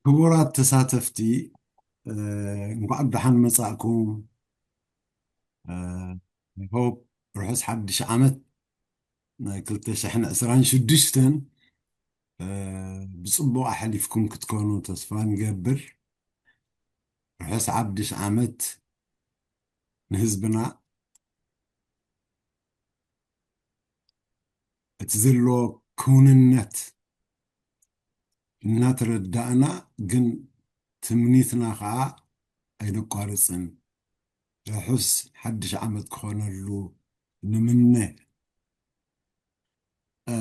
ክቡራት ተሳተፍቲ፣ እ፣ እንኳዕ ደሓን መጻእኩም። እ፣ I hope ርሑስ ሓድሽ ዓመት ናይ ክልተ ሽሕን ዕስራን ሽዱሽተን፣ እ፣ ብጽቡቕ ኣሕሊፍኩም ክትኮኑ ተስፋ ንገብር። ርሑስ ሓድሽ ዓመት ንህዝብና። እቲ ዘሎ ክውንነት እናተረዳእና ግን ትምኒትና ኸዓ ኣይነቋርጽን። ርሑስ ሓድሽ ዓመት ክኾነሉ ንምነ። እ፣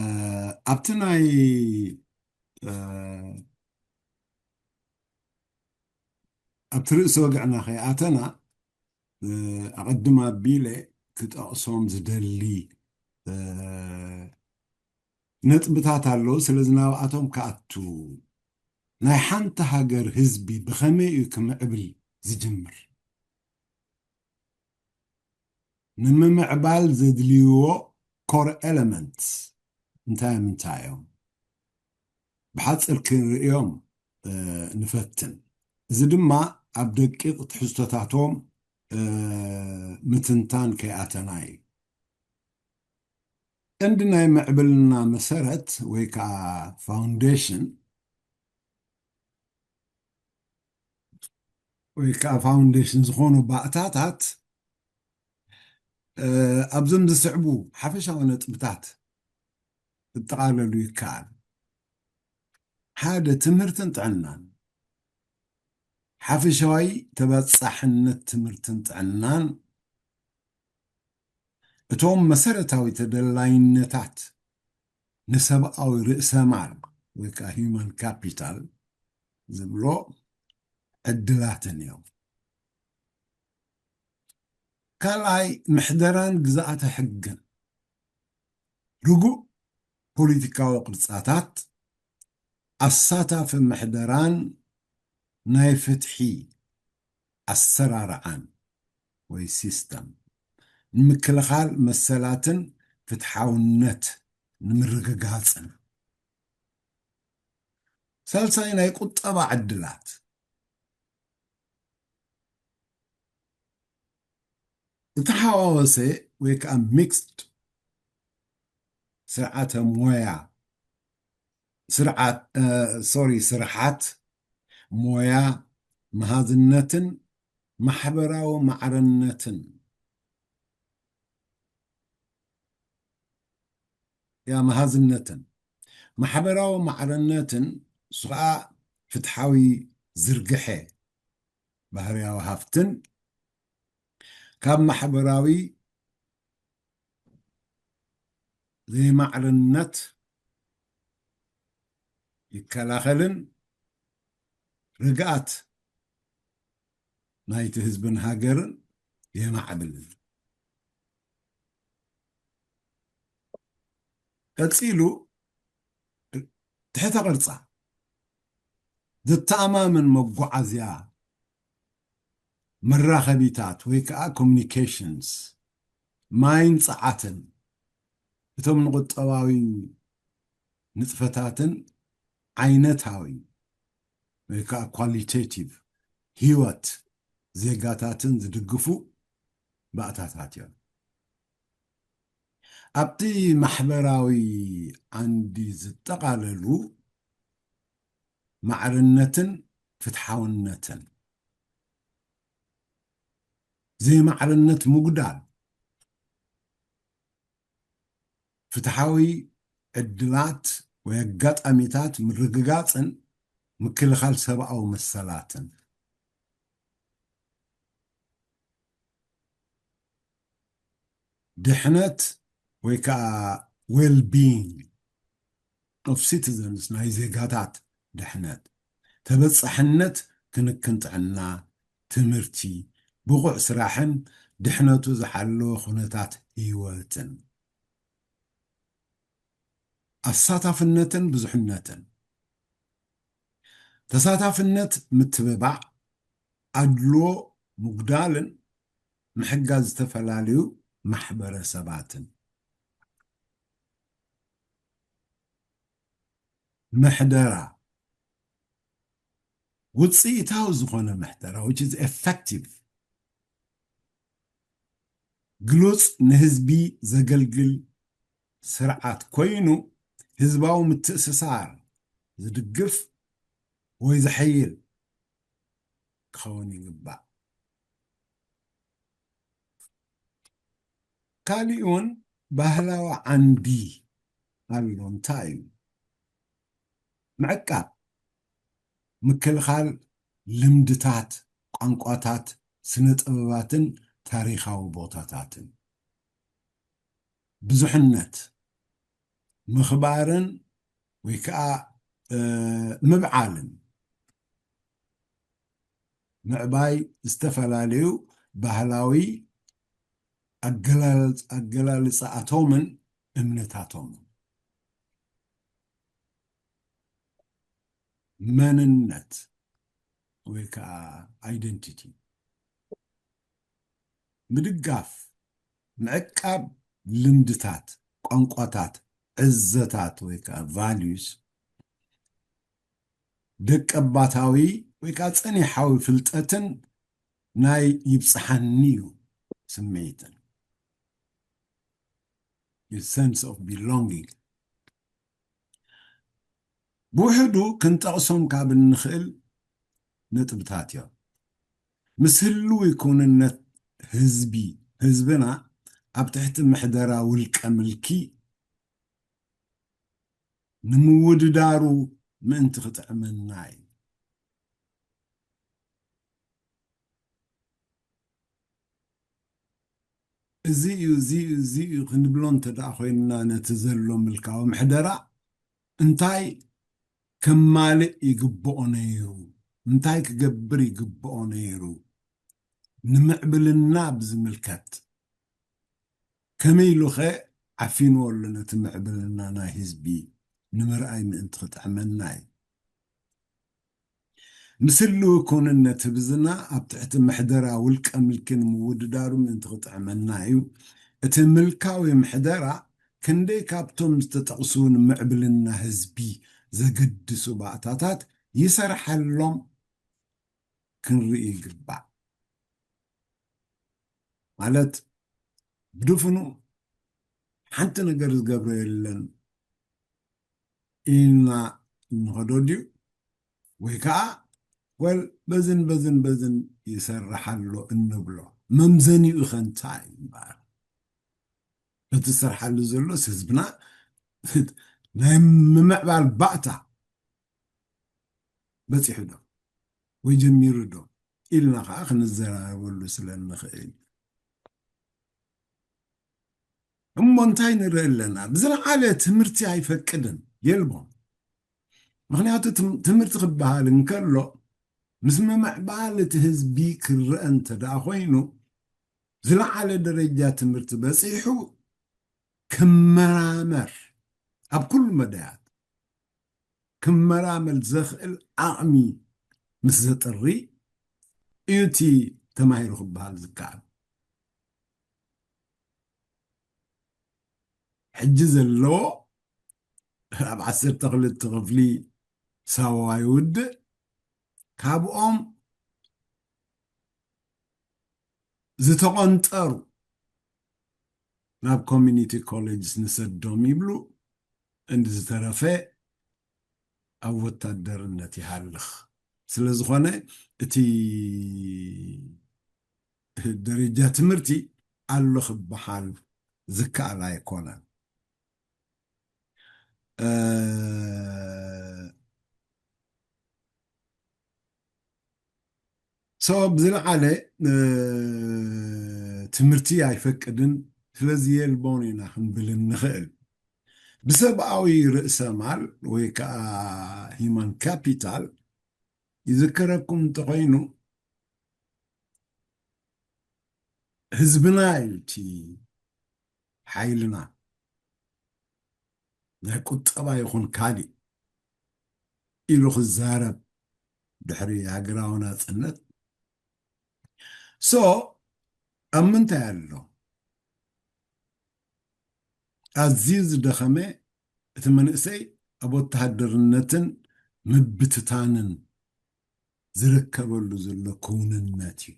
ኣብቲ ናይ፣ እ፣ ኣብቲ ርእሲ ወግዕና ከይኣተና፣ እ፣ ኣቐድም ኣቢለ ክጠቕሶም ዝደሊ፣ እ፣ ነጥብታት ኣለዉ። ስለዚ ናብኣቶም ክኣቱ፣ ናይ ሓንቲ ሃገር ህዝቢ ብኸመይ እዩ ክምዕብል ዝጅምር? ንምምዕባል ዘድልይዎ ኮር ኤለመንትስ እንታይ ምንታይ እዮም? ብሓፂር ክንርእዮም፣ እ፣ ንፈትን። እዚ ድማ ኣብ ደቂቕ ትሕዝቶታቶም፣ እ፣ ምትንታን ከይኣተና እዩ። ቀንዲ ናይ ምዕብልና መሰረት ወይ ከዓ ፋውንዴሽን ወይ ከዓ ፋውንዴሽን ዝኾኑ ባእታታት፣ እ፣ ኣብዞም ዝስዕቡ ሓፈሻዊ ነጥብታት ክጠቓለሉ ይከኣል። ሓደ፣ ትምህርትን ጥዕናን። ሓፈሻዊ ተበጻሕነት ትምህርትን ጥዕናን እቶም መሰረታዊ ተደላይነታት ንሰብኣዊ ርእሰ ማል ወይ ከዓ ሂውማን ካፒታል ዝብሎ ዕድላትን እዮም። ካልኣይ፣ ምሕደራን ግዝኣተ ሕግን። ርጉእ ፖለቲካዊ ቅርጻታት፣ ኣሳታፊ ምሕደራን ናይ ፍትሒ ኣሰራርዓን ወይ ሲስተም ንምክልኻል መሰላትን ፍትሓውነት ንምርግጋጽን። ሳልሳይ፣ ናይ ቁጠባ ዕድላት። ዝተሓዋወሰ ወይ ከዓ ሚክስድ ስርዓተ ሞያ፣ ስርዓት፣ እ፣ ሶሪ፣ ስርሓት ሞያ፣ መሃዝነትን ማሕበራዊ ማዕረነትን፣ ያ፣ መሃዝነትን ማሕበራዊ ማዕረነትን፣ እሱ ከዓ ፍትሓዊ ዝርግሐ ባህርያዊ ሃፍትን ካብ ማሕበራዊ ዘይማዕርነት ይከላኸልን ርግኣት ናይቲ ህዝብን ሃገርን የማዕብልን። ቀጺሉ፣ ትሕተ ቅርጻ ዘተኣማምን መጓዓዝያ መራኸቢታት ወይ ከዓ ኮሚኒኬሽንስ፣ ማይን ጸዓትን፣ እቶም ንቁጠባዊ ንጥፈታትን ዓይነታዊ ወይ ከዓ ኳሊቴቲቭ ህይወት ዜጋታትን ዝድግፉ ባእታታት እዮም። ኣብቲ ማሕበራዊ ዓንዲ ዝጠቓለሉ ማዕርነትን ፍትሓውነትን፣ ዘይማዕርነት ምጉዳል፣ ፍትሓዊ ዕድላት ወይ ኣጋጣሚታት ምርግጋጽን ምክልኻል ሰብኣዊ መሰላትን። ድሕነት ወይ ከዓ well-being of citizens፣ ናይ ዜጋታት ድሕነት፣ ተበጻሕነት ክንክን ጥዕና፣ ትምህርቲ፣ ብቑዕ ስራሕን ድሕነቱ ዝሓለወ ኩነታት ህይወትን። ኣሳታፍነትን ብዙሕነትን። ተሳታፍነት ምትብባዕ፣ ኣድልዎ ምጉዳልን ምሕጋዝ ዝተፈላለዩ ማሕበረሰባትን። ምሕደራ፣ ውፅኢታዊ ዝኾነ ምሕደራ፣ which is effective፣ ግሉጽ፣ ንህዝቢ ዘገልግል ስርዓት ኮይኑ፣ ህዝባዊ ምትእስሳር ዝድግፍ ወይ ዘሐይል ክኸውን ይግባእ። ካሊእ እውን ባህላዊ ዓንዲ ኣሎ። እንታይ እዩ? ምዕቃብ፣ ምክልኻል ልምድታት፣ ቋንቋታት፣ ስነ ጥበባትን ታሪኻዊ ቦታታትን። ብዙሕነት፣ ምኽባርን ወይ ከዓ ምብዓልን፣ ምዕባይ ዝተፈላለዩ ባህላዊ ኣገላልፃኣቶምን እምነታቶምን። መንነት ወይ ከዓ ኣይደንቲቲ ምድጋፍ፣ ምዕቃብ ልምድታት፣ ቋንቋታት፣ ዕዘታት ወይ ከዓ ቫልዩስ ደቀባታዊ ወይ ከዓ ፀኒሓዊ ፍልጠትን ናይ ይብፅሓኒ እዩ ስምዒትን፣ sense of belonging። ብውሕዱ ክንጠቕሶም ካብ እንኽእል ነጥብታት እዮም። ምስ ህልዊ ክውንነት ህዝቢ ህዝብና ኣብ ትሕቲ ምሕደራ ውልቀ ምልኪ ንምውድዳሩ ምእንቲ ክጥዕመና እዩ። እዚ እዩ፣ እዚ እዩ፣ እዚ እዩ ክንብሎ እንተ ደኣ ኮይንና፣ ነቲ ዘሎ ምልካዊ ምሕደራ እንታይ ከማልእ ይግብኦ ነይሩ፣ እንታይ ክገብር ይግብኦ ነይሩ ንምዕብልና ብዝምልከት፣ ከመይ ኢሉኸ ዓፊንዎ ኣሎ ነቲ ምዕብልና ናይ ህዝቢ ንምርኣይ ምእንቲ ክጥዕመና እዩ። ምስ ህልዊ ክውንነት ህዝብና ኣብ ትሕቲ ምሕደራ ውልቀ ምልኪ ንምውድዳሩ ምእንቲ ክጥዕመና እዩ። እቲ ምልካዊ ምሕደራ ክንደይ ካብቶም ዝተጠቕሱ ንምዕብልና ህዝቢ ዘገድሱ ባእታታት ይሰርሐሎም ክንርኢ ይግባእ። ማለት ብድፍኑ ሓንቲ ነገር ዝገብሮ የለን ኢልና እንኸዶ ድዩ? ወይ ከዓ ወል በዝን በዝን በዝን ይሰርሕ ኣሎ እንብሎ መምዘኒኡ ከ እንታይ እዩ እምበኣር? እቲ ዝሰርሓሉ ዘሎስ ህዝብና ናይ ምምዕባል ባእታ በፂሑ ዶ ወይ ጀሚሩ ዶ ኢልና ከዓ ክንዘራረበሉ ስለ እንኽእል። እሞ እንታይ ንርኢ ኣለና? ብዝለዓለ ትምህርቲ ኣይፈቅድን፣ የልቦን። ምኽንያቱ ትም-፣ ትምህርቲ ክበሃል እንከሎ ምስ ምምዕባል እቲ ህዝቢ ክረአ እንተ ደኣ ኮይኑ ዝለዓለ ደረጃ ትምህርቲ በፂሑ ክመራመር ኣብ ኩሉ መዳያት ክመራመር ዘኽእል ዓቕሚ ምስ ዘጥሪ እዩ እቲ ተማሂሩ ክበሃል ዝከኣል። ሕጂ ዘለዎ ኣብ ዓሰርተ ክልተ ክፍሊ ሳዋ ይውድእ፣ ካብኦም ዝተቖንጠሩ ናብ ኮሚኒቲ ኮሌጅስ ንሰዶም ይብሉ፣ እንዲ ዝተረፈ ኣብ ወታደርነት ይሃልኽ። ስለ ዝኾነ እቲ ደረጃ ትምህርቲ ኣሎ ክበሃል ዝከኣል ኣይኮነን። እ፣ ሶ ብዝለዓለ፣ እ፣ ትምህርቲ ኣይፈቅድን፣ ስለዚ የልቦን ኢና ክንብል እንኽእል። ብሰብኣዊ ርእሰ ማል ወይ ከዓ ሂማን ካፒታል ይዝከረኩም እንተኾይኑ ህዝብና እዩ እቲ ሓይልና። ናይ ቁጠባ ይኹን ካሊእ ኢሉ ክዛረብ ድሕሪ ሃገራዊ ናጽነት። ሶ ኣብ ምንታይ ኣሎ? ኣዝዩ ዝደኸመ እቲ መንእሰይ ኣብ ወተሃደርነትን ምብትታንን ዝርከበሉ ዘሎ ክውንነት እዩ።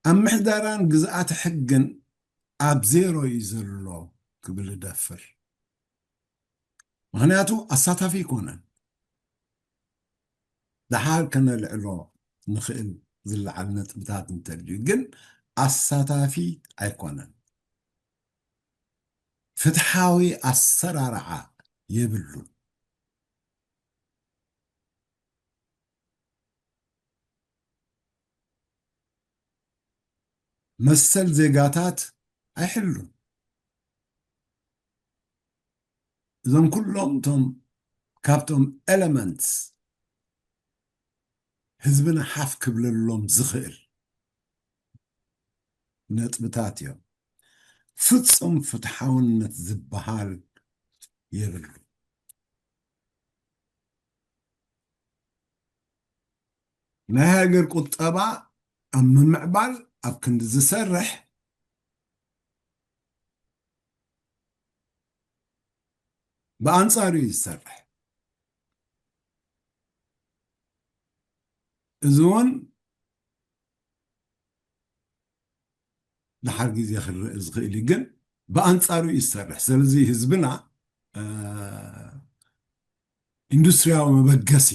ኣብ ምሕደራን ግዝኣተ ሕግን ኣብ ዜሮ እዩ ዘሎ ክብል እደፍር። ምኽንያቱ ኣሳታፊ ኣይኮነን። ደሓር ከነልዕሎ ንኽእል ዝለዓል ነጥብታት እንተልዩ፣ ግን ኣሳታፊ ኣይኮነን። ፍትሓዊ ኣሰራርዓ የብሉን። መሰል ዜጋታት ኣይሕሉን። እዞም ኩሎም እቶም ካብቶም ኤለመንትስ ህዝብና ሓፍ ክብለሎም ዝኽእል ነጥብታት እዮም። ፍጹም ፍትሓውነት ዝበሃል የብሉ። ናይ ሃገር ቁጠባ ኣብ ምምዕባል ኣብ ክንዲ ዝሰርሕ፣ ብኣንጻሩ እዩ ዝሰርሕ። እዚ እውን ድሓር ግዜ ክረአ ዝኽእል እዩ፣ ግን ብኣንጻሩ እዩ ዝሰርሕ። ስለዚ ህዝብና፣ እ፣ ኢንዱስትሪያዊ መበገሲ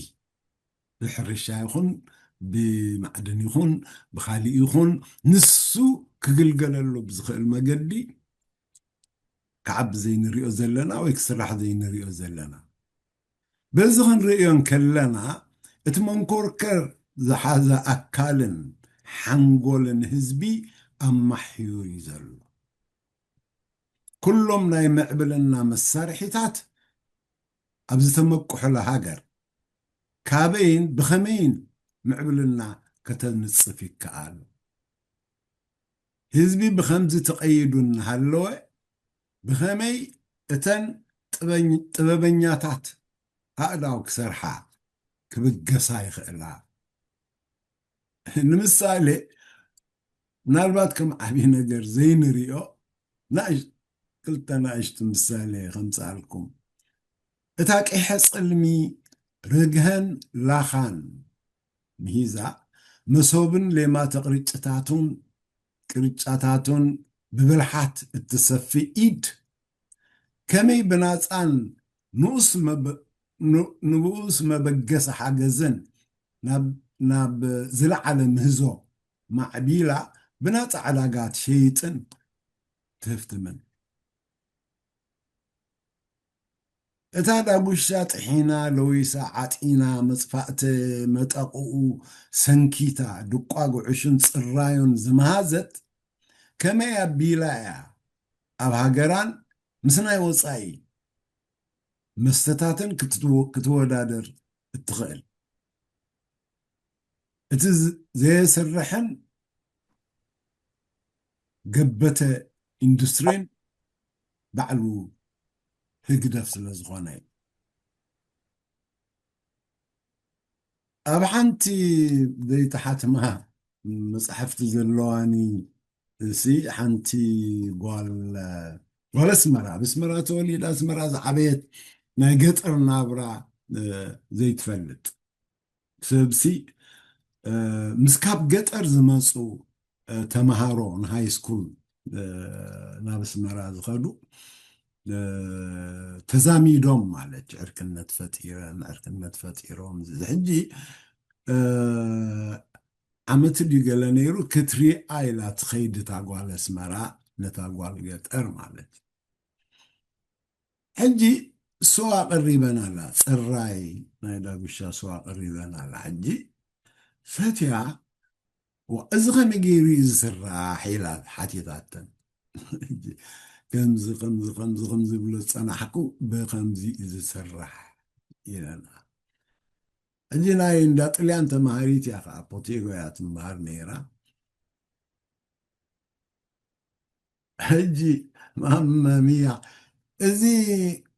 ብሕርሻ ይኹን ብማዕድን ይኹን ብኻሊእ ይኹን ንሱ ክግልገለሉ ብዝኽእል መገዲ ክዓቢ ዘይንሪኦ ዘለና ወይ ክስራሕ ዘይንሪኦ ዘለና። በዚ ክንርእዮ እንከለና እቲ መንኮርከር ዝሓዘ ኣካልን ሓንጎልን ህዝቢ ኣማሕዩ እዩ ዘሎ። ኩሎም ናይ ምዕብልና መሳርሒታት ኣብ ዝተመቅሑላ ሃገር ካበይን ብኸመይን ምዕብልና ከተንጽፍ ይከኣል? ህዝቢ ብኸምዚ ተቐይዱ እናሃለወ ብኸመይ እተን ጥበኝ-፣ ጥበበኛታት ኣእዳው ክሰርሓ ክብገሳ ይኽእላ? ንምሳሌ፣ ምናልባት ከም ዓብዪ ነገር ዘይንሪኦ ናእሽ-፣ ክልተ ናእሽቱ ምሳሌ ከምፅኣልኩም። እታ ቂሐ ፅልሚ ርግሀን ላኻን ምሂዛ፣ መሶብን ሌማተ ቅርጭታቱን፣ ቅርጫታቱን ብብልሓት እትሰፊ ኢድ፣ ከመይ ብናፃን ንኡስ መበ-፣ ን-፣ ንብኡስ መበገሲ ሓገዝን ናብ፣ ናብ ዝለዓለ ምህዞ ማዕቢላ ብናፃ ዕዳጋ ትሸይጥን ትህፍትምን። እታ ዳጉሻ ጥሒና፣ ለዊሳ፣ ዓጢና፣ መጽፋእተ መጠቕኡ ሰንኪታ፣ ድቋ ጉዕሹን ጽራዩን ዝመሃዘት፣ ከመይ ኣቢላ እያ ኣብ ሃገራን ምስ ናይ ወጻኢ መስተታትን ክትትወ-፣ ክትወዳደር እትኽእል? እቲ ዝ-፣ ዘየስርሕን ገበተ ኢንዱስትሪን ባዕሉ ህግደፍ ስለ ዝኾነ እዩ። ኣብ ሓንቲ ዘይተሓትማ መጽሓፍቲ ዘለዋኒ፣ እሲ ሓንቲ ጓል፣ ጓል ኣስመራ፣ ኣብ ኣስመራ ተወሊዳ፣ ኣስመራ ዝዓበየት፣ ናይ ገጠር ናብራ፣ እ፣ ዘይትፈልጥ ሰብሲ፣ እ፣ ምስ ካብ ገጠር ዝመጹ፣ እ፣ ተምሃሮ ንሃይ ስኩል፣ እ፣ ናብ ኣስመራ ዝኸዱ፣ እ፣ ተዛሚዶም ማለት እዩ። ዕርክነት ፈጢረን፣ ዕርክነት ፈጢሮም። እዚ ሕጂ፣ እ፣ ዓመት ድዩ ገለ ነይሩ፣ ክትሪኣ ኢላ ትኸይድ እታ ጓል ኣስመራ ነታ ጓል ገጠር ማለት እዩ። ሕጂ ስዋ ቀሪበን ኣላ፣ ጽራይ ናይ ዳጉሻ ስዋ ቀሪበን ኣላ። ሕጂ ሰትያ፣ "ዋ፣ እዚ ከመይ ገይሩ እዩ ዝስራሕ?" ኢላ ሓቲታተን። ሕጂ ከምዚ፣ ከምዚ፣ ከምዚ፣ ከምዚ ዝብሎ ዝጸናሕኩ፣ ብኸምዚ እዩ ዝስራሕ ኢለና። ሕጂ ናይ እንዳ ጥልያን ተማሃሪት እያ፣ ከዓ ፖቴጎ እያ ትመሃር ነይራ። ሕጂ ማማ ሚያ፣ እዚ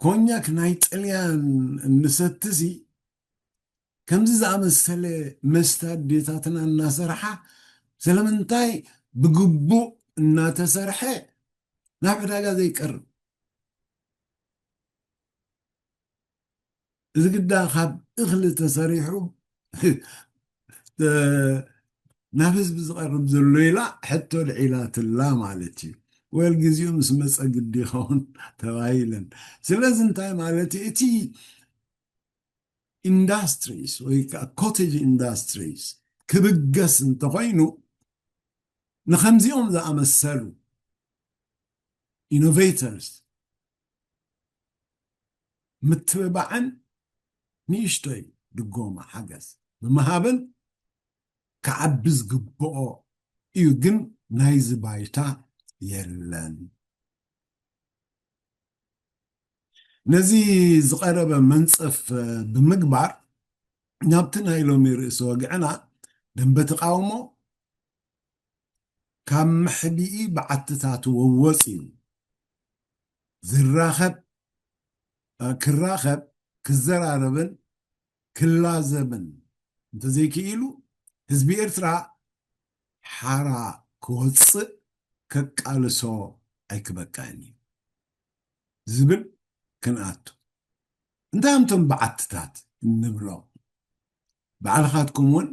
ኮኛክ ናይ ጥልያን እንሰትሲ፣ ከምዚ ዝኣመሰለ መስተ ኣዴታትና እናሰርሓ፣ ስለምንታይ ብግቡእ እናተሰርሐ ናብ ዕዳጋ ዘይቀርብ? እዚ ግዳ ካብ እኽሊ ተሰሪሑ ናብ ህዝቢ ዝቐርብ ዘሎ ኢላ ሕቶ ልዒላትላ ማለት እዩ። ወል ግዜኡ ምስ መፀ ግዲ ይኸውን ተባሂለን። ስለዚ እንታይ ማለት እዩ? እቲ ኢንዳስትሪስ ወይ ከዓ ኮቴጅ ኢንዳስትሪስ ክብገስ እንተኾይኑ ንከምዚኦም ዝኣመሰሉ ኢኖቬተርስ ምትብባዕን ንእሽቶይ ድጎማ ሓገዝ ብምሃብን ክዓቢ ዝግብኦ እዩ። ግን ናይዚ ባይታ የለን። ነዚ ዝቐረበ መንፀፍ ብምግባር ናብቲ ናይ ሎሚ ርእሲ ወግዕና ደንበ ተቃውሞ ካብ መሕቢኢ በዓትታት ወወፂኡ ዝራኸብ ክራኸብ ክዘራረብን ክላዘብን እንተዘይክኢሉ ህዝቢ ኤርትራ ሓራ ክወፅእ ከቃልሶ ኣይክበቅዕን እዩ ዝብል ክንኣቱ። እንታይ እምቶም በዓትታት እንብሎ ባዕልኻትኩም እውን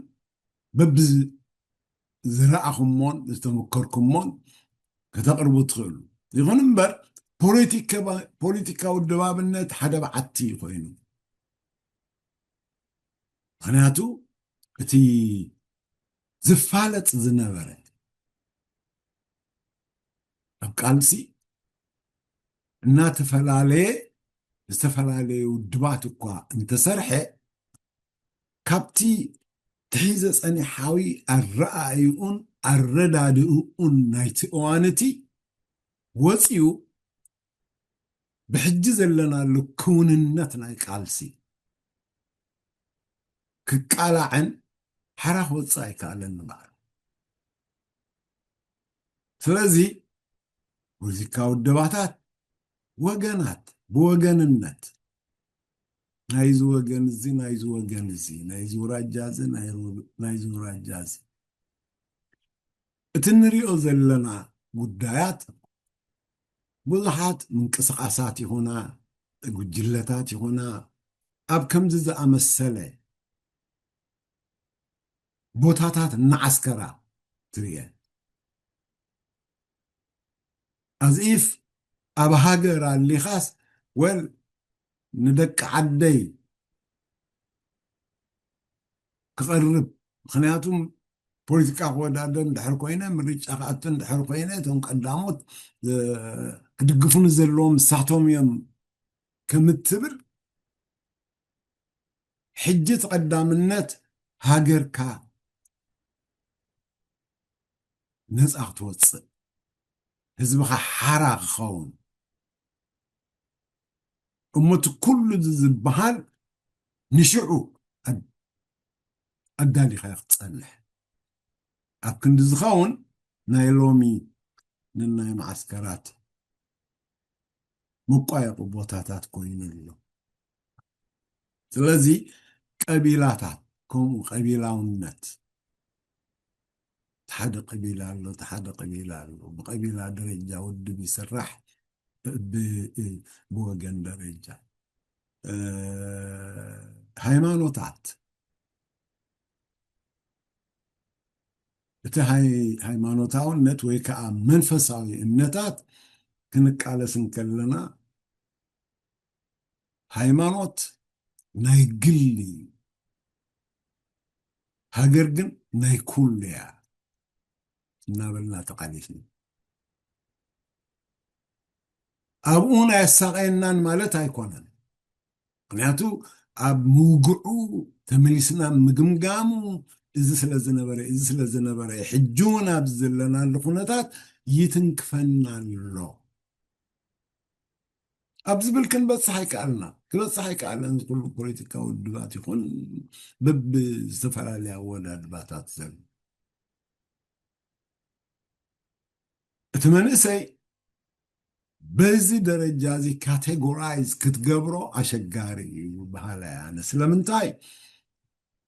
በብዝረኣኹሞን ዝተመከርኩሞን ከተቕርቡ ትኽእሉ። ይኹን እምበር ፖለቲካዊ ድባብነት ሓደ በዓቲ ኮይኑ ምኽንያቱ እቲ ዝፋለጥ ዝነበረ ኣብ ቃልሲ እናተፈላለየ ዝተፈላለየ ውድባት እኳ እንተሰርሐ ካብቲ ትሒዘ ጸኒሓዊ ኣረኣእይኡን ኣረዳድእኡን ናይቲ እዋን እቲ ወጺኡ ብሕጂ ዘለናሉ ክውንነት ናይ ቃልሲ ክቃላዕን ሓራ ክወፅእ ኣይከኣለን ንበዓል። ስለዚ ፖለቲካዊ ውደባታት ወገናት ብወገንነት ናይዚ ወገን እዚ ናይዚ ወገን እዚ ናይዚ ውራጃ እዚ ናይዚ ውራጃ እዚ እቲ ንሪኦ ዘለና ጉዳያት ብዙሓት ምንቅስቃሳት ይኹና ጉጅለታት ይኹና ኣብ ከምዚ ዝኣመሰለ ቦታታት እናዓስከራ ትርኤ። ኣዝኢፍ ኣብ ሃገር ኣሊኻስ ወል ንደቂ ዓደይ ክቐርብ ምክንያቱም ፖለቲካ ክወዳደር እንድሕር ኮይነ ምርጫ ክኣቱ እንድሕር ኮይነ እቶም ቀዳሞት ክድግፉኒ ዘለዎም ንሳቶም እዮም ከምትብል ሕጂ እቲ ቀዳምነት ሃገርካ ነፃ ክትወፅእ ህዝብኻ ሓራ ክኸውን እሞ እቲ ኩሉ እዚ ዝበሃል ንሽዑ ኣዳሊኻዮ ክትፀንሕ ኣብ ክንዲ ዝኸውን ናይ ሎሚ ንናይ መዓስከራት መቋየቂ ቦታታት ኮይኑ ኣሎ። ስለዚ ቀቢላታት ከምኡ ቀቢላውነት ሓደ ቀቢላ ኣሎ ሓደ ቀቢላ ኣሎ ብቀቢላ ደረጃ ውድብ ይስራሕ ብወገን ደረጃ ሃይማኖታት እቲ ሃይማኖታውነት ወይ ከዓ መንፈሳዊ እምነታት ክንቃለስ እንከለና ሃይማኖት ናይ ግሊ ሃገር ግን ናይ ኩሉ እያ እናበልና ተቃሊስና ኣብኡ ናይ ኣሳቀየናን ማለት ኣይኮነን ምክንያቱ ኣብ ምውግዑ ተመሊስና ምግምጋሙ እዚ ስለ ዝነበረ እዚ ስለ ዝነበረ ሕጂ እውን ኣብዚ ዘለናሉ ኩነታት ይትንክፈና ኣሎ ኣብ ዝብል ክንበፅሕ ኣይከኣልና ክበፅሕ ኣይከኣለን ኩሉ ፖለቲካ ውድባት ይኹን ብዝተፈላለየ ኣወዳድባታት ዘሎ እቲ መንእሰይ በዚ ደረጃ እዚ ካቴጎራይዝ ክትገብሮ ኣሸጋሪ እዩ በሃላ እያ ኣነ ስለምንታይ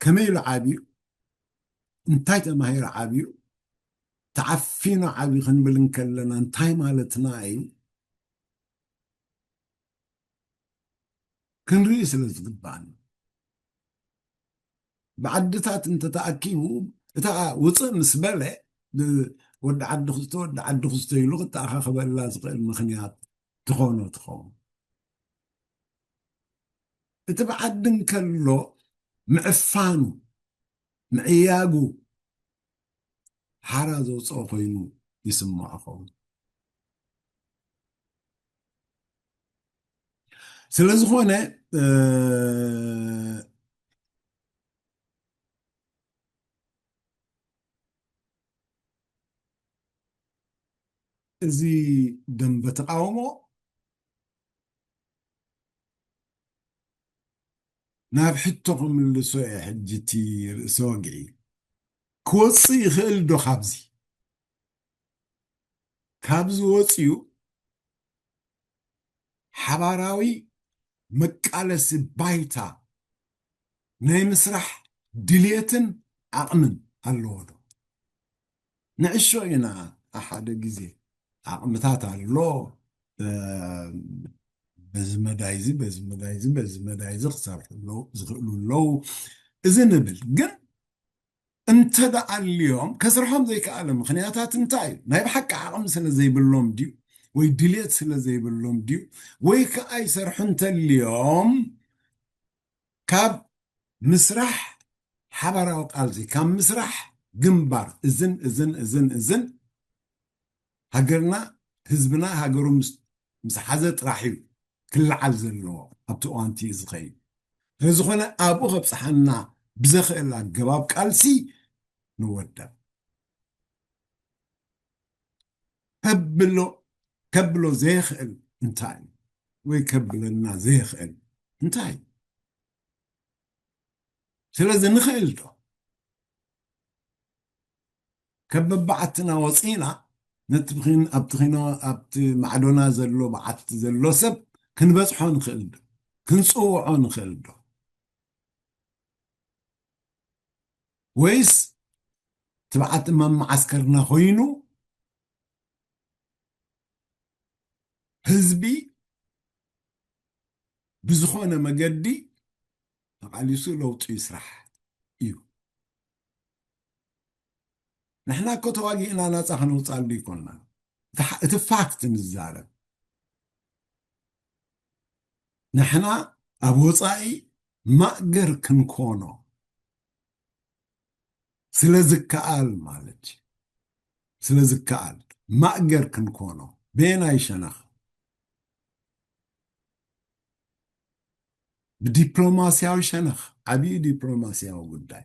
ከመይ ኢሉ ዓብዩ እንታይ ተማሂሩ ዓብዩ ተዓፊኑ ዓብዩ ክንብል እንከለና እንታይ ማለትና እዩ ክንርኢ ስለ ዝግባኣና ብዓድታት እንተተኣኪቡ፣ እታ ውፅእ ምስ በለ፣ ወዲ ዓዲ ክስቶ፣ ወዲ ዓዲ ክስቶ ኢሉ ክተኣኻኸበላ ዝኽእል ምኽንያት ትኾኖ ትኸውን። እቲ ብዓዲ እንከሎ ምዕፋኑ፣ ምዕያጉ ሓራ ዘውፅኦ ኮይኑ ይስምዖ ኸውን። ስለ ዝኾነ፣ እ፣ እዚ ደንበ ተቃውሞ ናብ ሕቶ ክምልሶ እየ። ሕጂ እቲ ርእሰ ወግዒ ክወፅእ ይኽእል ዶ? ካብዚ፣ ካብዚ ወፅዩ ሓባራዊ መቃለሲ ባይታ ናይ ምስራሕ ድልየትን ዓቕምን ኣለዎ ዶ? ንዕሾ ኢና ሓደ ግዜ ዓቕምታት ኣሎ፣ እ፣ በዚ መዳይ እዚ፣ በዚ መዳይ እዚ፣ በዚ መዳይ እዚ ክሰርሑ ኣለዉ፣ ዝኽእሉ ኣለዉ፣ እዚ ንብል። ግን እንተ ደኣ ኣልዮም ከስርሖም ዘይከኣለ ምኽንያታት እንታይ እዩ? ናይ ብሓቂ ዓቕሚ ስለ ዘይብሎም ድዩ? ወይ ድልየት ስለ ዘይብሎም ድዩ? ወይ ከኣ ይሰርሑ እንተልዮም ካብ ምስራሕ ሓባራዊ ቃልሲ፣ ካብ ምስራሕ ግንባር፣ እዝን፣ እዝን፣ እዝን፣ እዝን፣ ሃገርና፣ ህዝብና፣ ሃገሩ ምስ፣ ምስ ሓዘ ጥራሕ እዩ ክለዓል ዘለዎ ኣብቲ እዋንቲ ዝኸይድ። ስለዝኾነ ኣብኡ ከብጽሓና ብዘኽእል ኣገባብ ቃልሲ ንወደብ። ከብሎ፣ ከብሎ ዘይኽእል እንታይ እዩ? ወይ ከብለና ዘይኽእል እንታይ እዩ? ስለዚ ንኽእል ዶ? ካብ በብዓትና ወፂና ነቲ ብኺን-፣ ኣብቲ ኺኖ-፣ ኣብቲ ማዕዶና ዘሎ በዓቲ ዘሎ ሰብ ክንበፅሖ ንኽእል ዶ? ክንፅውዖ ንኽእል ዶ? ወይስ እቲ በዓቲ መዓስከርና ኮይኑ ህዝቢ ብዝኾነ መገዲ ተቓሊሱ ለውጢ ይስራሕ እዩ። ንሕና እኮ ተዋጊእና ናፃ ከነውፅኣሉ ይኮንና። እቲ ሓ-፣ እቲ ፋክት ንዛረብ። ንሕና ኣብ ወፃኢ ማእገር ክንኮኖ ስለ ዝከኣል ማለት እዩ። ስለ ዝከኣል ማእገር ክንኮኖ፣ በየናይ ሸነኽ? ብዲፕሎማስያዊ ሸነኽ፣ ዓብዪ ዲፕሎማስያዊ ጉዳይ።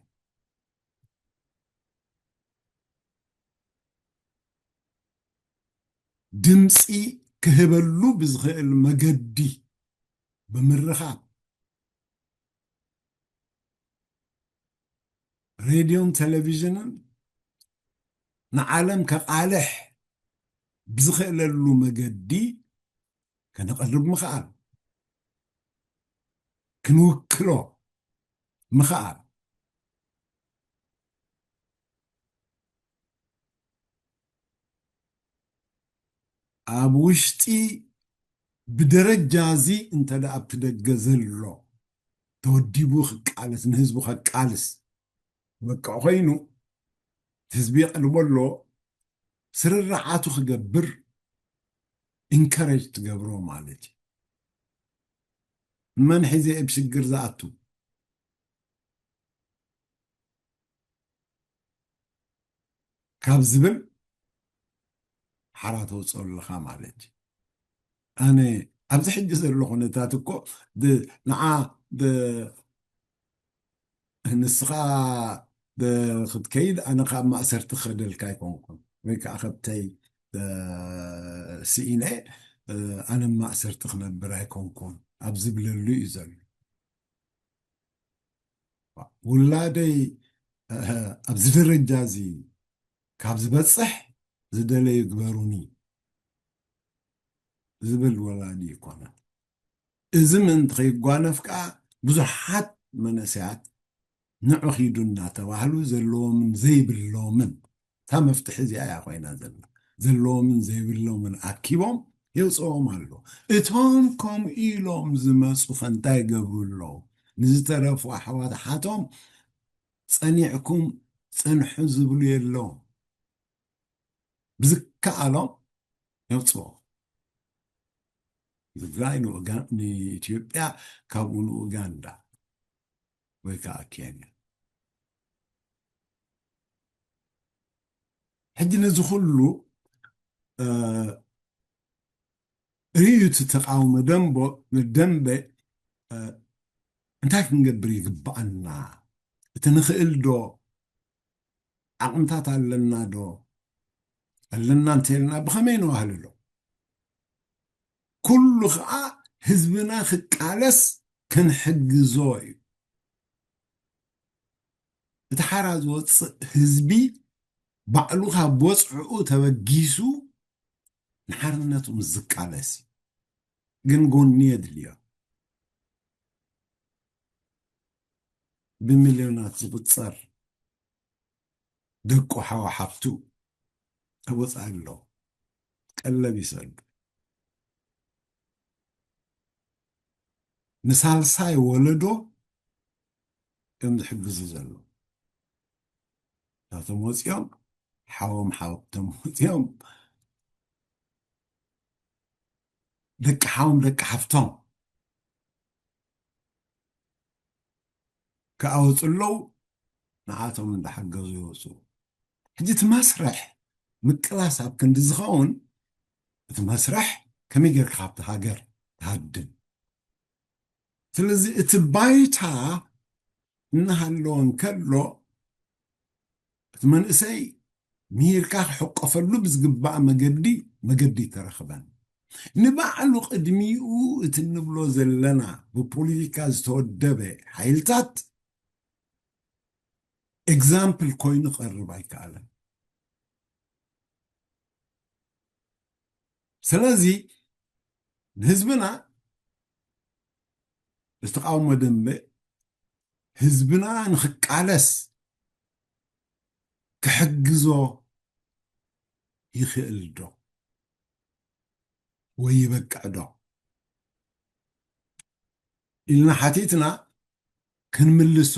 ድምፂ ክህበሉ ብዝኽእል መገዲ ብምርኻብ፣ ሬድዮን ቴሌቪዥንን ንዓለም ከቃልሕ ብዝኽእለሉ መገዲ ከነቕርብ ምኽኣል፣ ክንውክሎ ምኽኣል። ኣብ ውሽጢ ብደረጃ እዚ እንተ ደኣ ኣብቲ ደገ ዘሎ ተወዲቡ ክቃለስ፣ ንህዝቡ ከቃልስ በቃ ኮይኑ፣ ህዝቢ የቐልቦ ኣሎ፣ ስርርዓቱ ክገብር ኢንከረጅ ትገብሮ ማለት እዩ። መን ሒዘ እየ ብሽግር ዝኣቱ ካብ ዝብል ሓራ ተውፅኦ ኣለኻ ማለት እዩ። ኣነ ኣብዚ ሕጂ ዘሎ ኩነታት እኮ ድ-፣ ንዓ ድ-፣ ንስኻ ድ-፣ ክትከይድ ኣነ ካብ ማእሰርቲ ክኸደልካ ኣይኮንኩን፣ ወይ ከዓ ከብተይ ድ-፣ ስኢነ እ፣ ኣነ ማእሰርቲ ክነብር ኣይኮንኩን ኣብ ዝብለሉ እዩ ዘሎ። ውላደይ፣ እ፣ ኣብዚ ደረጃ እዚ ካብ ዝበፅሕ ዝደለዩ ግበሩኒ ዝብል ወላዲ ይኮነ። እዚ ምእንቲ ከይጓነፍ ከዓ ብዙሓት መንእሰያት ንዑ ኺዱ እናተባህሉ ዘለዎምን ዘይብሎምን፣ እታ መፍትሒ እዚኣ እያ ኮይና ዘላ። ዘለዎምን ዘይብሎምን ኣኪቦም የውፅኦም ኣሎ። እቶም ከምኡ ኢሎም ዝመፁ ከ እንታይ ይገብሩ ኣለዉ? ንዝተረፉ ኣሕዋት ሓቶም ጸኒዕኩም ጽንሑ ዝብሉ የለውም። ብዝከኣሎም የውፅኦ። ትግራይ ንኡጋ-፣ ንኢትዮጵያ፣ ካብኡ ንኡጋንዳ ወይ ከዓ ኬንያ። ሕጂ ነዚ ኩሉ፣ እ፣ ርእዩ እቲ ተቃውሞ ደንቦ-፣ ደንበ፣ እ፣ እንታይ ክንገብር ይግብኣና? እቲ ንኽእል ዶ? ዓቕምታት ኣለና ዶ? ኣለና እንተኢልና ብኸመይ ነዋህልሎ? ኩሉ ኸዓ ህዝብና ክቃለስ ክንሕግዞ እዩ። እቲ ሓራ ዝወፅእ ህዝቢ ባዕሉ ካብ ወፅዕኡ ተበጊሱ ንሓርነቱ ምስ ዝቃለስ እዩ። ግን ጎኒ የድልዮ። ብሚልዮናት ዝቑጸር ደቁ ሓዋ ሓፍቱ ኣብ ወጻኢ ኣሎ። ቀለብ ይሰዱ። ንሳልሳይ ወለዶ እዮም ዝሕግዙ ዘለዉ። ናቶም ወፂኦም፣ ሓዎም ሓብቶም ወፂኦም፣ ደቂ ሓዎም ደቂ ሓፍቶም ክኣወፁ ኣለዉ። ንዓቶም እንዳሓገዙ ይወፁ። ሕጂ እቲ መስርሕ ምቅላስ ኣብ ክንዲ ዝኸውን፣ እቲ መስርሕ ከመይ ጌርካ ካብቲ ሃገር ትሃድም? ስለዚ እቲ ባይታ እናሃለወ እንከሎ፣ እቲ መንእሰይ ምሂርካ ክሕቆፈሉ ብዝግባእ መገዲ፣ መገዲ ተረኽበን። ንባዕሉ ቅድሚኡ እቲ እንብሎ ዘለና ብፖለቲካ ዝተወደበ ሓይልታት ኤግዛምፕል ኮይኑ ክቐርብ ኣይከኣለን። ስለዚ ንህዝብና ዝተቃውሞ ደንበ ህዝብና ንኽቃለስ ክሕግዞ ይኽእል ዶ? ወይ ይበቅዕ ዶ? ኢልና ሓቲትና ክንምልሶ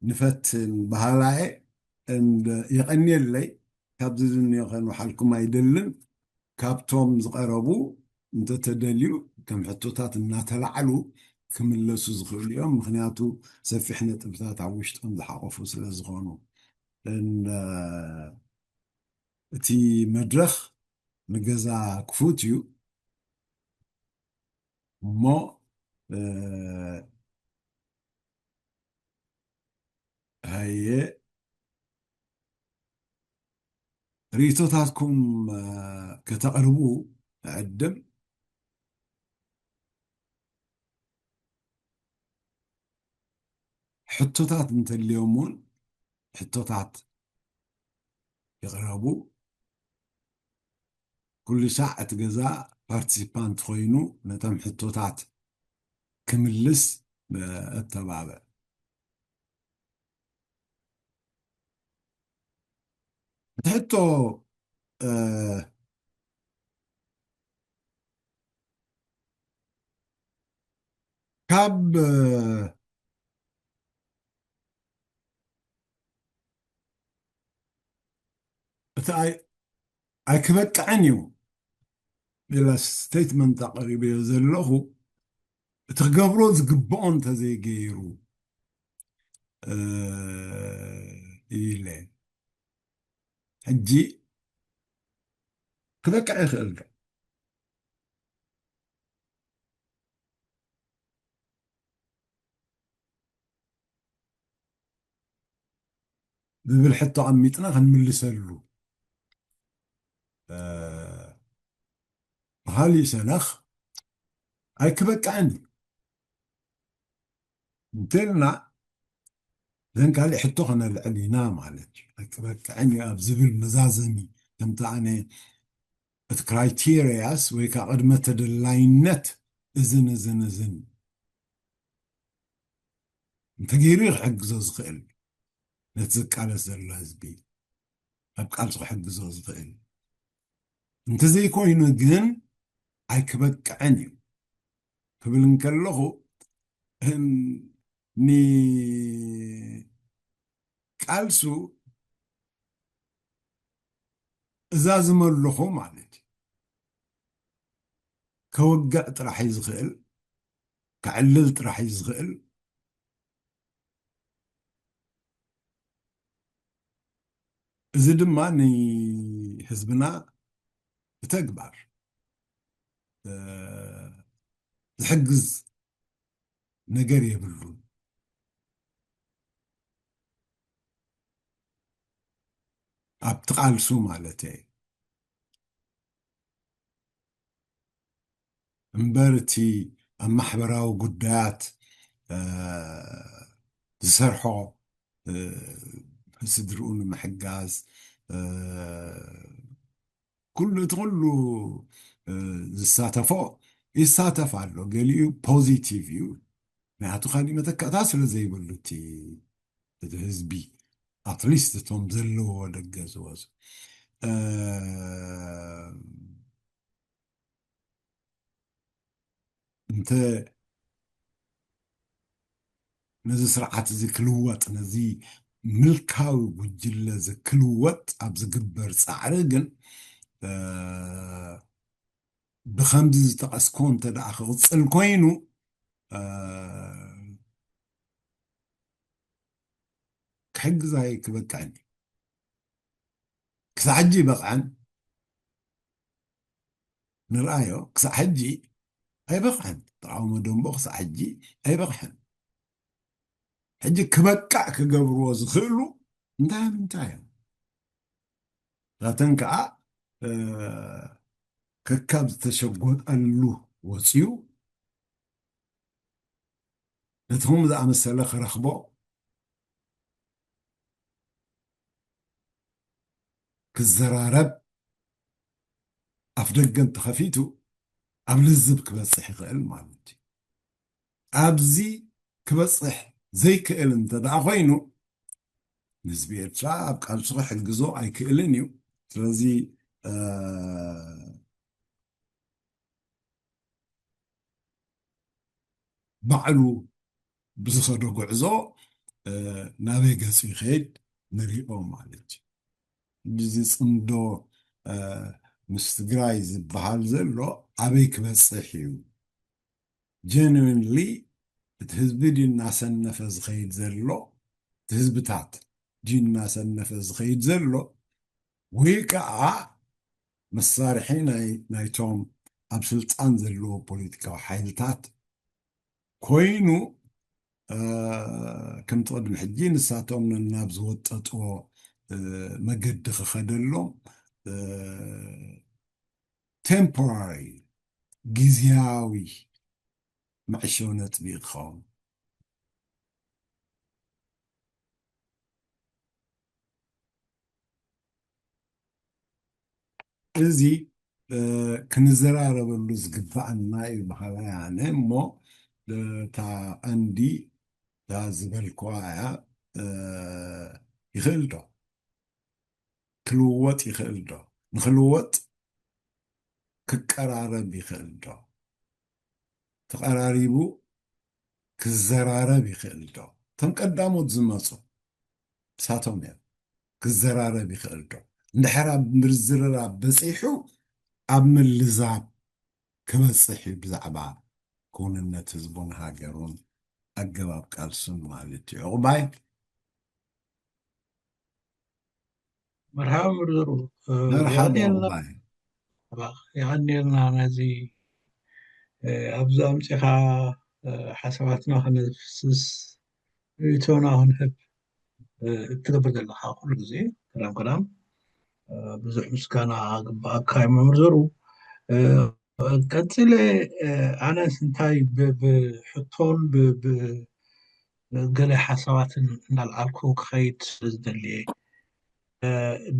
ንፈትን በሃላየ። እንድ-፣ የቐንየለይ። ካብዚ ዝንዮ ከንውሓልኩም ኣይደልን። ካብቶም ዝቐረቡ እንተተደልዩ ከም ሕቶታት እናተላዕሉ ክምለሱ ዝኽእሉ እዮም። ምኽንያቱ ሰፊሕ ነጥብታት ኣብ ውሽጦም ዝሓቆፉ ስለ ዝኾኑ። እን-፣ እቲ መድረኽ ንገዛ ክፉት እዩ። እሞ፣ እ፣ ሃየ፣ ርእይቶታትኩም፣ እ፣ ከተቕርቡ እዕድም። ሕቶታት እንተልዮም እውን ሕቶታት ይቕረቡ። ኩሉ ሳዕ እቲ ገዛ ፓርቲሲፓንት ኮይኑ ነቶም ሕቶታት ክምልስ፣ እ፣ እተባብዕ። እቲ ሕቶ፣ እ፣ ካብ፣ እ፣ እቲ ኣይ-፣ ኣይክበቅዕን እዩ ኢለ ስቴትመንት ኣቕሪበዮ ዘለኹ፣ እቲ ክገብሮ ዝግብኦ እንተዘይገይሩ፣ እ፣ ኢለ። ሕጂ ክበቅዕ ይኽእል ዶ? ዝብል ሕቶ ኣሚጥና ክንምልሰሉ፣ እ፣ ብኻሊእ ሸነኽ ኣይክበቅዕን እዩ እንተልና፣ ዘን ካልእ ሕቶ ከነልዕል ኢና ማለት እዩ። ኣይክበቅዕን እዩ ኣብ ዝብል መዛዘሚ፣ ከምቲ ኣነ እቲ ክራይቴርያስ ወይ ከዓ ቅድመ ተደላይነት እዝን እዝን እዝን እንተገይሩ እዩ ክሕግዞ ዝኽእል፣ ነቲ ዝቃለስ ዘሎ ህዝቢ ኣብ ቃልሱ ክሕግዞ ዝኽእል። እንተዘይኮይኑ ግን ኣይክበቅዕን እዩ ክብል እንከለኹ፣ እም፣ ኒ-፣ ቃልሱ እዛዝመ ኣለኹ ማለት እዩ። ከወግዕ ጥራሕ እዩ ዝኽእል፣ ከዕልል ጥራሕ እዩ ዝኽእል። እዚ ድማ ንህዝብና ብተግባር ዝሕግዝ ነገር የብሉን። ኣብቲ ቃልሱ ማለት እየ። እምበር እቲ ኣብ ማሕበራዊ ጉዳያት ዝሰርሖ፣ ስድርኡ ንምሕጋዝ፣ ኩሉ እቲ ኩሉ ዝሳተፎ ይሳተፍ ኣሎ። ገሊኡ ፖዚቲቭ እዩ፣ ምክንያቱ ካሊእ መተካእታ ስለ ዘይብሉ እቲ እቲ ህዝቢ፣ ኣትሊስት እቶም ዘለዎ ደገ ዝወፁ እንተ ነዚ ስርዓት እዚ ክልወጥ፣ ነዚ ምልካዊ ጉጅለ እዚ ክልወጥ ኣብ ዝግበር ፃዕሪ ግን ብኸምዚ ዝጠቐስኮ እንተ ደኣ ክቕፅል ኮይኑ ክሕግዝ ኣይክበቅዕን እዩ። ክሳዕ ሕጂ ይበቕዐን ንርኣዮ። ክሳዕ ሕጂ ኣይበቕዐን። ተቃውሞ ደንቦ ክሳዕ ሕጂ ኣይበቕዐን። ሕጂ ክበቅዕ ክገብርዎ ዝኽእሉ እንታይ ምንታይ እዮም? እዛተን ከዓ ከካብ ዝተሸጎጠሉ ወፅዩ ነቲ ከምኡ ዝኣመሰለ ክረኽቦ ክዘራረብ ኣፍ ደገ እንተኸፊቱ ኣብ ልዝብ ክበፅሕ ይኽእል ማለት እዩ። ኣብዚ ክበፅሕ ዘይክእል እንተ ደኣ ኮይኑ ንህዝቢ ኤርትራ ኣብ ቃልሱ ክሕግዞ ኣይክእልን እዩ። ስለዚ ባዕሉ ብዝኸዶ ጉዕዞ ናበይ ገፁ ይኸይድ ንሪኦ ማለት እዩ። እዚ ፅምዶ ምስ ትግራይ ዝበሃል ዘሎ ኣበይ ክበፅሕ እዩ? ጀንዊንሊ እቲ ህዝቢ ድዩ እናሰነፈ ዝኸይድ ዘሎ? እቲ ህዝብታት ድዩ እናሰነፈ ዝኸይድ ዘሎ? ወይ ከዓ መሳርሒ ናይ ናይቶም ኣብ ስልጣን ዘለዎ ፖለቲካዊ ሓይልታት ኮይኑ ከምቲ ቅድሚ ሕጂ ንሳቶም ነናብ ዝወጠጥዎ መገዲ ክኸደሎም ቴምፖራሪ ግዝያዊ መዕሸዊ ነጥቢ ክኸውን እዚ ክንዘራረበሉ ዝግባኣና እዩ በሃላይ ኣነ እሞ እታ ቀንዲ እታ ዝበልኩዋ እያ። ይኽእል ዶ ክልወጥ ይኽእል ዶ? ንኽልወጥ ክቀራረብ ይኽእል ዶ? ተቐራሪቡ ክዘራረብ ይኽእል ዶ? እቶም ቀዳሞት ዝመፁ ንሳቶም እዮም። ክዘራረብ ይኽእል ዶ? እንድሕር ኣብ ምዝርራብ በፂሑ ኣብ ምልዛብ ክበፅሕ እዩ ብዛዕባ ክውንነት ህዝቡን ሃገሩን ኣገባብ ቃልሱን ማለት እዩ። ዕቑባይ መርሓባ ምርዝሩ መርሓባ ዕቑባይ የቐንየልና ነዚ ኣብዚ ኣምፂኻ ሓሳባትና ከነፍስስ ርእቶና ክንህብ እትገብር ዘለካ ኩሉ ግዜ ቀዳም ቀዳም ብዙሕ ምስጋና ግባኣካ እዩ መምህር ዘርኡ። ቀፂለ ኣነስ እንታይ ብሕቶን ገለ ሓሳባትን እናልዓልኩ ክኸይድ ስለ ዝደልየ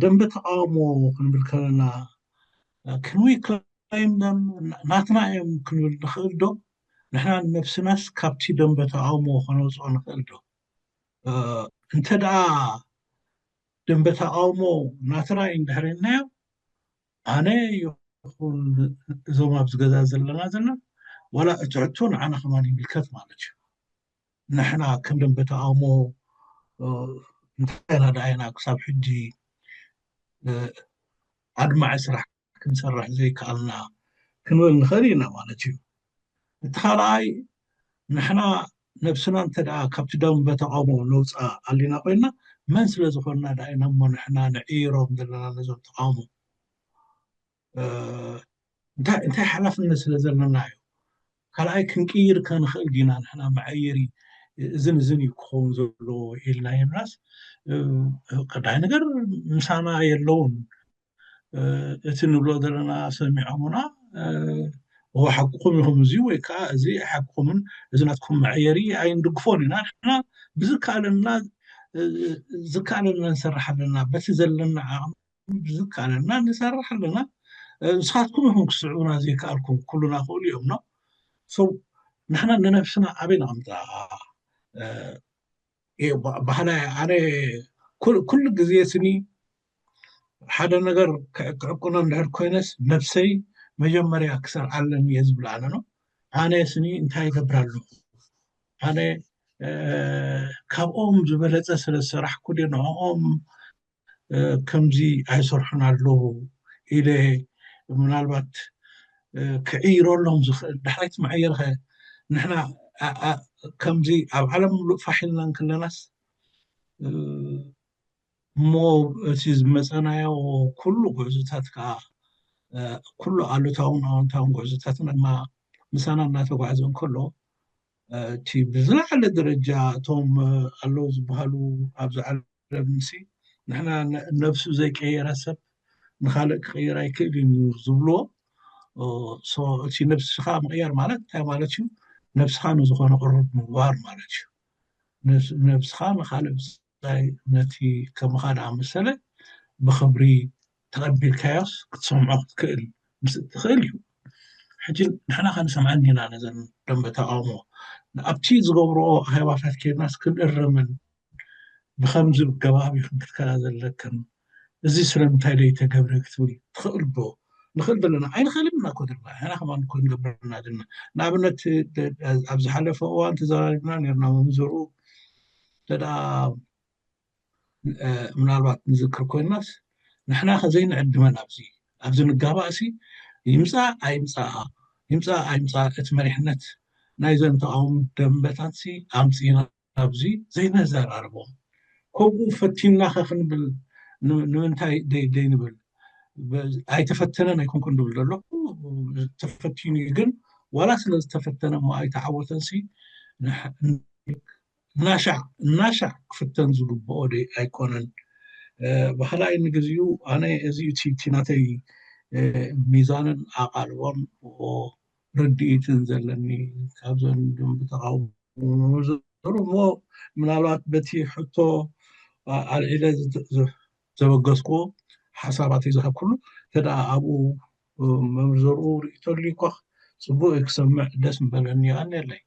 ደንበ ተቃውሞ ክንብል ከለና ክንዊ ናትና እዮም ክንብል ንኽእል ዶ? ንሕና ንነብስናስ ካብቲ ደንበ ተቃውሞ ከነውፅኦ ንኽእል ዶ? እንተ ደኣ ደንበ ተቃውሞ ናትና እዩ እንድሕር ኢልናዮ ኣነ ይኹን እዞም ኣብዚ ገዛ ዘለና ዘለና ዋላ እቲ ሕቶ ንዓና ከማን ይምልከት ማለት እዩ። ንሕና ከም ደንበ ተቃውሞ እንታይ ኢና ደኣ ኢና ክሳብ ሕጂ ኣድማዒ ስራሕ ክንሰርሕ ዘይከኣልና ክንብል ንኽእል ኢና ማለት እዩ። እቲ ካልኣይ፣ ንሕና ነብስና እንተ ደኣ ካብቲ ደንበ ተቓውሞ ነውፅኣ ኣሊና ኮይና፣ መን ስለ ዝኾንና ደኣ ኢና እሞ ንሕና ንዕይሮም ዘለና ነዞም ተቓውሞ? እንታይ ሓላፍነት ስለ ዘለና እዩ? ካልኣይ ክንቅይር ከንኽእል ዲና ንሕና መዐየሪ እዝን እዝን እዩ ክኸውን ዘለዎ ኢልና የምናስ ቀዳይ ነገር ምሳና የለውን። እቲ ንብሎ ዘለና ሰሚዖምና እዎ ሓቅኹም ኢኹም እዚ ወይ ከዓ እዚ ሓቅኹምን እዚ ናትኩም መዐየሪ ኣይንድግፎን ኢና። ንሕና ብዝከኣለና ዝከኣለና ንሰርሕ ኣለና፣ በቲ ዘለና ዓቕሚ ብዝከኣለና ንሰርሕ ኣለና። ንስኻትኩም ኢኹም ክስዕቡና ዘይከኣልኩም፣ ኩሉና ክእሉ እዮም ነው። ንሕና ንነብስና ኣበይ ነቐምጣ? ባህላይ ኣነ ኩሉ ግዜ ስኒ ሓደ ነገር ክዕቅኖ እንድሕር ኮይነስ ነብሰይ መጀመርያ ክሰርዓለን እየ ዝብል ኣነ ነው። ኣነ ስኒ እንታይ ይገብር ኣለኹ? ኣነ ካብኦም ዝበለፀ ስለ ዝሰራሕኩ ድየ ንዕኦም ከምዚ ኣይሰርሑን ኣለዉ ኢለ ምናልባት ክዕይረሎም ዝኽእል ዳሕራይ ትመዐየር ኸ ንሕና ከምዚ ኣብ ዓለም ምሉእ ፋሕ ኢልና እንከለናስ እሞ እቲ ዝመፀናዮ ኩሉ ጉዕዞታት ከዓ ኩሉ ኣሉታውን ኣወንታውን ጉዕዞታትና ድማ ምሳና እናተጓዕዘ እንከሎ እቲ ብዝለዓለ ደረጃ እቶም ኣለዉ ዝበሃሉ ኣብዚ ዓለም ንሲ ንሕና ነብሱ ዘይቀየረ ሰብ ንኻልእ ክቕይር ኣይክእልን እዩ ዝብልዎ። እቲ ነብስኻ ምቕያር ማለት እንታይ ማለት እዩ? ነብስኻ ንዝኾነ ቅሩብ ምግባር ማለት እዩ። ነብስኻ ንኻልእ ብዛይ ነቲ ከምኻ ዝኣመሰለ ብኽብሪ ተቐቢልካዮስ ክትሰምዖ ክትክእል ምስ እትኽእል እዩ። ሕጂ ንሕና ከንሰምዐን ኢና ነዘን ደንበ ተቃውሞ ኣብቲ ዝገብርኦ ኣኼባታት ኬድናስ ክንእረምን ብከምዚ ገባብ ኢኽን ክትከላ ዘለክን እዚ ስለምንታይ ደይተገብረ ክትብል ትኽእል ዶ? ንኽእል ዘለና ኣይንኽእልን ኢና እኮ ዘለና ሕና ከማን እኮ ንገብረና ዘለና። ንኣብነት ኣብ ዝሓለፈ እዋን ተዘራሪብና ነርና መምዝርኡ ተዳ ምናልባት ንዝክር ኮይናስ ንሕና ከዘይንዕድመን ኣብዚ ኣብዚ ንጋባእ ሲ ይምፃእ ኣይምፃእ ይምፃእ ኣይምፃእ እቲ መሪሕነት ናይዘን ተቃውሞ ደንበታት ሲ ኣምፂና ኣብዚ ዘይነዘራርቦም ከምኡ ፈቲና ከ ክንብል ንምንታይ ደይንብል ኣይተፈተነን ኣይኮንኩን ድብል ዘሎ ተፈቲኑ ግን ዋላ ስለ ዝተፈተነ እሞ ኣይተዓወተን ሲ እናሻዕ እናሻዕ ክፍተን ዝግብኦ ዶ ኣይኮነን? ብካልኣይ ንግዚኡ ኣነ እዚ እቲ ናተይ ሚዛንን ኣቓልቦን ርድኢትን ዘለኒ ካብዞን ደንቢ ተቃውሞ መምዘሩ እሞ ምናልባት በቲ ሕቶ ኣልዒለ ዘበገስክዎ ሓሳባተይ ዝሃብኩሉ ተደኣ ኣብኡ መምዘሩ ርእቶ ኣልዩኳ ፅቡቅ ክሰምዕ ደስ ምበለኒ ይቀንየለይ።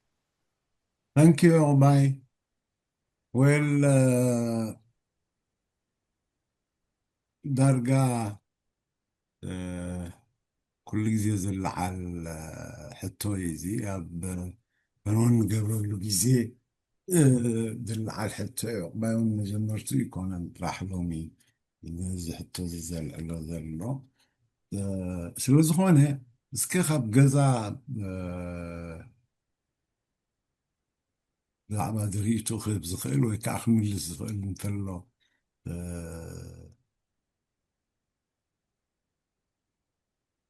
Thank you ኦባይ። Well ዳርጋ ኩሉ ግዜ ዝለዓል ሕቶ እዩ እዚ ኣብ ፈኖን ንገብረሉ ግዜ ዝለዓል ሕቶ እዩ። ኦባይ እውን መጀመርቱ ይኮነን ጥራሕ ሎሚ እዚ ሕቶ እዚ ዘልዕሎ ዘሎ ስለዝኾነ እስከ ካብ ገዛ ብዛዕባ ዝርእይቱ ክህብ ዝኽእል ወይ ከዓ ክምልስ ዝኽእል እንተሎ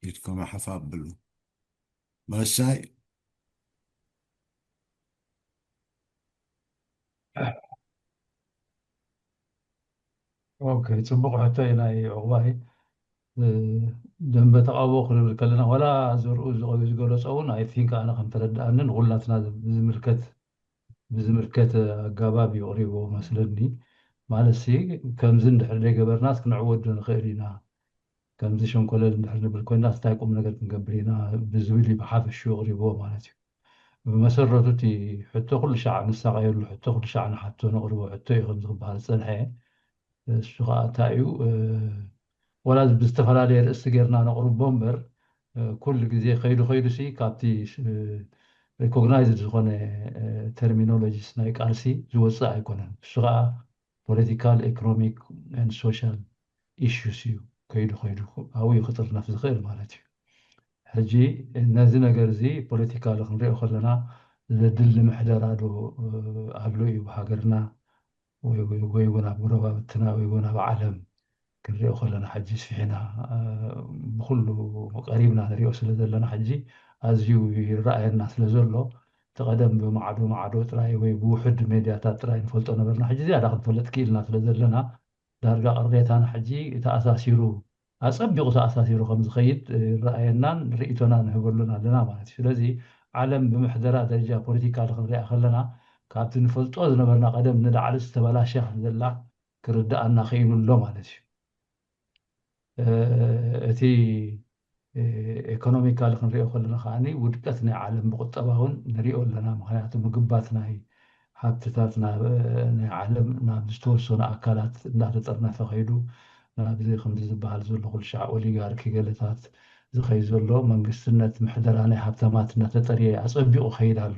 ኢድኩም ሓፍ ኣብሉ ባሻይ። ኦኬ፣ ፅቡቕ ሕቶ እዩ ናይ ዑቕባይ። ደንበ ተቓውሞ ክንብል ከለና ዋላ ዘርኡ ዝገለፆ እውን ኣይ ቲንክ ኣነ ከም ተረድኣኒ ንኹላትና ብዝምልከት ብዝምልከት ኣጋባብ እዩ ኣቕሪብዎ መስለኒ። ማለት ሲ ከምዚ እንድሕር ዘይገበርናስ ክንዕወት ዶ ንኽእል ኢና? ከምዚ ሸንኮለል እንድሕር ንብል ኮይና እንታይ ቁም ነገር ክንገብር ኢና ብዝብል እዩ ብሓፈሽኡ ኣቕሪብዎ ማለት እዩ። ብመሰረቱ እቲ ሕቶ ኩሉ ሻዕ ንሳቐየሉ ሕቶ ኩሉ ሻዕ ንሓቶ ነቕርቦ ሕቶ እዩ ከምዚ ክበሃል ዝፀንሐ። እሱ ከዓ እንታይ እዩ ወላ ብዝተፈላለየ ርእሲ ጌርና ነቕርቦ እምበር ኩሉ ግዜ ከይዱ ከይዱ ሲ ካብቲ ሪኮግናይዝድ ዝኾነ ተርሚኖሎጂስ ናይ ቃልሲ ዝወፅእ ኣይኮነን። እሱ ከዓ political, economic and social issues እዩ። ከይዱ ከይዱ ኣብኡ እዩ ክጥርነፍ ዝኽእል ማለት እዩ። ሕጂ ነዚ ነገር እዚ ፖለቲካሊ ክንሪኦ ከለና ዘድሊ ምሕደራ ዶ ኣሎ እዩ ብሃገርና ወይ እውን ኣብ ጎረባብትና ወይ እውን ኣብ ዓለም ክንሪኦ ከለና ሕጂ ስፊሕና ብኩሉ ቀሪብና ንሪኦ ስለ ዘለና ሕጂ ኣዝዩ ይረኣየና ስለ ዘሎ እቲ ቀደም ብማዕዶ ማዕዶ ጥራይ ወይ ብውሕድ ሜድያታት ጥራይ ንፈልጦ ነበርና። ሕጂ ዝያዳ ክንፈልጥ ክኢልና ስለ ዘለና ዳርጋ ቅሬታና ሕጂ ተኣሳሲሩ ኣጸቢቑ ተኣሳሲሩ ከም ዝኸይድ ይረኣየናን ርእይቶና ንህበሉን ኣለና ማለት እዩ። ስለዚ ዓለም ብምሕደራ ደረጃ ፖለቲካ ክንሪኣ ከለና ካብቲ ንፈልጦ ዝነበርና ቀደም ንላዕሊ ዝተበላሸ ከም ዘላ ክርድኣና ክኢሉ ኣሎ ማለት እዩ። እቲ ኤኮኖሚካሊ ክንሪኦ ከለና ከዓኒ ውድቀት ናይ ዓለም ብቁጠባ እውን ንሪኦ ኣለና። ምክንያቱ ምግባት ናይ ሃብትታት ናይ ዓለም ናብ ዝተወሰኑ ኣካላት እንዳተጠርነፈ ከይዱ ናብዚ ከምዚ ዝበሃል ዘሎ ኩልሻዕ ኦሊጋርኪ ገለታት ዝኸይድ ዘሎ መንግስትነት ምሕደራ ናይ ሃብታማት እናተጠርየ ኣጸቢቑ ከይድ ኣሎ።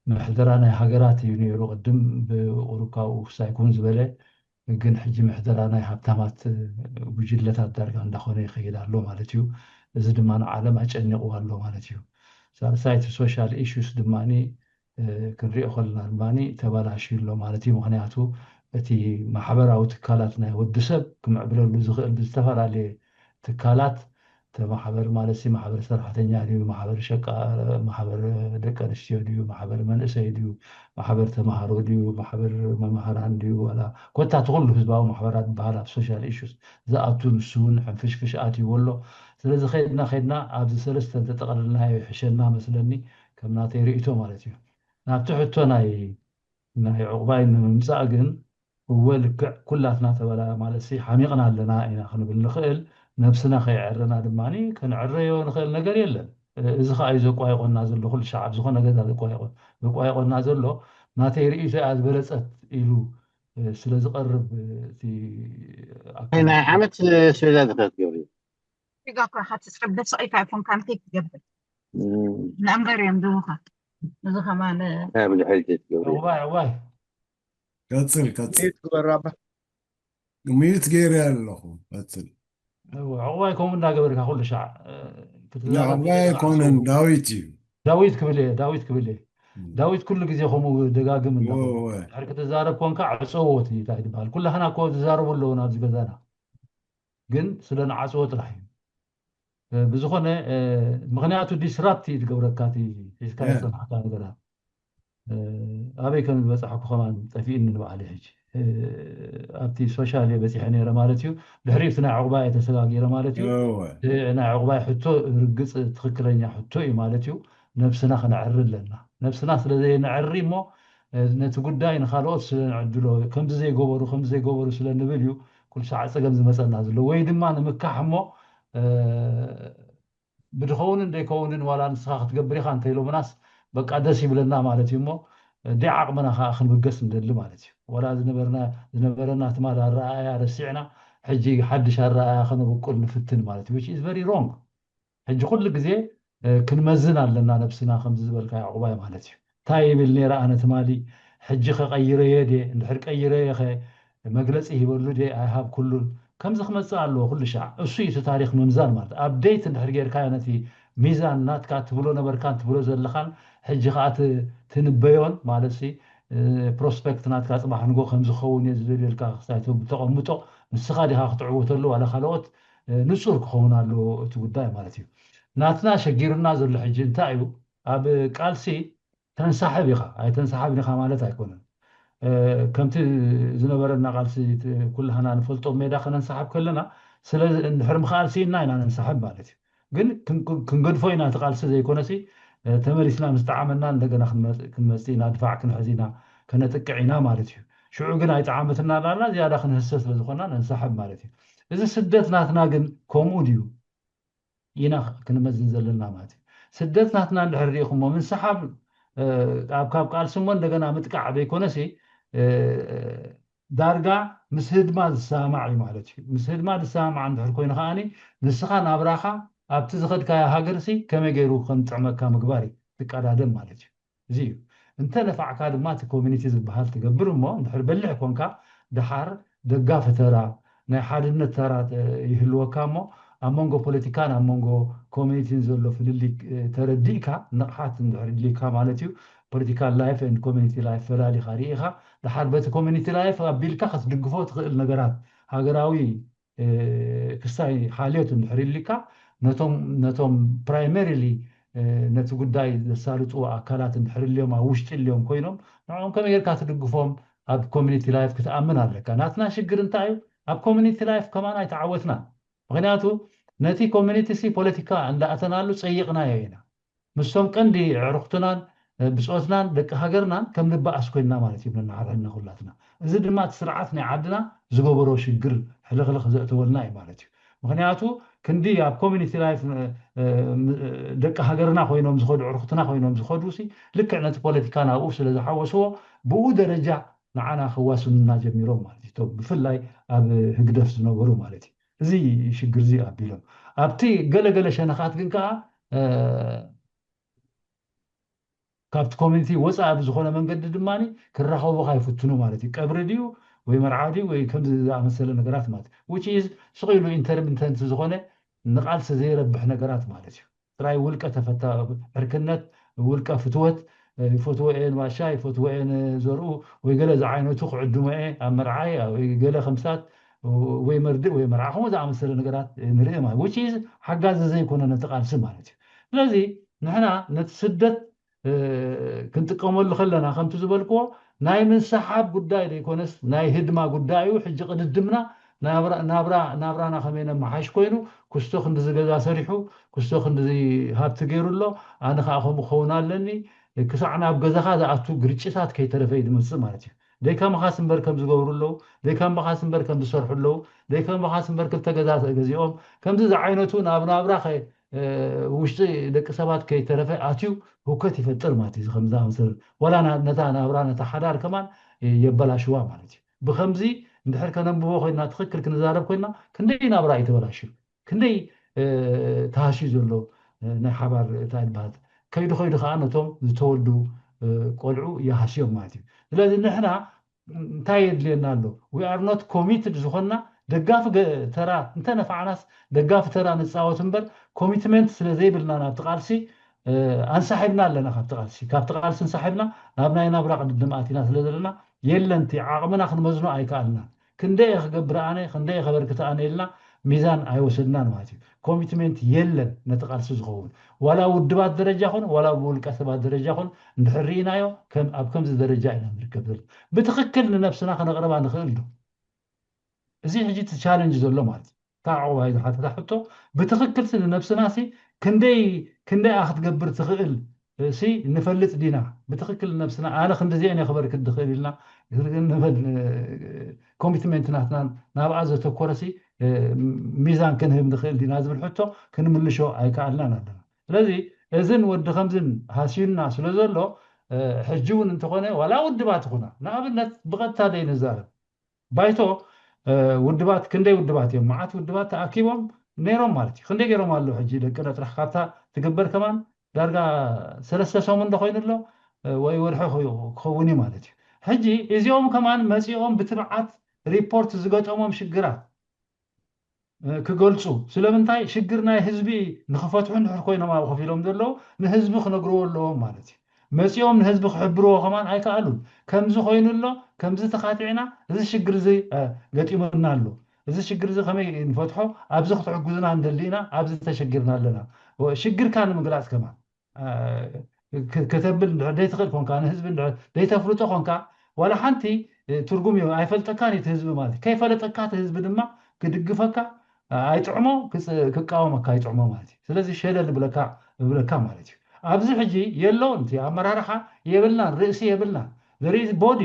ምሕደራ ናይ ሃገራት እዩ ነይሩ ቅድም ብቁሩብ ካብኡ ክሳይ ኩን ዝበለ ግን ሕጂ ምሕደራ ናይ ሃብታማት ጉጅለታት ዳርጋ እንዳኾነ ይኸይድ ኣሎ ማለት እዩ። እዚ ድማ ንዓለም ኣጨኒቕዋ ኣሎ ማለት እዩ። ሳልሳይ እቲ ሶሻል ኢሹስ ድማ ክንሪኦ ከለና ድማ ተባላሽዩ ኣሎ ማለት እዩ። ምክንያቱ እቲ ማሕበራዊ ትካላት ናይ ወዲ ሰብ ክምዕብለሉ ዝኽእል ብዝተፈላለየ ትካላት ማሕበር ማለት ማሕበር ሰራሕተኛ ድዩ፣ ማሕበር ሸቃ፣ ማሕበር ደቂ ኣንስትዮ ድዩ፣ ማሕበር መንእሰይ ድዩ፣ ማሕበር ተምሃሮ ድዩ፣ ማሕበር መምሃራን ድዩ፣ ዋላ ኮታ እቲ ኩሉ ህዝባዊ ማሕበራት ዝበሃል ኣብ ሶሻል ኢሹስ ዝኣቱ ንሱ እውን ሕንፍሽፍሽ ኣትይዎ ኣሎ። ስለዚ ከድና ከድና ኣብዚ ሰለስተ እንተጠቐለልናዮ ይሕሸና መስለኒ ከም ናተይ ርእይቶ ማለት እዩ። ናብቲ ሕቶ ናይ ናይ ዕቑባይ ንምምፃእ ግን እወ ልክዕ ኩላትና ተበላ ማለት ሓሚቕና ኣለና ኢና ክንብል ንኽእል። ነብስና ከይዕረና ድማ ከነዕረዮ ንኽእል ነገር የለን። እዚ ከዓ እዩ ዘቋየቆና ዘሎ ኩሉ ሻዕ ኣብ ዝኾነ ገዛ ዘቋየቆ ዘቋየቆና ዘሎ ናተይ ርእይቶ እያ ዝበለፀት ኢሉ ስለ ዝቐርብ እቲ ኣካል ናይ ዓመት ስለ ዝኸት ገብሪ ሪጋ እኮ ኢኻ ትስሕብ ደስ ኢልካ ኣይኮንካን ከይትገብር ንእምበር እዮም ዝህቡኻ እዚ ከማን ካብ ድሕሪት ገብሪ እዋይ እዋይ ቀፅል ቀፅል ሚዩት ግበራ ኣባ ሚዩት ገይረ ኣለኹ ቀፅል ዕቑባይ ከምኡ እንዳገበርካ ኩሉ ሻዕ ዕቑባይ ኣይኮነን ዳዊት እዩ ዳዊት ክብል እየ ዳዊት ክብል እየ ዳዊት ኩሉ ግዜ ከምኡ ደጋግም እንዳ ድሕሪ ክትዛረብ ኮንካ ዕፀዎ እቲ እንታይ ዝበሃል ኩላህና እኮ ዝዛረቡ ኣለዉ ናብዚ ገዛና ግን ስለ ንዓፅዎ ጥራሕ እዩ ብዝኾነ ምክንያቱ ዲስራፕት እዩ ዝገብረካ እቲ ሒዝካ ዝፀናሕካ ነገራት ኣበይ ከም ዝበፃሕኩ ከማን ጠፊእኒ ንባዕለይ ሕጂ ኣብቲ ሶሻል እየ በፂሐ ነይረ ማለት እዩ ድሕሪ እቲ ናይ ዕቑባይ እየ ተሰጋጊረ ማለት እዩ ናይ ዕቑባይ ሕቶ ርግፅ ትክክለኛ ሕቶ እዩ ማለት እዩ ነብስና ክነዕሪ ኣለና ነብስና ስለዘየነዕሪ እሞ ነቲ ጉዳይ ንካልኦት ስለ ንዕድሎ ከምዚ ዘይገበሩ ከምዚ ዘይገበሩ ስለ ንብል እዩ ኩሉ ሰዓት ፀገም ዝመፀና ዘሎ ወይ ድማ ንምካሕ እሞ ብድኸውንን ደይከውንን ዋላ ንስኻ ክትገብር ኢኻ እንተኢሎምናስ በቃ ደስ ይብለና ማለት እዩ እሞ ደይ ዓቕምና ከዓ ክንብገስ ንደሊ ማለት እዩ ዋላ ዝነበረና ትማል ኣረኣያ ረሲዕና ሕጂ ሓድሽ ኣረኣያ ከነብቁል ንፍትን ማለት እዩ very wrong ሕጂ ኩሉ ግዜ ክንመዝን ኣለና ነብስና ከምዚ ዝበልካ ዕቑባይ ማለት እዩ እንታይ ይብል ነይረ ኣነ ትማሊ ሕጂ ከቀይረየ ድየ እንድሕር ቀይረየ ከ መግለፂ ሂበሉ ድየ ኣይሃብኩሉን ከምዚ ክመፅእ ኣለዎ ኩሉ ሻዕ እሱ እዩ እቲ ታሪክ ምምዛን ማለት ኣብዴት እንድሕር ጌርካዮ ነቲ ሚዛን ናትካ ትብሎ ነበርካን ትብሎ ዘለካን ሕጂ ከዓ ትንበዮን ማለት ፕሮስፐክት ናትካ ፅባሕ ንጎ ከምዝኸውን እየ ዝደልየልካ ክሳይ ተቐምጦ ንስኻ ዲኻ ክትዕወተሉ ዋላ ካልኦት ንፁር ክኸውን ኣለዎ እቲ ጉዳይ ማለት እዩ ናትና ሸጊሩና ዘሎ ሕጂ እንታይ እዩ ኣብ ቃልሲ ተንሳሕብ ኢኻ ኣይተንሳሓብን ኢኻ ማለት ኣይኮነን ከምቲ ዝነበረና ቃልሲ ኩላህና ንፈልጦ ሜዳ ከነንሳሕብ ከለና ስለ እንድሕር ምክኣል ስኢና ኢና ነንሳሕብ ማለት እዩ ግን ክንገድፎ ኢና እቲ ቃልሲ ዘይኮነሲ ተመሊስና ምስ ጠዓመና እንደገና ክንመፅእ ኢና ድፋዕ ክንሕዝ ኢና ከነጥቅዕ ኢና ማለት እዩ ሽዑ ግን ኣይጠዓመትና ላና ዝያዳ ክንህሰ ስለዝኮና ነንሳሕብ ማለት እዩ እዚ ስደት ናትና ግን ከምኡ ድዩ ኢና ክንመዝን ዘለና ማለት እዩ ስደት ናትና እንድሕር ሪኢኹሞ ምንስሓብ ኣብ ካብ ቃልሲ እሞ እንደገና ምጥቃዕ ዘይኮነሲ ዳርጋ ምስ ህድማ ዝሰማማዕ እዩ ማለት እዩ ምስ ህድማ ዝሰማማዕ እንድሕር ኮይኑ ከዓኒ ንስኻ ናብራኻ ኣብቲ ዝኸድካዮ ሃገርሲ ከመይ ገይሩ ከም ጥዕመካ ምግባር እዩ ትቀዳደም ማለት እዩ እዚ እዩ እንተ ነፋዕካ ድማ እቲ ኮሚኒቲ ዝበሃል ትገብር እሞ እንድሕር በሊሕ ኮንካ ደሓር ደጋፊ ተራ ናይ ሓድነት ተራ ይህልወካ እሞ ኣብ መንጎ ፖለቲካን ኣብ መንጎ ኮሚኒቲን ዘሎ ፍልልይ ተረዲእካ ንቕሓት እንድሕር ድልዩካ ማለት እዩ። ፖለቲካል ላይፍ ን ኮሚኒቲ ላይፍ ፈላሊኻ ርኢኻ ደሓር በቲ ኮሚኒቲ ላይፍ ኣቢልካ ክትድግፎ ትኽእል ነገራት ሃገራዊ ክስታይ ሓልዮት እንድሕር ኢልካ ነቶም ነቶም ፕራይመሪሊ ነቲ ጉዳይ ዘሳልጡ ኣካላት እንድሕር ልዮም ኣብ ውሽጢ ልዮም ኮይኖም ንዕኦም ከመይ ጌርካ ትድግፎም ኣብ ኮሚኒቲ ላይፍ ክትኣምን ኣለካ። ናትና ሽግር እንታይ እዩ? ኣብ ኮሚኒቲ ላይፍ ከማን ኣይተዓወትና። ምክንያቱ ነቲ ኮሚኒቲ ሲ ፖለቲካ እንዳኣተናሉ ጸይቕናዮ ኢና። ምስቶም ቀንዲ ዕሩኽትናን ብፆትናን ደቂ ሃገርናን ከም ንበኣስ ኮይንና ማለት እዩ ነናሓርሕና ኩላትና። እዚ ድማ እቲ ስርዓት ናይ ዓድና ዝገበሮ ሽግር ሕልኽልኽ ዘእተወልና እዩ ማለት እዩ። ምክንያቱ ክንዲ ኣብ ኮሚኒቲ ላይፍ ደቂ ሃገርና ኮይኖም ዝኸዱ ዕሩኽትና ኮይኖም ዝኸዱ ሲ ልክዕ ነቲ ፖለቲካ ናብኡ ስለ ዝሓወስዎ ብኡ ደረጃ ንዓና ከዋስኑና ጀሚሮም ማለት እዩ። ብፍላይ ኣብ ህግደፍ ዝነበሩ ማለት እዩ። እዚ ሽግር እዚ ኣቢሎም ኣብቲ ገለገለ ሸነኻት ግን ከዓ ካብቲ ኮሚኒቲ ወፃኢ ብዝኾነ መንገዲ ድማ ክራኸቡኻ ይፍትኑ ማለት እዩ። ቀብሪ ድዩ ወይ መርዓ ድዩ ወይ ከምዚ ዝኣመሰለ ነገራት ማለት እዩ። ስቕ ኢሉ ኢንተርሚተንት ዝኾነ ንቓልሲ ዘይረብሕ ነገራት ማለት እዩ። ጥራይ ውልቀ ተፈታ ዕርክነት ውልቀ ፍትወት ይፈትዎ እየ ንባሻ ይፈትዎ እየ ንዘርኡ ወይ ገለ ዝዓይነቱ ክዕድሞ እየ ኣብ መርዓይ ወይ ገለ ከምሳት ወይ መርድእ ወይ መርዓ ከምኡ ዝኣመሰለ ነገራት ንርኢ ማለት which is ሓጋዚ ዘይኮነ ነቲ ቃልሲ ማለት እዩ። ስለዚ ንሕና ነቲ ስደት ክንጥቀመሉ ከለና ከምቲ ዝበልክዎ ናይ ምንሰሓብ ጉዳይ ዘይኮነስ ናይ ህድማ ጉዳይ እዩ። ሕጂ ቅድድምና ናብራና ከመይ ነመሓሽ ኮይኑ ክስቶ ክንድዚ ገዛ ሰሪሑ ክስቶ ክንድዚ ሃብቲ ገይሩ ኣሎ ኣነ ከዓ ከምኡ ክኸውን ኣለኒ ክሳዕ ናብ ገዛኻ ዝኣቱ ግርጭታት ከይተረፈ እዩ ዝመፅእ ማለት እዩ። ደይከምኻስ እምበር ከም ዝገብሩ ኣለዉ ደይከምኻስ እምበር ከም ዝሰርሑ ኣለዉ ደይከምኻስ እምበር ክልተ ገዛ ገዚኦም ከምዚ ዝዓይነቱ ናብ ናብራ ውሽጢ ደቂ ሰባት ከይተረፈ ኣትዩ ህውከት ይፈጥር ማለት እዩ። ከምዚ ኣምሰል ዋላ ነታ ናብራ ነታ ሓዳር ከማን የበላሽዋ ማለት እዩ። ብከምዚ እንድሕር ከነንብቦ ኮይና ትኽክል ክንዛረብ ኮይና ክንደይ ናብራ እዩ ተበላሽዩ ክንደይ ተሃስዩ ዘሎ ናይ ሓባር እንታይ ዝበሃል ከይዱ ከይዱ ከዓ ነቶም ዝተወልዱ ቆልዑ ይሃስዮም ማለት እዩ። ስለዚ ንሕና እንታይ የድልየና ኣሎ? We are not committed ዝኾንና ደጋፊ ተራ እንተነፋዕናስ ደጋፊ ተራ ንፃወት እምበር ኮሚትመንት ስለ ዘይብልና ናብቲ ቃልሲ ኣንሳሒብና ኣለና። ካብቲ ቃልሲ ካብቲ ቃልሲ እንሳሒብና ናብ ናይ ናብራ ቅድድም ኣቲና ስለ ዘለና የለን እቲ ዓቕምና ክንመዝኖ ኣይከኣልናን። ክንደይ እየ ክገብር ኣነ ክንደይ እየ ከበርክት ኣነ ኢልና ሚዛን ኣይወሰድናን ማለት እዩ። ኮሚትመንት የለን ነቲ ቃልሲ ዝኸውን ዋላ ውድባት ደረጃ ኹን ዋላ ብውልቀ ሰባት ደረጃ ኹን እንድሕር ርኢናዮ ኣብ ከምዚ ደረጃ ኢና ንርከብ ዘለና። ብትኽክል ንነብስና ከነቕርባ ንኽእል ዶ? እዚ ሕጂ እቲ ቻለንጅ ዘሎ ማለት እዩ። ካብ ዕቑባይ ዝሓተታ ሕቶ ብትኽክል ሲ ንነብስና ሲ ክንደይ ክንደይ ክትገብር ትኽእል ሲ ንፈልጥ ዲና? ብትኽክል ንነብስና ኣነ ክንድዚአን እየ ክበርክት ዝኽእል ኢልና ኮሚትመንት ናትናን ናብኣ ዘተኮረ ሲ ሚዛን ክንህብ ንኽእል ዲና ዝብል ሕቶ ክንምልሾ ኣይከኣልናን ኣለና። ስለዚ እዝን ወዲ ከምዝን ሃስዩና ስለ ዘሎ ሕጂ እውን እንተኾነ ዋላ ውድባት ይኹና ንኣብነት ብቐጥታ ደይ ንዛረብ ባይቶ ውድባት ክንደይ ውድባት እዮም መዓት ውድባት ተኣኪቦም ነይሮም ማለት እዩ። ክንደይ ገይሮም ኣለዉ ሕጂ ደቂ ነጥራሕ ካብታ ትግበር ከማን ዳርጋ ሰለስተ ሰሙን ዶ ኮይኑ ኣሎ ወይ ወርሒ ክኸውን እዩ ማለት እዩ። ሕጂ እዚኦም ከማን መፂኦም ብትብዓት ሪፖርት ዝገጠሞም ሽግራት ክገልፁ ስለምንታይ ሽግር ናይ ህዝቢ ንክፈትሑ እንድሕር ኮይኖም ኣብ ኮፍ ኢሎም ዘለዉ ንህዝቢ ክነግርዎ ኣለዎም ማለት እዩ። መፂኦም ንህዝቢ ክሕብርዎ ከማን ኣይከኣሉን። ከምዚ ኮይኑ ኣሎ ከምዚ ተኻቲዕና እዚ ሽግር እዚ ገጢሙና ኣሎ እዚ ሽግር እዚ ከመይ ንፈትሖ ኣብዚ ክትሕግዙና እንደሊ ኢና ኣብዚ ተሸጊርና ኣለና። ሽግርካ ንምግላፅ ከማን ከተብል እንድሕር ዘይትኽእል ኮንካ ንህዝቢ እንድሕር ዘይተፍልጦ ኮንካ ዋላ ሓንቲ ትርጉም እዩ ኣይፈልጠካን እቲ ህዝቢ ማለት ከይፈለጠካ እቲ ህዝቢ ድማ ክድግፈካ ኣይጥዕሞ ክቃወመካ ኣይጥዕሞ ማለት እዩ። ስለዚ ሸለል ብለካ ብለካ ማለት እዩ። ኣብዚ ሕጂ የለውን እቲ ኣመራርሓ የብልናን ርእሲ የብልናን ዘርኢ ቦዲ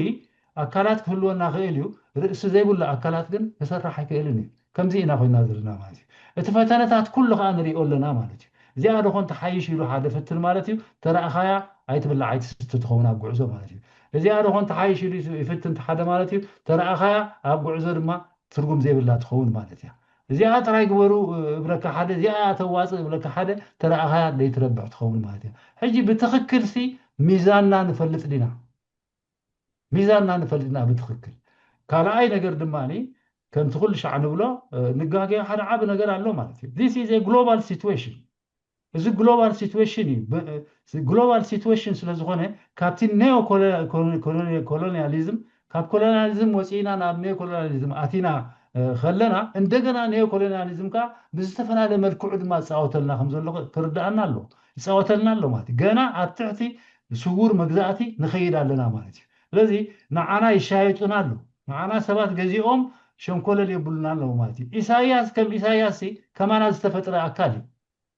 ኣካላት ክህልወና ክእል እዩ። ርእሲ ዘይብሉ ኣካላት ግን ክሰርሕ ኣይክእልን እዩ። ከምዚ ኢና ኮይና ዘለና ማለት እዩ። እቲ ፈተነታት ኩሉ ከዓ ንሪኦ ኣለና ማለት እዩ። እዚኣ ዶ ኮን ተሓይሽ ኢሉ ሓደ ፈትን ማለት እዩ። ተረእኻያ ኣይትብላዕ ኣይትስቲ ትኸውን ኣብ ጉዕዞ ማለት እዩ። እዚኣ ዶ ኮን ተሓይሽ ኢሉ ይፍትን ሓደ ማለት እዩ። ተረእኻያ ኣብ ጉዕዞ ድማ ትርጉም ዘይብላ ትኸውን ማለት እያ። እዚኣ ጥራይ ግበሩ እብለካ ሓደ እዚኣ ተዋፅእ እብለካ ሓደ ተረእኻያ ዘይትረብሕ ትኸውን ማለት እያ። ሕጂ ብትኽክልሲ ሚዛንና ንፈልጥ ዲና? ሚዛንና ንፈልጥ ዲና ብትኽክል? ካልኣይ ነገር ድማ ከምቲ ኩሉ ሻዕ ንብሎ ንጋገዮ ሓደ ዓቢ ነገር ኣሎ ማለት እዩ። This is a global situation። እዚ global situation እዩ። Global situation ስለ ዝኾነ ካብቲ ኔዮ ኮሎኒያሊዝም ካብ ኮሎኒያሊዝም ወፂእና ናብ ኔዮ ኮሎኒያሊዝም ኣቲና ከለና እንደገና ኔዮ ኮሎኒያሊዝም ከዓ ብዝተፈላለየ መልክዑ ድማ ዝፃወተልና ከም ዘሎ ክርዳኣና ኣሎ ይፃወተልና ኣሎ ማለት እዩ። ገና ኣብ ትሕቲ ስውር መግዛእቲ ንኸይድ ኣለና ማለት እዩ። ስለዚ ንዓና ይሻየጡና ኣሎ። ንዓና ሰባት ገዚኦም ሸንኮለል የብሉና ኣለዉ ማለት እዩ። ኢሳያስ ከም ኢሳያስ ከማና ዝተፈጥረ ኣካል እዩ።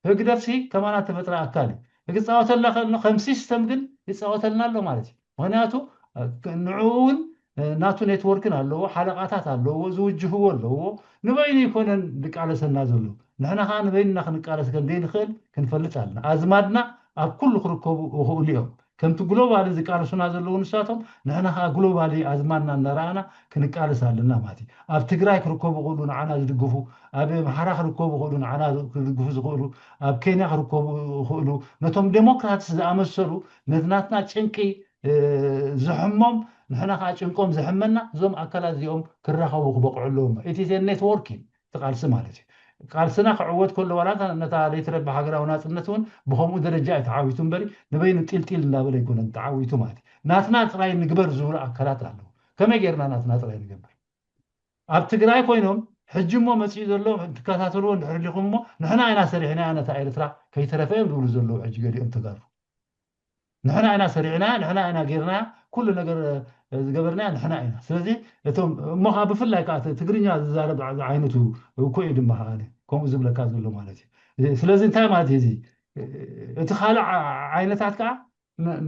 ህግደፍሲ ከማና ተፈጥረ ኣካል እዩ። ክፃወተልና ከሎ ከም ሲስተም ግን ይፃወተልና ኣሎ ማለት እዩ። ምክንያቱ ንዕኡ እውን ናቱ ኔትወርክን ኣለዎ፣ ሓለቃታት ኣለዎ፣ ዝውጅህዎ ኣለዎ። ንበይኑ ይኮነን ዝቃለሰና ዘሎ። ንሕና ከዓ ንበይንና ክንቃለስ ከም ዘይንኽእል ክንፈልጥ ኣለና። ኣዝማድና ኣብ ኩሉ ክርከቡ ይኽእሉ እዮም። ከምቲ ግሎባሊ ዝቃለሱና ዘለዉ ንሳቶም ንሕና ከዓ ግሎባሊ ኣዝማድና እናረኣና ክንቃለስ ኣለና ማለት እዩ። ኣብ ትግራይ ክርከቡ ይኽእሉ ንዓና ዝድግፉ፣ ኣብ ኣምሓራ ክርከቡ ይኽእሉ ንዓና ክድግፉ ዝኽእሉ፣ ኣብ ኬንያ ክርከቡ ይኽእሉ። ነቶም ዴሞክራትስ ዝኣመሰሉ ነቲ ናትና ጭንቂ ዝሕሞም ንሕና ከዓ ጭንቆም ዝሕመና እዞም ኣካላት እዚኦም ክራኸቡ ክበቅዑ ኣለዎም። It is a networking። እቲ ቃልሲ ማለት እዩ። ቃልስና ክዕወት ከሎ ዋላ ነታ ዘይትረቢ ሃገራዊ ናፅነት እውን ብከምኡ ደረጃ እዩ ተዓዊቱ እምበሪ ንበይኑ ጢልጢል እንዳበለ ኣይኮነን ተዓዊቱ ማለት እዩ። ናትና ጥራይ ንግበር ዝብሉ ኣካላት ኣለዉ። ከመይ ጌርና ናትና ጥራይ ንገብር? ኣብ ትግራይ ኮይኖም ሕጂ እሞ መፅኡ ዘሎ ትከታተልዎ እንድሕር ዲኹም እሞ ንሕና ኢና ሰሪሕናያ ነታ ኤርትራ ከይተረፈ እዮም ዝብሉ ዘለዉ ሕጂ ገሊኦም ተጋሩ። ንሕና ኢና ሰሪዕናያ፣ ንሕና ኢና ጌርናያ፣ ኩሉ ነገር ዝገበርናያ ንሕና ኢና። ስለዚ እቶም እሞ ከዓ ብፍላይ ከዓ ትግርኛ ዝዛረብ ዓይነቱ እኮ እዩ ድማ ከዓ ከምኡ ዝብለካ ዘሎ ማለት እዩ። ስለዚ እንታይ ማለት እዩ እዚ እቲ ካልእ ዓይነታት ከዓ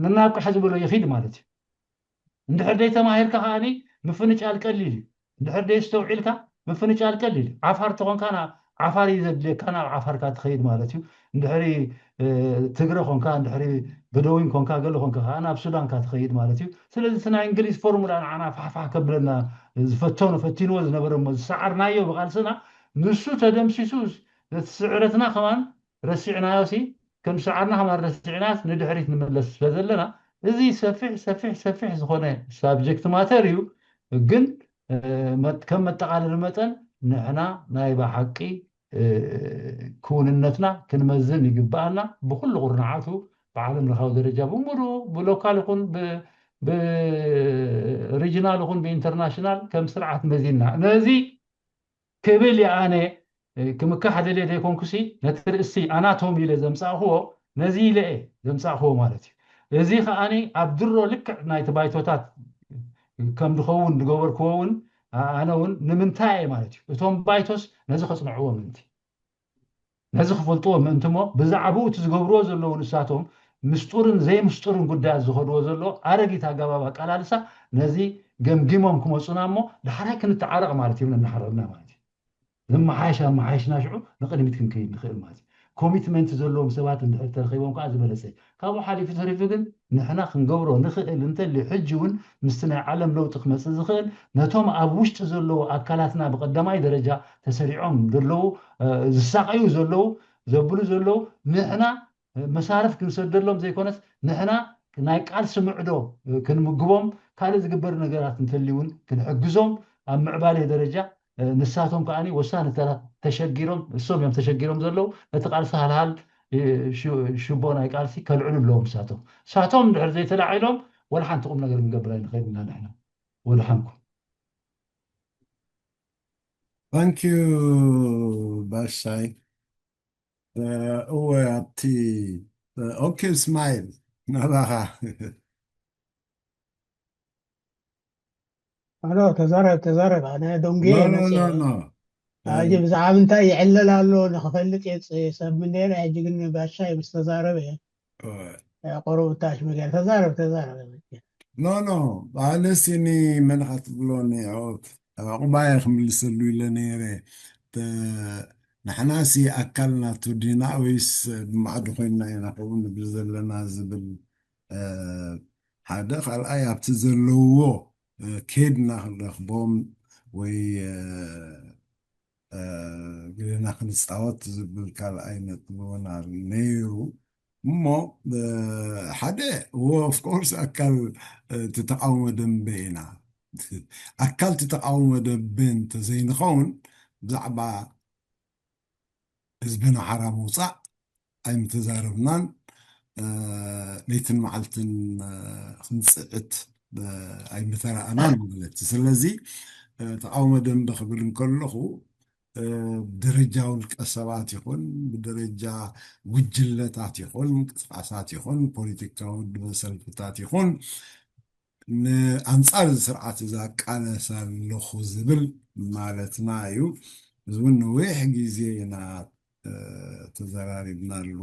ንናብ ቃሕ ዝበሎ ይኺድ ማለት እዩ። እንድሕር ደይ ተማሂርካ ከዓኒ ምፍንጫል ቀሊል እዩ። እንድሕር ደይ ዝተውዒልካ ምፍንጫል ቀሊል እዩ። ዓፋር ተኾንካ ዓፋር እዩ ዘድልየካ ናብ ዓፋርካ ትኸይድ ማለት እዩ። እንድሕሪ ትግረ ኮንካ እንድሕሪ በደዊን ኮንካ ገለ ኮንካ ከዓ ናብ ሱዳንካ ትኸይድ ማለት እዩ። ስለዚ እቲ ናይ እንግሊዝ ፎርሙላ ንዓና ፋሕፋሕ ከብለና ዝፈተኖ ፈቲንዎ ዝነበረ እሞ ዝሰዓርናዮ ብቃልስና ንሱ ተደምሲሱ ነቲ ስዕረትና ከማን ረሲዕናዮ ሲ ከም ሰዓርና ከማን ረሲዕናስ ንድሕሪት ንምለስ ስለ ዘለና እዚ ሰፊሕ ሰፊሕ ሰፊሕ ዝኾነ ሳብጀክት ማተር እዩ። ግን ከም መጠቓለሊ መጠን ንሕና ናይ ብሓቂ ክውንነትና ክንመዝን ይግብኣና። ብኩሉ ቁርንዓቱ ብዓለም ለኻዊ ደረጃ ብምሉ ብሎካል ይኹን ብሪጅናል ይኹን ብኢንተርናሽናል ከም ስርዓት መዚንና ነዚ ክብል እየ ኣነ ክምካሕ ደልየ ዘይኮንኩሲ ነቲ ርእሲ ኣናቶሚ ኢለ ዘምፃእክዎ ነዚ ኢለ እየ ዘምፃእክዎ ማለት እዩ። እዚ ከዓኒ ኣብ ድሮ ልክዕ ናይቲ ባይቶታት ከም ዝኸውን ዝገበርክዎ እውን ኣነ እውን ንምንታይ እየ ማለት እዩ እቶም ባይቶስ ነዚ ከፅንዕዎ ምእንቲ ነዚ ክፈልጥዎ ምእንቲ እሞ ብዛዕባኡ እቲ ዝገብርዎ ዘለዉ ንሳቶም ምስጡርን ዘይምስጡርን ጉዳያት ዝኸድዎ ዘሎ ኣረጊት ኣገባብ ኣቃላልሳ ነዚ ገምጊሞም ክመፁና እሞ ዳሕራይ ክንተዓረቕ ማለት እዩ ነናሓረቕና ማለት እዩ። ንመሓየሽ ኣመሓየሽና ሽዑ ንቕድሚት ክንከይድ ንኽእል ማለት እዩ። ኮሚትመንት ዘለዎም ሰባት እንድሕር ተረኺቦም ከዓ ዝበለፀ ካብኡ ሓሊፉ ተሪፉ ግን ንሕና ክንገብሮ ንኽእል እንተልዩ ሕጂ እውን ምስቲ ናይ ዓለም ለውጢ ክመፅእ ዝኽእል ነቶም ኣብ ውሽጢ ዘለዉ ኣካላትና ብቐዳማይ ደረጃ ተሰሪዖም ዘለዉ ዝሳቐዩ ዘለዉ ዘብሉ ዘለዉ ንሕና መሳርፍ ክንሰደሎም ዘይኮነስ ንሕና ናይ ቃልሲ ምዕዶ ክንምግቦም ካልእ ዝግበር ነገራት እንተልዩ እውን ክንሕግዞም ኣብ ምዕባለ ደረጃ ንሳቶም ከዓ ወሳኒ ተራ ተሸጊሮም እሶም እዮም ተሸጊሮም ዘለዉ ነቲ ቃልሲ ሃልሃል ሽቦ ናይ ቃልሲ ከልዕሉ ኣለዎም ንሳቶም ንሳቶም ድሕር ዘይተላዒሎም ወላ ሓንቲ ቁም ነገር ክንገብር ኣይንኽእል ኢና ንሕና ወድሓንኩም Thank you ባሻይ እወ ኣብቲ ኦኬ እስማኤል ናባኻ ኣሎ ተዛረብ ተዛረብ ኣነ ደንጉየ መፅየ ሕጂ ብዛዕባ ምንታይ ይዕለል ኣሎ ንክፈልጥ እየ ሰብ ምንደለ ሕጂ ግን ባሻይ ምስ ተዛረበ እየ ቆረቡ ታሽ መገር ተዛረብ ተዛረብ ኖ ኖ ኣነስ እኒ መን ኢኻ ትብሎ ኒዖ ዕቑባየ ክምልሰሉ ኢለ ነይረ ንሕናሲ ኣካል ናቱ ዲና ወይስ ብማዕዱ ኮይንና ኢና ከምኡ ንብል ዘለና ዝብል ሓደ ካልኣይ ኣብቲ ዘለውዎ ከይድና ክንረኽቦም ወይ ግደና ክንፃወት ዝብል ካልኣይ ነጥቢ እውን ነይሩ እሞ ሓደ ኦፍኮርስ ኣካል እቲ ተቃውሞ ደንበ ኢና ኣካልቲ ተቃውሞ ደንበ እንተዘይንኸውን ብዛዕባ ህዝብና ሓራ ምውፃእ ኣይምተዛረብናን ለይትን መዓልትን ክንፅዕት ኣይምተረኣናን ማለት እዩ። ስለዚ ተቃውሞ ደንበ ክብል እንከለኹ ብደረጃ ውልቀ ሰባት ይኹን ብደረጃ ጉጅለታት ይኹን ምንቅስቃሳት ይኹን ፖለቲካዊ ውድበ ሰልፍታት ይኹን ንኣንፃር እዚ ስርዓት እዚ ኣቃለስ ኣለኹ ዝብል ማለትና እዩ። እዚ እውን ነዊሕ ግዜ ኢና ተዘራሪብናሉ።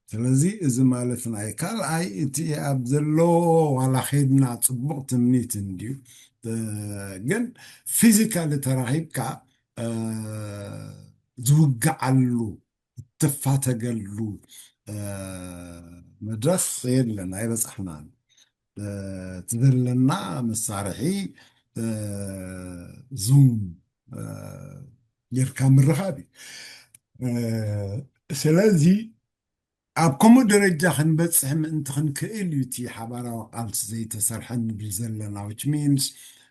ስለዚ እዚ ማለት ናይ ካልኣይ እቲ ኣብ ዘለዎ ዋላ ኸይድና ፅቡቕ ትምኒት እንድዩ፣ ግን ፊዚካሊ ተራኺብካ ዝውግዓሉ እትፋተገሉ መድረኽ የለን፣ ኣይበፃሕናን። እቲ ዘለና መሳርሒ ዙም ጌርካ ምርኻብ እዩ። ስለዚ ኣብ ከምኡ ደረጃ ክንበፅሕ ምእንቲ ክንክእል እዩ እቲ ሓባራዊ ቃልሲ ዘይተሰርሐ ንብል ዘለና፣ which means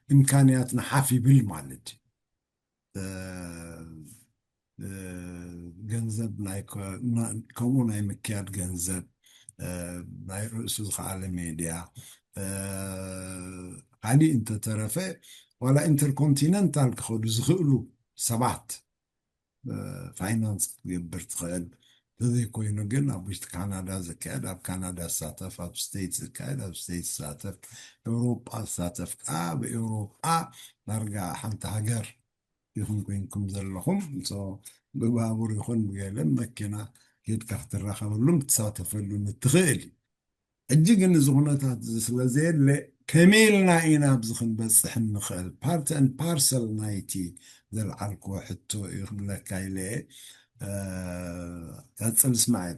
እምካንያትና ሓፍ ይብል ማለት እዩ። ገንዘብ ከምኡ ናይ ምክያድ ገንዘብ፣ ናይ ርእሱ ዝኸኣለ ሜድያ፣ ካሊእ እንተተረፈ ዋላ ኢንተርኮንቲነንታል ክኸዱ ዝኽእሉ ሰባት ፋይናንስ ክትገብር ትኽእል። ተዘይኮይኑ ግን ኣብ ውሽጢ ካናዳ ዝካየድ ኣብ ካናዳ ዝሳተፍ፣ ኣብ ስቴት ዝካየድ ኣብ ስቴት ዝሳተፍ፣ ኤውሮጳ ዝሳተፍ ከዓ ኣብ ኤውሮጳ ዳርጋ ሓንቲ ሃገር ኢኹም ኮይንኩም ዘለኹም ብባቡር ይኹን ብገለ መኪና ኬድካ ክትራኸበሉን ክትሳተፈሉን እትኽእል እዩ። ሕጂ ግን እዚ ኩነታት እዚ ስለ ዘየለ ከመይ ኢልና ኢና ኣብዚ ክንበፅሕ እንኽእል? ፓርት ን ፓርሰል ናይቲ ዘልዓልክዎ ሕቶ እዩ ክብለካ ኢለ። ቀፅል እስማኤል።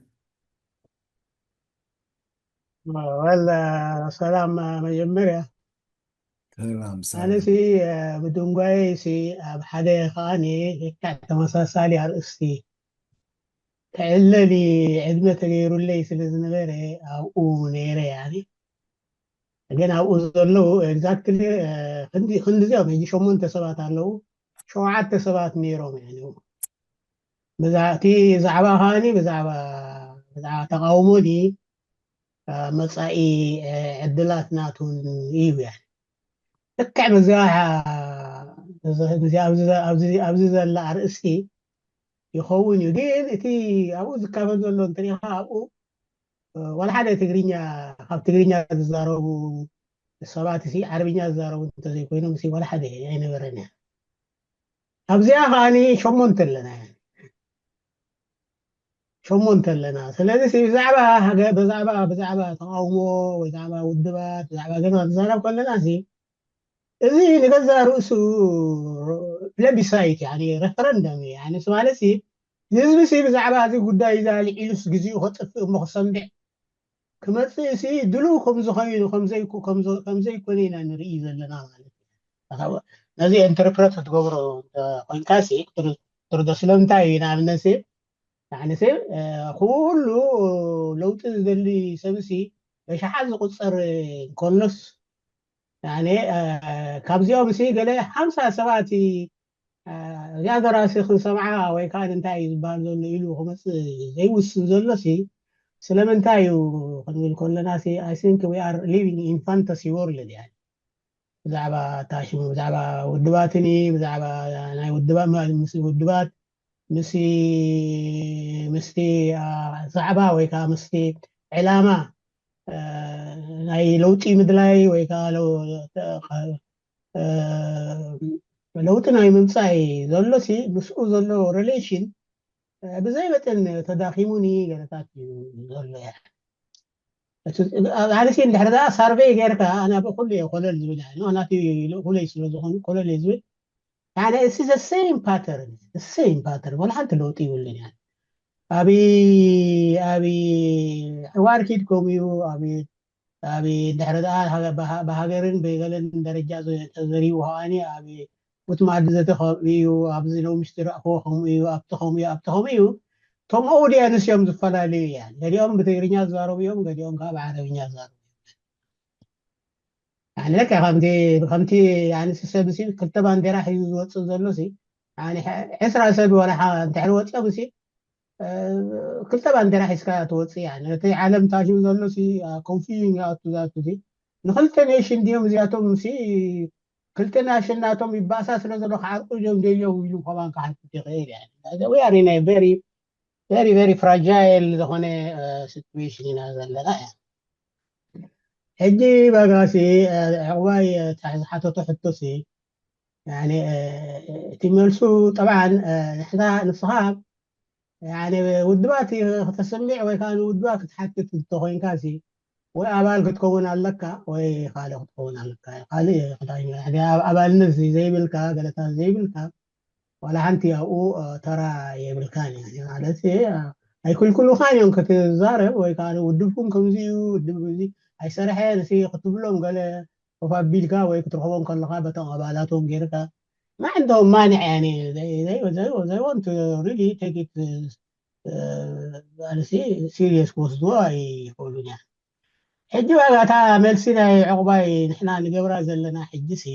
ወላ ሰላም መጀመርያ ሰላም ኣነ ሲ ብድንጓይ ሲ ኣብ ሓደ ከዓኒ ልክዕ ተመሳሳሊ ኣርእስቲ ክዕለል ዕድመ ተገይሩለይ ስለ ዝነበረ ኣብኡ ነይረ ያኒ ግን ኣብኡ ዘለዉ ኤግዛክትሊ ክንዲዚኦም ሕጂ ሸሞንተ ሰባት ኣለዉ ሸውዓተ ሰባት ነይሮም ያኒ ብዛዕቲ ዛዕባ ከዓኒ ብዛዕባ ብዛዕባ ተቃውሞ ዲ መፃኢ ዕድላት ናቱን እዩ ያኒ ልክዕ በዚኣ ኣብዚ ዘላ ኣርእስቲ ይኸውን እዩ ግን እቲ ኣብኡ ዝካፈል ዘሎ እንትሪኢኻ ኣብኡ ዋላ ሓደ ትግርኛ ካብ ትግርኛ ዝዛረቡ ሰባት ሲ ዓረብኛ ዝዛረቡ እንተዘይኮይኖም ሲ ዋላ ሓደ ኣይነበረን እያ ኣብዚኣ ከዓኒ ሸሞንተ ኣለና ሸሞንተ ኣለና ስለዚ ብዛዕባ ብዛዕባ ብዛዕባ ተቃውሞ ወይ ዛዕባ ውድባት ብዛዕባ ገና ክዛረብ ከለና እዚ ንገዛ ርእሱ ፕለቢሳይት ያ ረፈረንደም እዩ ማለት ህዝቢ ሲ ብዛዕባ እዚ ጉዳይ እዚ ኣልዒሉስ ግዜኡ ከጥፍእ እሞ ክሰምዕ ክመፅእ ሲ ድልው ከምዝኮይኑ ከምዘይኮነ ኢና ንርኢ ዘለና ማለት እዩ ነዚ ኢንተርፕረት ክትገብሮ ኮይንካ ሲ ትርዶ ስለምንታይ እዩ ንኣብነት ንዓነሰ ኩሉ ለውጢ ዝደሊ ሰብሲ በሽሓት ዝቁፀር እንከሎስ ካብዚኦም ሲ ገለ ሓምሳ ሰባት እዚኣ ደራሲ ክንሰምዓ ወይ ከዓ እንታይ እዩ ዝበሃል ዘሎ ኢሉ ክመፅእ ዘይውስን ዘሎ ሲ ስለምንታይ እዩ ክንብል ከለና ሲ I think we are living in fantasy world እያ ብዛዕባ ታሽሙ ብዛዕባ ውድባትኒ ብዛዕባ ናይ ውድባት ምስ ውድባት ምስ ምስቲ ዛዕባ ወይ ከዓ ምስቲ ዕላማ ናይ ለውጢ ምድላይ ወይ ከዓ ለውጢ ናይ ምምፃእ ዘሎ ምስኡ ዘሎ ሬሌሽን ብዘይ መጠን ተዳኺሙኒ ገለታት እዩ ዘሎ ሓደ ሲ እንድሕር ዳ ሳርቬይ ጌርካ ናብ ኩሉ እየ ኮለል ዝብል ናቲ ልእኩለይ ስለ ዝኾኑ ኮለል እየ ዝብል ሓደ እዚ ዘሰይም ፓተርን ሰይም ፓተርን ወላ ሓንቲ ለውጢ ይብሉን እያ ኣብ ኣብ ሕዋር ኪድ ከምኡ እዩ ኣብ ኣብ እንድሕር ዳ ብሃገርን ብገለን ደረጃ ተዘሪቡ ከዓኒ ኣብ ቡት መኣዲ ዘተ ከምኡ እዩ ኣብዚ ሎምሽቲ ረእኽዎ ከምኡ እዩ ኣብቲ ከምኡ እዩ ኣብቲ ከምኡ እዩ እቶም ኦዲየንስ እዮም ዝፈላለዩ እያ ገሊኦም ብትግርኛ ዝዛረቡ እዮም ገሊኦም ከዓ ብዓረብኛ ዝዛረቡ እዮም ኣነ ለካ ከምቲ ከምቲ ኣነ ሰብ ሲ ክልተ ባንዴራ ሒዙ ዝወፅእ ዘሎ ሲ ኣነ ዕስራ ሰብ ዋላ ሓ- እንድሕር ወፂኦም ሲ ክልተ ባንዴራ ሒዝካ ትወፅእ እያ። ነቲ ዓለም ታሽቡ ዘሎ ሲ ኮንፊዥን ይኣቱ ዛቱ ሲ ንክልተ ኔሽን ድዮም እዚኣቶም ሲ ክልተ ናሽን ናቶም ይባእሳ ስለ ዘሎ ክዓርቁ እዮም ደልዮም ኢሉ ከማን ክሓትት ይኽእል እያ። We are in a very very very fragile ዝኾነ ሲትዌሽን ኢና ዘለና እያ። ሕጂ በጋሲ ዕቕባይ ዝሓተቶ ሕቶሲ እቲ መልሱ ጠብዓን ንሕና ንስኻ ውድባት ከተስምዕ ወይ ከዓ ንውድባት ክትሓትት እንተኮይንካ ሲ ወይ ኣባል ክትከውን ኣለካ ወይ ካልእ ክትከውን ኣለካ ካልእ ኣባልነት ዘይብልካ ገለታት ዘይብልካ ዋላ ሓንቲ ኣብኡ ተራ የብልካን ማለት ኣይክልክሉኻን እዮም ክትዛረብ ወይ ከዓ ውድብኩም ከምዚ እዩ ውድብ ኣይሰርሐ ንስ ክትብሎም ገለ ኮፍ ኣቢልካ ወይ ክትረኽቦም ከለካ በቶም ኣባላቶም ጌርካ ማዕንቶም ማንዕ ያኔ they want to really take it serious ክወስድዎ ኣይኽእሉን እያ። ሕጂ ዋጋታ መልሲ ናይ ዕቑባይ ንሕና ንገብራ ዘለና ሕጂ ሲ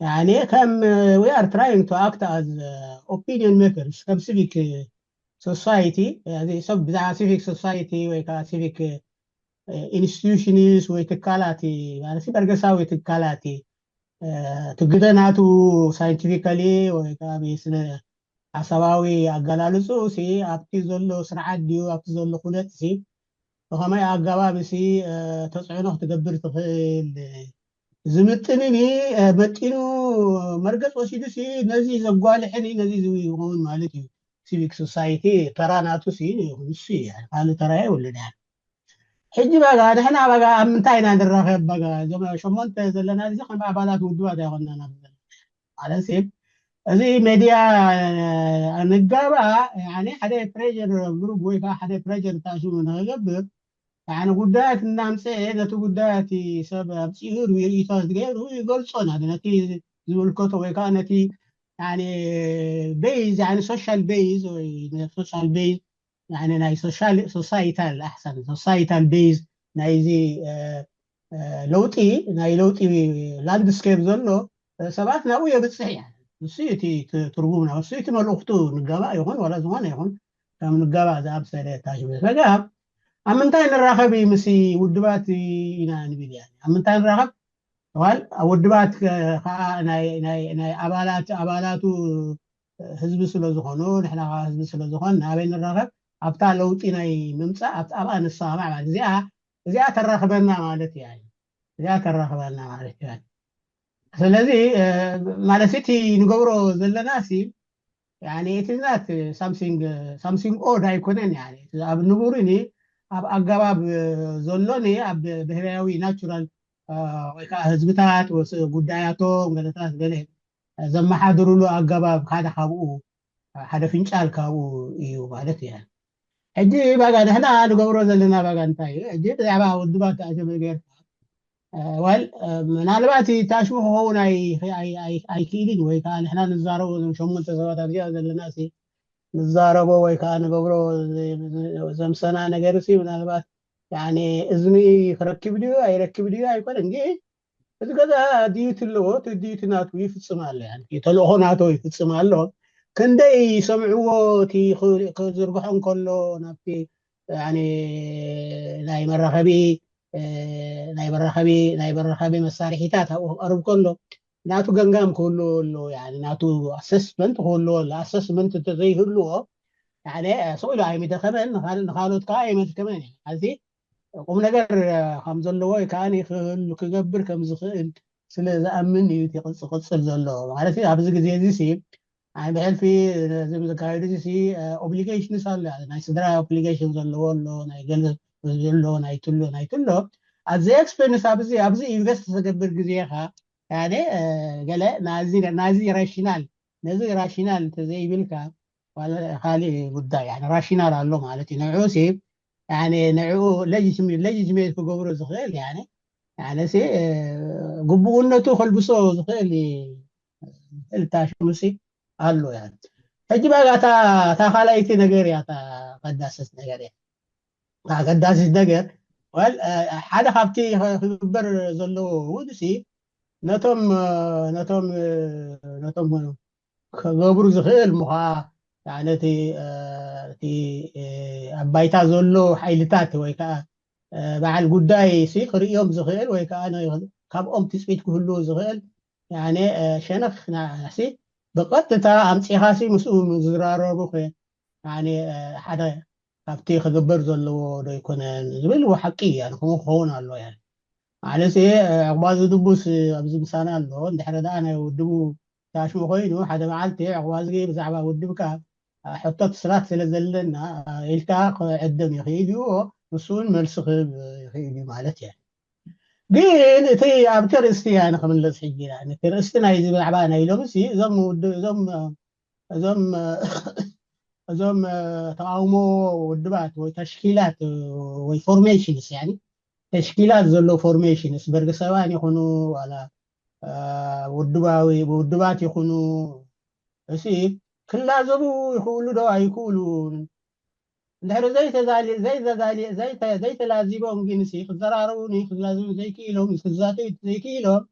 ያኔ ከም we are trying to act as opinion makers ከም civic society ሰብ ብዛዕባ civic society ወይ ከዓ civic institutions ወይ ትካላት ማለት በርገሳዊ ትካላት ትግደ ናቱ scientifically ወይ ከዓ ብስነ ሓሳባዊ ኣገላልፅኡ ሲ ኣብቲ ዘሎ ስርዓት ድዩ ኣብቲ ዘሎ ኩነት ሲ ብኸመይ ኣገባብ ሲ ተፅዕኖ ክትገብር ትኽእል ዝምጥንን መጢኑ መርገፅ ወሲዱ ሲ ነዚ ዘጓልሕን ነዚ ዝኸውን ማለት እዩ። ሲቪክ ሶሳይቲ ተራ ናቱ ሲ ንሱ ካልእ ተራ የብሉን። ሕጂ በጋ ንሕና በጋ ኣብ ምንታይ ኢና ንራኸብ? በጋ እዞም ሸሞንተ ዘለና እዚ ከም ኣባላት ውድባት ኣይኮንና ማለት እዚ ሜድያ ንጋባ ሓደ ፕሬር ግሩፕ ወይ ከዓ ሓደ ፕሬር ታሽሙ ንክገብር ጉዳያት እናምፀአ ነቲ ጉዳያት ሰብ ኣብፂኡ ርእይቶ ገይሩ ይገልፆ ነቲ ዝምልከቶ ወይ ከዓ ነቲ ቤዝ ሶሻል ቤዝ ወይ ሶሻል ቤዝ ናይ ሶሳይታል ኣሕሰን ሶሳይታል ቤዝ ናይዚ ለውጢ ናይ ለውጢ ላንድስኬፕ ዘሎ ሰባት ናብኡ የብፅሕ እያ። ንሱ እቲ ትርጉም ና ንሱ እቲ መልእክቱ ንገባእ ይኹን ዋላ ዝኾነ ይኹን ካብ ንገባእ ዝኣምሰለ ታሽመ ሰጋ ኣብ ምንታይ ንራኸብ ምስ ውድባት ኢና ንብል እያ ኣብ ምንታይ ንራኸብ ዋል ኣብ ውድባት ከዓ ናይ ኣባላት ኣባላቱ ህዝቢ ስለ ዝኾኑ ንሕና ከዓ ህዝቢ ስለ ዝኾን ናበይ ንራኸብ ኣብታ ለውጢ ናይ ምምፃእ ኣብኣ ንሰማማዕ ማለት እዚኣ እዚኣ ተራኽበና ማለት እያ። እዚኣ ተራኽበና ማለት እያ። ስለዚ ማለት እቲ ንገብሮ ዘለና ሲ እቲ ናት ሳምሲንግ ሳምሲንግ ኦድ ኣይኮነን። ኣብ ንቡር ኣብ ኣገባብ ዘሎ ኣብ ብሄራዊ ናቹራል ወይ ከዓ ህዝብታት ጉዳያቶም ገለታት ገለ ዘመሓድርሉ ኣገባብ ሓደ ካብኡ ሓደ ፍንጫል ካብኡ እዩ ማለት እያ። ሕጂ ባጋ ንሕና ንገብሮ ዘለና ባጋ እንታይ እዩ? ሕጂ ብዛዕባ ውድባት ኣጀመ ጌርካ ዋል ምናልባት ታሽሙ ክኸውን ኣይክእልን ወይ ከዓ ንሕና ንዛረቦ ዞም ሸሞንተ ሰባት ኣብዚኣ ዘለና ንዛረቦ ወይ ከዓ ንገብሮ ዘምሰና ነገር ሲ ምናልባት እዝኒ ክረክብ ድዩ ኣይረክብ ድዩ ኣይኮነን ግን እቲ ገዛ ድዩት ኣለዎ እቲ ድዩት ናቱ ይፍፅም ኣሎ ተልእኾ ናቶ ይፍፅም ኣሎ። ክንደይ ሰምዕዎ እቲ ክዝርግሖ እንከሎ ናብቲ ናይ መራኸቢ ናይ መራኸቢ ናይ መራኸቢ መሳርሒታት ኣብኡ ክቀርብ ከሎ ናቱ ገምጋም ክህልዎ ኣሎ ናቱ ኣሰስመንት ክህልዎ ኣሎ ኣሰስመንት እንተዘይህልዎ ስቕ ኢሉ ኣይምደኸመን ንኻልኦት ከዓ ኣይመድከመን እዩ ቁም ነገር ከም ዘለዎ ወይ ከዓ ክህሉ ክገብር ከም ዝኽእል ስለ ዝኣምን እዩ እቲ ቅፅል ዘሎ ማለት ኣብዚ ግዜ እዚ ሲ ናይ ብሕልፊ ነዚ ዘካየዱ እዚ ሲ ኦብሊጌሽንስ ኣሎ ናይ ስድራ ኦብሊጌሽን ዘለዎ ኣሎ ናይ ገለ ዘሎ ናይ ትሎ ናይ ትሎ ኣብዚ ኤክስፔንስ ኣብዚ ኣብዚ ኢንቨስት ተገብር ግዜኻ ያኔ ገለ ናዚ ናዚ ራሽናል ነዚ ራሽናል እንተዘይብልካ ካልእ ጉዳይ ራሽናል ኣሎ ማለት እዩ ንዕኡ ሲ ንዕኡ ለጅትሜት ክገብሮ ዝኽእል ሲ ግቡእነቱ ከልብሶ ዝኽእል ዝኽእል ታሽሙሲ ኣሎ ሕጂ ባጋ እታ ካልኣይቲ ነገር እያ እታ ከዳስት ነገር እያ ከዳስት ነገር ወል ሓደ ካብቲ ክግበር ዘለዎ እውን ሲ ነቶም ነቶም ነቶም ክገብሩ ዝኽእል ምዃ ነቲ እቲ ኣብ ባይታ ዘሎ ሓይልታት ወይ ከዓ በዓል ጉዳይ ሲ ክርእዮም ዝኽእል ወይ ከዓ ካብኦም ትፅቢት ክህሉ ዝኽእል ሸነኽ ሲ ብቐጥታ ኣምፂኻሲ ምስኡ ዝራረቡ ሓደ ካብቲ ክግበር ዘለዎ ዶ ይኮነን ዝብል ሓቂ እያ። ንክምኡ ክኸውን ኣሎ እያ ማለት ዕቁባ ዝድቡስ ኣብዚ ምሳና ኣሎ። እንድሕረ ደኣ ናይ ውድቡ ታሽሙ ኮይኑ ሓደ መዓልቲ ዕቁባ ዝገ ብዛዕባ ውድብካ ሕቶት ስራት ስለ ዘለና ኢልካ ክዕደም ይኽእል እዩ። ንሱውን መልሲ ክህብ ይኽእል እዩ ማለት እየ። ግን እቲ ኣብቲ ርእስቲ እያ ንክምለስ ሕጂ እቲ ርእስቲ ናይዚ ብዛዕባ ናይ ሎምሲ እዞም እዞም እዞም እዞም ተቃውሞ ውድባት ወይ ተሽኪላት ወይ ፎርሜሽንስ ያ ተሽኪላት ዘሎ ፎርሜሽንስ በርገሰባን ይኹኑ ዋላ ውድባዊ ውድባት ይኹኑ እሲ ክላዘቡ ይኽእሉ ዶ ኣይክእሉን? እንድሕሪ ዘይተዛሊ ዘይተዛሊ ዘይተ ዘይተላዚቦም ግን ሲ ክዘራረቡኒ ክላዘቡ ዘይክኢሎም ክዛተዩ ዘይክኢሎም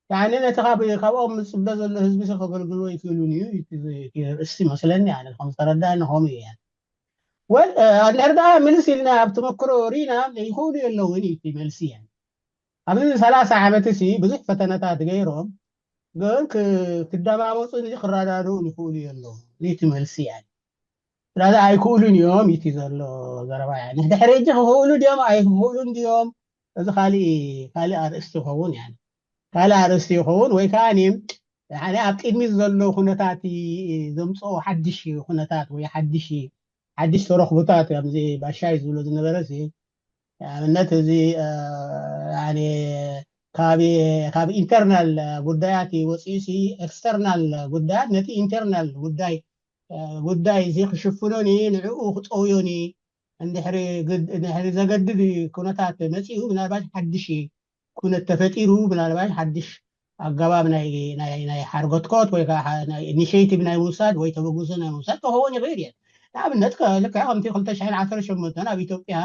ያኒ ነቲ ካብ ካብኦም ዝፅበ ዘሎ ህዝቢ ሲ ከገልግልዎ ይክእሉን እዩ። እቲ ርእሲ መስለኒ ኣነ ከም ዝተረዳእኒ ከምኡ እየ። ወል እንድሕር ደኣ ምልስ ኢልና ኣብ ተመክሮ ሪና ይኽእሉ የለውን እዩ እቲ መልሲ እያ። ኣብዚ ሰላሳ ዓመት ሲ ብዙሕ ፈተነታት ገይሮም ግን ክደማመፁ ክረዳድኡ ይኽእሉ የለውን እቲ መልሲ እያ። ስለዚ ኣይክእሉን እዮም እቲ ዘሎ ዘረባ። ድሕሪ ሕጂ ክኽእሉ ድዮም ኣይክኽእሉን ድዮም እዚ ካልእ ካልእ ኣርእስቲ ይኸውን። ካልእ ኣርእስቲ ይኸውን ወይ ከዓ ሓደ ኣብ ቅድሚት ዘሎ ኩነታት ዘምፅኦ ሓድሽ ኩነታት ወይ ሓድሽ ሓድሽ ተረኽቡታት ከምዚ ባሻይ ዝብሎ ዝነበረ ኣብነት እዚ ካብ ኢንተርናል ጉዳያት ወፅኡ ሲ ኤክስተርናል ጉዳያት ነቲ ኢንተርናል ጉዳይ ጉዳይ እዚ ክሽፍኖኒ ንዕኡ ክፀውዮኒ እንድሕሪ ዘገድድ ኩነታት መፂኡ ምናልባት ሓድሽ ኩነት ተፈጢሩ ምናልባት ሓድሽ ኣገባብ ናይ ሓርጎትኮት ወይ ኢኒሽቲቭ ናይ ምውሳድ ወይ ተበግሶ ናይ ምውሳድ ክኸውን ይኽእል እየ። ንኣብነት ልክዕ ከምቲ ክልተ ሽሕን ዓሰርተ ሸሞንተን ኣብ ኢትዮጵያ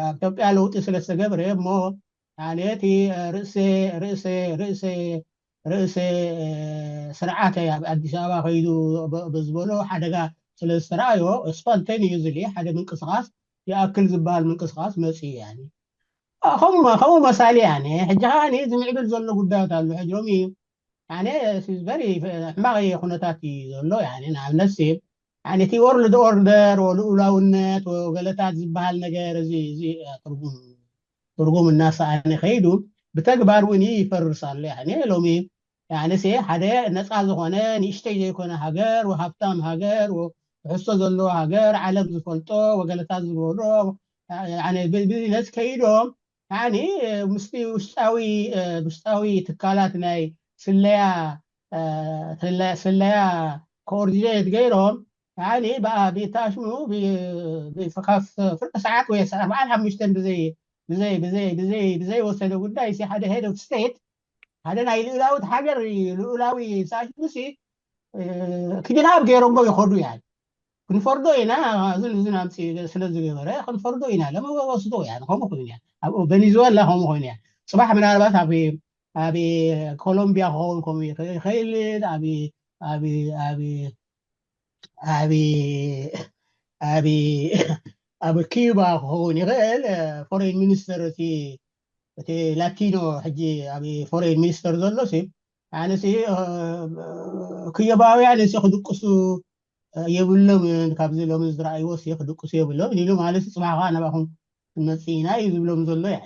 ኣብ ኢትዮጵያ ለውጢ ስለ ዝተገብረ እሞ ኣነ እቲ ርእሰ ርእሰ ርእሰ ርእሰ ስርዓተ ኣብ ኣዲስ ኣበባ ከይዱ ብዝበሎ ሓደጋ ስለ ዝተረኣዮ ስፖንቴኒዩዝሊ ሓደ ምንቅስቃስ ይኣክል ዝበሃል ምንቅስቃስ መፅኡ እያ። ከምኡ መሳሊ እያ። ሕጂ ከዓ ዝምዕብል ዘሎ ጉዳያት ኣሎ። ሕጂ ሎሚ ሕማቕ ኩነታት እዩ ዘሎ። ንኣብነት እቲ ወርልድ ኦርደር ልኡላውነት ገለታት ዝበሃል ነገር እዚ ትርጉም እናሰኣነ ከይዱ ብተግባር እውን ይፈርስ ኣሎ። ሎሚ ያንሴ ሓደ ነፃ ዝኾነ ንእሽተይ ዘይኮነ ሃገር ሃብታም ሃገር ትሕዝቶ ዘለዎ ሃገር ዓለም ዝፈልጦ ወገለታት ዝበሎ ቢዝነስ ከይዶም ያኒ ምስቲ ውሽጣዊ ውሽጣዊ ትካላት ናይ ስለያ ስለያ ኮኦርዲኔት ገይሮም ያኒ ብኣሽሙ ፍርቂ ሰዓት ወይ ኣርባዓን ሓሙሽተን ብዘይ ብዘይ ብዘይ ብዘይ ብዘይ ወሰደ ጉዳይ ሲ ሓደ ሄድ ኦፍ ስቴት ሓደ ናይ ልኡላዊት ሃገር ልኡላዊ ሳሽሙሲ ክጅናብ ገይሮምዎ ይኸዱ እያ። ክንፈርዶ ኢና እዝን እዝን ኣምፅ ስለ ዝገበረ ክንፈርዶ ኢና ለመወስዶ እያ። ከምኡ ኮይኑ እያ ኣብ ቬኔዙዌላ ከምኡ ኮይኑ እያ። ፅባሕ ምናልባት ኣብ ኣብ ኮሎምቢያ ክኸውን ከምኡ ይኽእል። ኣብ ኣብ ኣብ ኣብ ኣብ ኪዩባ ክኸውን ይኽእል። ፎሬን ሚኒስተር እቲ እቲ ላቲኖ ሕጂ ኣብ ፎሬን ሚኒስተር ዘሎ ሲ ኣነሲ ክዮባውያን ሲ ክድቅሱ የብሎምን። ካብዚ ሎሚ ዝረኣይዎ ሲ ክድቅሱ የብሎምን ኢሉ ማለት ጽባሕ ከዓ ናባኹም ክንመጽእ ኢና እዩ ዝብሎም ዘሎ። ያ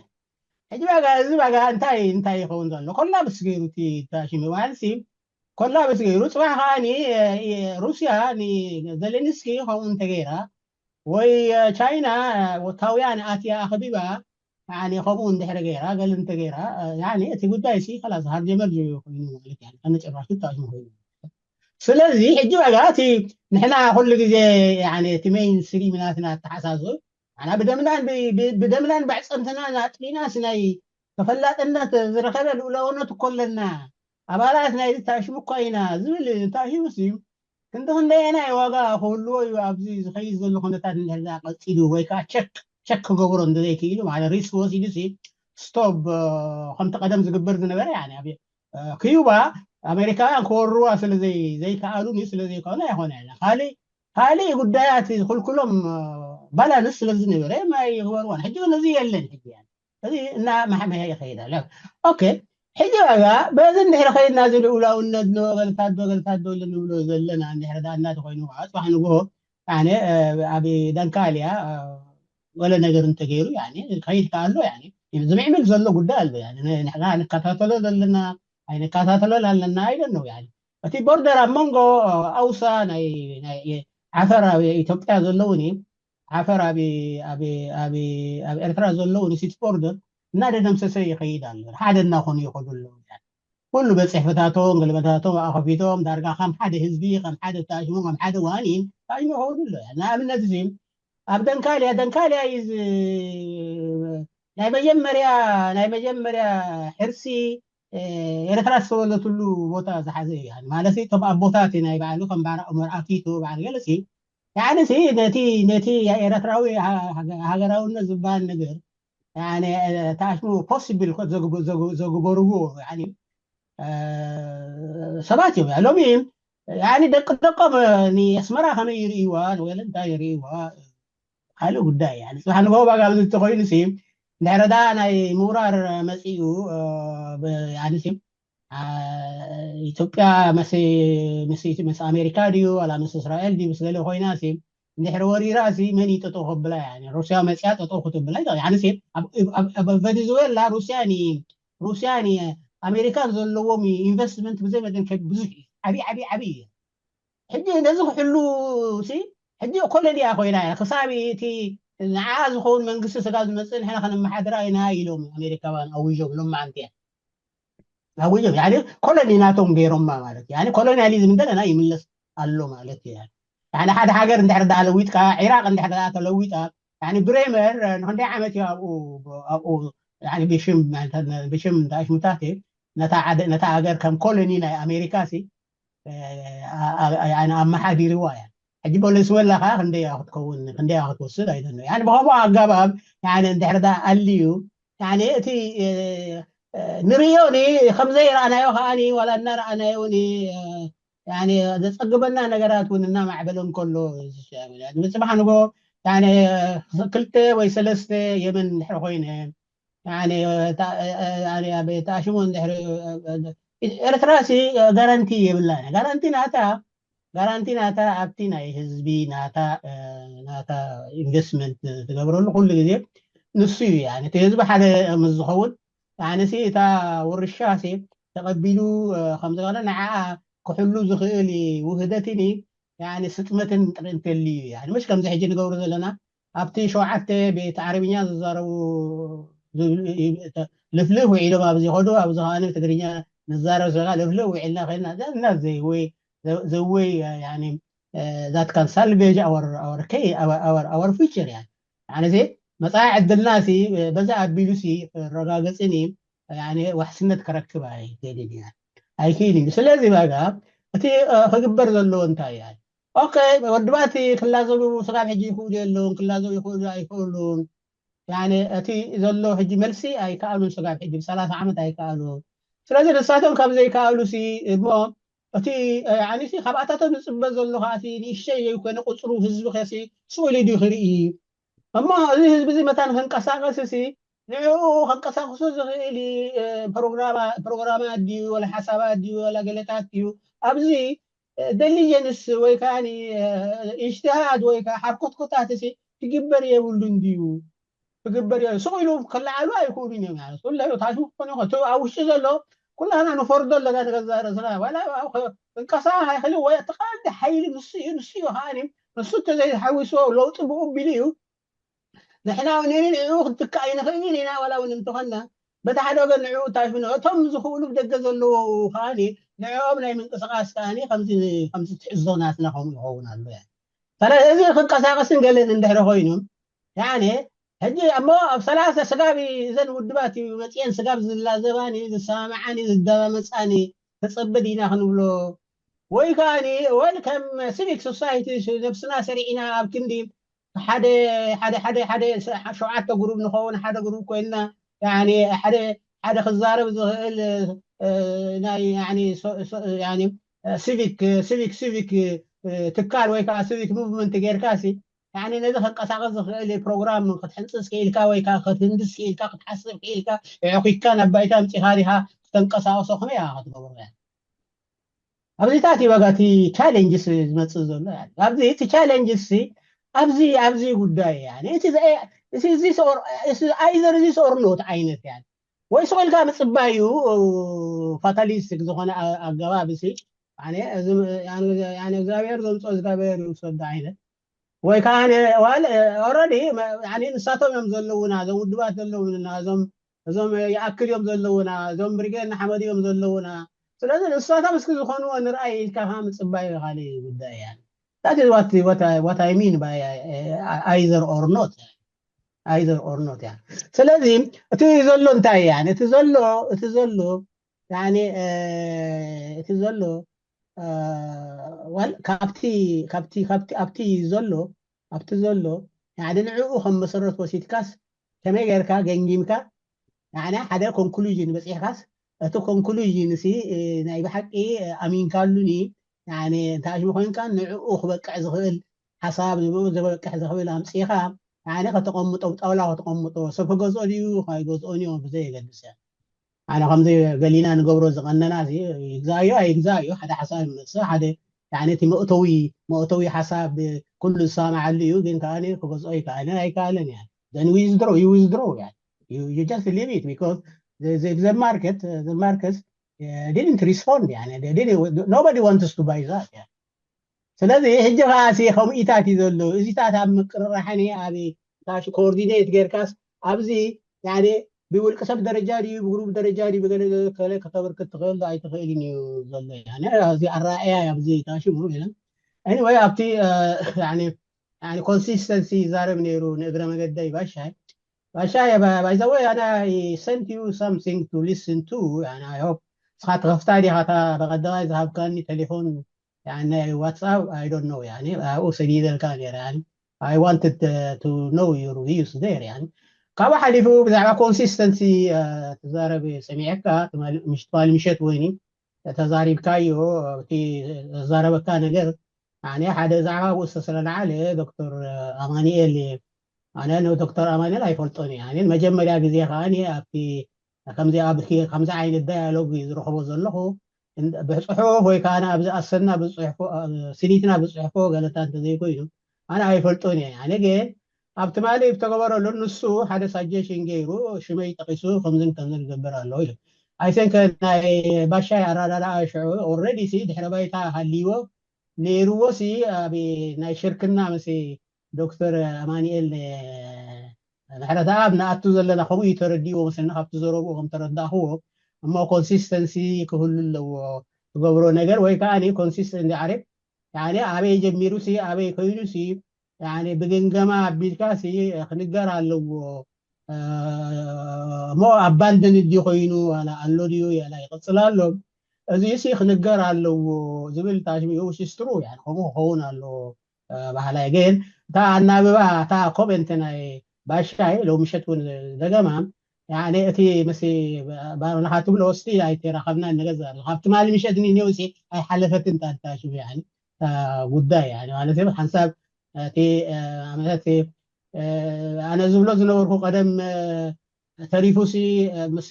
ሕጂ ዋጋ እዚ ዋጋ እንታይ እንታይ ይኸውን ዘሎ? ኮላብስ ገይሩ እቲ ታሽሚ ማለት ሲ ኮላብስ ገይሩ ጽባሕ ከዓ ሩስያ ንዘሌንስኪ ከምኡ እንተገይራ ወይ ቻይና ወታውያን ኣትያ ኣኽቢባ ከምኡ እንድሕረ ገይራ ገል እንተገይራ እቲ ጉዳይ ሲ ከላስ ሃርጀመር ኮይኑ ማለት ከነጨራሽ ታሽሚ ኮይኑ ስለዚ ሕጂ ዋጋ እቲ ንሕና ኩሉ ግዜ እቲ ሜይን ስትሪም ናትና ኣተሓሳስብ ኣና ብደምናን ብደምናን ባዕፀምትናን ኣጥሊናስ ናይ ተፈላጥነት ዝረኸበ ልኡላውነት እኮ ኣለና። ኣባላት ናይዚ ታሽሙ እኳ ኢና ዝብል ታሽሙስ እዩ። ክንዲ ክንደየናይ ዋጋ ክህልዎ እዩ ኣብዚ ዝኸይድ ዘሎ ኩነታት እንድሕር ቀፂሉ ወይ ከዓ ቸክ ቸክ ክገብሮ እንተዘይክኢሉ ማለት ሪስክ ወሲዱ ሲ ስቶፕ ከምቲ ቀደም ዝግበር ዝነበረ ያኒ ኣብ እ፣ ኪዩባ ኣሜሪካውያን ክወርዋ ስለ ዘይ ዘይከኣሉን እዩ ስለ ዘይኮነ ኣይኮነ ያለ ካልእ ካልእ ጉዳያት ዝኽልክሎም ባላንስ ስለ ዝነበረ ማይ ይግበርዋን ሕጂ ግን እዚ የለን ሕጂ ያለ እዚ እና ማሕመያ ይኸይድ ኣሎ ኦኬ ሕጂ ዋጋ በዚ እንድሕሪ ከይድና እዚ ልኡላውነት ዶ ገልታት ዶ ገልታት ዶ ንብሎ ዘለና እንድሕሪ ዳ እናተኮይኑ ከዓ ፅባሕ ንግሆ ኣነ ኣብ ዳንካልያ ወለ ነገር እንተገይሩ ከይድ ከኣሎ ዝምዕብል ዘሎ ጉዳይ ኣሎ ንሕና ንከታተሎ ዘለና ኣይንከታተሎን ኣለና ኣይደን ነው እቲ ቦርደር ኣብ መንጎ ኣውሳ ናይ ዓፈር ኣብ ኢትዮጵያ ዘለውን ዓፈር ኣብ ኤርትራ ዘለውን ሲቲ ቦርደር እናደደምሰሰ ይኸይድ ኣሎ ሓደ እናኾኑ ይኸዱ ኣለዉ ኩሉ ቤት ፅሕፈታቶም ገልበታቶም ኣኸፊቶም ዳርጋ ከም ሓደ ህዝቢ ከም ሓደ ተኣሽሙ ከም ሓደ ዋኒን ተኣሽሙ ይኸውዱ ኣሎ ንኣብነት እዚ ኣብ ደንካልያ ደንካልያ እዩ ናይ መጀመርያ ናይ መጀመርያ ሕርሲ ኤርትራ ዝተወለትሉ ቦታ ዝሓዘ እዩ ማለት እቶም ኣቦታት ናይ ባዕሉ ከም ባራ ዑመር ኣኪቶ ባዕሉ ገለሲ ያዕኒ ነቲ ነቲ ኤርትራዊ ሃገራውነት ዝበሃል ነገር ተኣሽሙ ፖሲብል ዘግበርዎ ሰባት እዮም ሎሚ ደቂ ደቆም ንኣስመራ ከመይ ይርእይዋ ንወለንታ ይርእይዋ ካልእ ጉዳይ ጽባሕ ንግሆ ባጋ ኣብዚ እንተኮይኑ ሲ እንድሕረ ዳ ናይ ምውራር መጺኡ ኢትዮጵያ ምስ ኣሜሪካ ድዩ ዋላ ምስ እስራኤል ድዩ ምስ ገለ ኮይና ሲ እንድሕሪ ወሪራ ሲ መን እዩ ጠጠው ከብላ ሩስያ መፅያ ጠጠው ክትብላ ሲ ኣብ ቨኔዙዌላ ሩስያ ሩስያ ኣሜሪካን ዘለዎም ኢንቨስትመንት ብዘይ መጠን ብዙሕ እዩ ዓብዪ ዓብዪ ዓብዪ እዩ ሕጂ ነዚ ክሕሉ ሲ ሕጂ ኮለንያ ኮይና እያ ክሳብ እቲ ንዓ ዝኸውን መንግስቲ ስጋ ዝመፅእ ንሕና ከነመሓድራ ኢና ኢሎም ኣሜሪካውያን ኣዊጆም ሎም መዓልቲ እያ ኣዊጆም ያኒ ኮሎኒ ናቶም ገይሮማ ማለት እዩ ኮሎኒያሊዝም እንደገና ይምለስ ኣሎ ማለት እዩ ሓደ ሓደ ሃገር እንድሕር ዳ ለዊጥካ ዒራቅ እንድሕር ዳ ተለዊጣ ብሬመር ንክንደይ ዓመት እዩ ኣብኡ ኣብኡ ብሽም ብሽም ሽሙታት ነታ ሃገር ከም ኮሎኒ ናይ ኣሜሪካ ሲ ኣመሓዲርዋ እያ ሕጂ ቬኔዙዌላ ከዓ ክንደያ ክትከውን ክንደያ ክትወስድ ኣይደሎ ያ ብከምኡ ኣገባብ እንድሕር ዳ ኣልዩ እቲ ንርእዮ ከምዘይረኣናዮ ከዓ ዋላ እናረኣናዮ ዘፀግበና ነገራት እውን እናማዕበለ እንከሎ ምፅባሕ ንጎ ክልተ ወይ ሰለስተ የመን እንድሕር ኮይነ ተኣሽሞን ድሕሪ ኤርትራ ሲ ጋራንቲ የብላን ጋራንቲ ናታ ጋራንቲ ናታ ኣብቲ ናይ ህዝቢ ናታ ናታ ኢንቨስትመንት ትገብረሉ ኩሉ ግዜ ንሱ እዩ እቲ ህዝቢ ሓደ ምስ ዝኸውን ኣነሲ እታ ውርሻ ሲ ተቐቢሉ ከም ዝበለ ንዓኣ ክሕሉ ዝኽእል ውህደት ኒ ስጥመትን ጥርንተሊ እዩ ምሽ ከምዚ ሕጂ ንገብሩ ዘለና ኣብቲ ሸውዓተ ቤት ዓረብኛ ዝዛረቡ ልፍልፍ ውዒሎም ኣብዚ ኸዱ ኣብዚ ከዓኒ ትግርኛ ንዛረብ ዘለና ልፍልፍ ውዒልና ከልና እና ዘይወይ ዘወይ that can salvage our our our our future ያ ማለት መፃኢ ዕድልና ሲ በዛ ኣቢሉ ሲ ረጋገፅን እዩ ዋሕስነት ከረክብ ኣይክእልን እዩ ኣይክእል እዩ ስለዚ ባጋ እቲ ክግበር ዘለዎ እንታይ እያ ኦኬ ወድባት ክላዘቡ ስጋብ ሕጂ ይኽእሉ የለውን ክላዘቡ ይኽእሉ ኣይኽእሉን እቲ ዘሎ ሕጂ መልሲ ኣይከኣሉን ስጋብ ሕጂ ብሰላሳ ዓመት ኣይከኣሉን ስለዚ ንሳቶም ካብ ዘይከኣሉ ሲ እሞ እቲ ኣነሲ ካብኣታቶም ዝፅበ ዘሎ ከዓ ንእሽተይ ዘይኮነ ቁፅሩ ህዝቢ ከሲ ስእሉ ድዩ ክርኢ እሞ እዚ ህዝቢ እዚ መታን ክንቀሳቀስ ሲ ንዕኡ ከንቀሳቅሶ ዝኽእል ፕሮግራማት ድዩ ወላ ሓሳባት ድዩ ወላ ገለታት ድዩ ኣብዚ ደሊጀንስ ወይ ከዓ ኢጅትሃድ ወይ ከዓ ሓርኮትኮታት ሲ ክግበር የብሉን ድዩ ክግበር የ ስቕ ኢሉ ክለዓሉ ኣይክእሉን እዮም ማለት ኩለ ታሽሙ ክኾኑ እቲ ኣብ ውሽጢ ዘሎ ኩላና ንፈርዶ ኣለና ንገዛ ርእስና ዋላ ክንቀሳቀስ ኣይኽእል ወይ እቲ ቀንዲ ሓይሊ ንሱ እዩ ንሱ እዩ ከዓ ንሱ እንተዘይሓዊስዎ ለውጢ ብኡ ቢሉ እዩ ንሕና እውን ንዕኡ ክንትክእ ኣይንኽእልን ኢና ዋላ እውን እንተኾንና በቲ ሓደ ወገን ንዕኡ ታሽሙ እቶም ዝኽእሉ ብደገ ዘለዉ ከዓ ንዕኦም ናይ ምንቅስቃስ ከዓ ከምዚ ትሕዞ ናትና ከምኡ ይኸውን ኣሎ ያ ፈለ እዚ ክንቀሳቀስን ገለን እንድሕሪ ኮይኑ ያኔ ሕጂ እሞ ኣብ ሰላሳ ስጋብ እዘን ውድባት እዩ መፅአን ስጋብ ዝላዘባኒ ዝሰማማዓኒ ዝደማመፃኒ ተፀበ ዲና ክንብሎ ወይ ከዓ ወል ከም ሲቪክ ሶሳይቲ ነብስና ሰሪዕና ኣብ ክንዲ ሓደ ሓደ ሓደ ሓደ ሸውዓተ ግሩብ ንኸውን ሓደ ግሩብ ኮይንና ሓደ ሓደ ክዛረብ ዝኽእል ናይ ሲቪክ ሲቪክ ሲቪክ ትካል ወይ ከዓ ሲቪክ ሙቭመንት ጌርካ ነዚ ከንቀሳቀስ ዝኽእል ፕሮግራም ክትሕንፅስ ክኢልካ ወይ ክትህንድስ ክኢልካ ክትሓስብ ክኢልካ ኣዕኺካ ናብ ባይታ ኣምፂኻ ዲኻ ክተንቀሳቀሶ ከመይ ኢኻ ክትገብሮ? ኣብዚታት እዩ በቃ እቲ ቻሌንጅስ ዝመፅእ ዘሎ። ኣብዚ እቲ ቻሌንጅስ ኣብዚ ኣብዚ ጉዳይ እዩ። እዚ ኣይዘር እዚ ኦርኖት ዓይነት ያ ወይ ስቕ ኢልካ ምፅባይ እዩ። ፋታሊስቲክ ዝኾነ ኣገባብ ሲ እግዚኣብሔር ዘምፅኦ እግዚኣብሔር ይውሰዶ ዓይነት ወይ ከዓ ዋል ኦረዲ ንሳቶም እዮም ዘለውና፣ እዞም ውድባት ዘለውና፣ እዞም እዞም ይኣክል እዮም ዘለውና፣ እዞም ብርጌድ ንሓመድ እዮም ዘለውና። ስለዚ ንሳቶም እስኪ ዝኾንዎ ንርኣይ ኢልካ ከዓ ምፅባይ ካልእ ጉዳይ እያ። That is what what I, what I mean by uh, either or not. Either or not ያ። ስለዚ እቲ ዘሎ እንታይ እያ? እቲ ዘሎ እቲ ዘሎ እቲ ዘሎ ካብቲ ካብቲ ካብቲ ኣብቲ ዘሎ ኣብቲ ዘሎ ንዕኡ ከም መሰረት ወሲድካስ ከመይ ጌርካ ገምጊምካ ሓደ ኮንክሉዥን በፂሕካስ እቲ ኮንክሉዥን ሲ ናይ ብሓቂ ኣሚንካሉኒ እንታይ ኮይንካ ንዕኡ ክበቅዕ ዝኽእል ሓሳብ ንብኡ ዝበቅሕ ዝኽእል ኣምፂኻ ሓደ ከተቐምጦ ብጣውላ ከተቐምጦ ሰብ ክገዝኦ ድዩ ኣይገዝኦን እዮም ብዘይ የገድስ እያ። ኣነ ከምዚ ገሊና ንገብሮ ዝቐነና ይግዛእዮ ኣይግዛእዮ ሓደ ሓሳብ ይመፅእ ሓደ እቲ መእተዊ መእተዊ ሓሳብ ኩሉ ዝሰማዓሉ እዩ ግን ከዓ ክገዝኦ ይከኣልን ኣይከኣልን እያ። Then withdraw you withdraw you just leave it because the, the, the market the market uh, didn't respond يعني they didn't, nobody wants to buy that يعني ስለዚ ሕጂ ከዓ ሲ ከምኢታት እዩ ዘሎ እዚታት ኣብ ምቅርራሕን ኣብ ታሽ ኮኦርዲኔት ጌርካስ ኣብዚ ያኔ ብውልቂ ሰብ ደረጃ ድዩ ብግሩብ ደረጃ ድዩ ብገለ ከለ ከተበርክት ትኽእል ኣይትኽእልን እዩ ዘሎ እዚ ኣረኣእያ ኣብዚ ታሽሙ ኢለን anyway ኣብቲ ኮንሲስተንሲ ይዛረብ ነይሩ ንእግረ መገደይ ባሻይ ባሻይ by the way ኣነ sent you something to listen to I hope ስኻ ትኸፍታ ዲኻ በቀዳማይ ዝሃብካኒ ቴሌፎን ናይ ዋትስኣፕ I don't know ያኒ ኣብኡ ሰዲደልካ ነይረ ያኒ I wanted to know your views there ያኒ ካብኡ ሓሊፉ ብዛዕባ ኮንሲስተንሲ ትዛረብ ሰሚዐካ ትማሊ ምሸት ወይኒ ተዛሪብካዮ እቲ ዘዛረበካ ነገር ኣነ ሓደ ዛዕባ ብኡ ዝተሰለለዓለ ዶክተር ኣማኒኤል ኣነ ንዶክተር ኣማኒኤል ኣይፈልጦን እየ ኣነ መጀመርያ ግዜ ከዓ ኣብቲ ከምዚ ኣብ ከምዚ ዓይነት ዳያሎግ ዝረኽቦ ዘለኹ ብፅሑፍ ወይ ከዓ ኣብዚ ኣሰና ብፅሕፎ ስኒትና ብፅሕፎ ገለታ እንተዘይኮይኑ ኣነ ኣይፈልጦን እየ ኣነ ግን ኣብ ትማሊ ዝተገበረሉ ንሱ ሓደ ሳጀሽን ገይሩ ሽመይ ጠቂሱ ከምዝን ከምዝን ዝገብር ኣለዎ ኢሉ ኣይሰንከ ናይ ባሻይ ኣራዳዳ ሽዑ ኦረዲ ሲ ድሕረ ባይታ ሃልይዎ ነይርዎ ሲ ኣብ ናይ ሽርክና ምስ ዶክተር ኣማኒኤል ምሕረተኣብ ንኣቱ ዘለና ከምኡ እዩ ተረዲእዎ መስለኒ ካብቲ ዘረብኡ ከም ተረዳእኽዎ እሞ ኮንሲስተንሲ ክህሉ ኣለዎ ትገብሮ ነገር ወይ ከዓ ኮንሲስተንሲ ዓርብ ኣበይ ጀሚሩ ሲ ኣበይ ኮይኑ ሲ ብግምገማ ኣቢልካ ሲ ክንገር ኣለዎ እሞ ኣባንደን ድዩ ኮይኑ ዋላ ኣሎ ድዩ ያላ ይቕፅል ኣሎ እዚ ሲ ክንገር ኣለዎ ዝብል ታሽሚኡ ሲስትሩ ከምኡ ክኸውን ኣለዎ ባህላይ ግን እታ ኣናብባ እታ ኮመንት ናይ ባሻይ ሎምሸት እውን ደገማ እቲ ምስ ባርናኻ ትብሎ ስቲል ኣይተራኸብና ንገዛ ካብ ትማሊ ምሸት ኒኔው ሲ ኣይሓለፈትን ታሽሙ ጉዳይ ማለት ሓንሳብ እቲ ኣመት ኣነ ዝብሎ ዝነበርኩ ቀደም ተሪፉ ሲ ምስ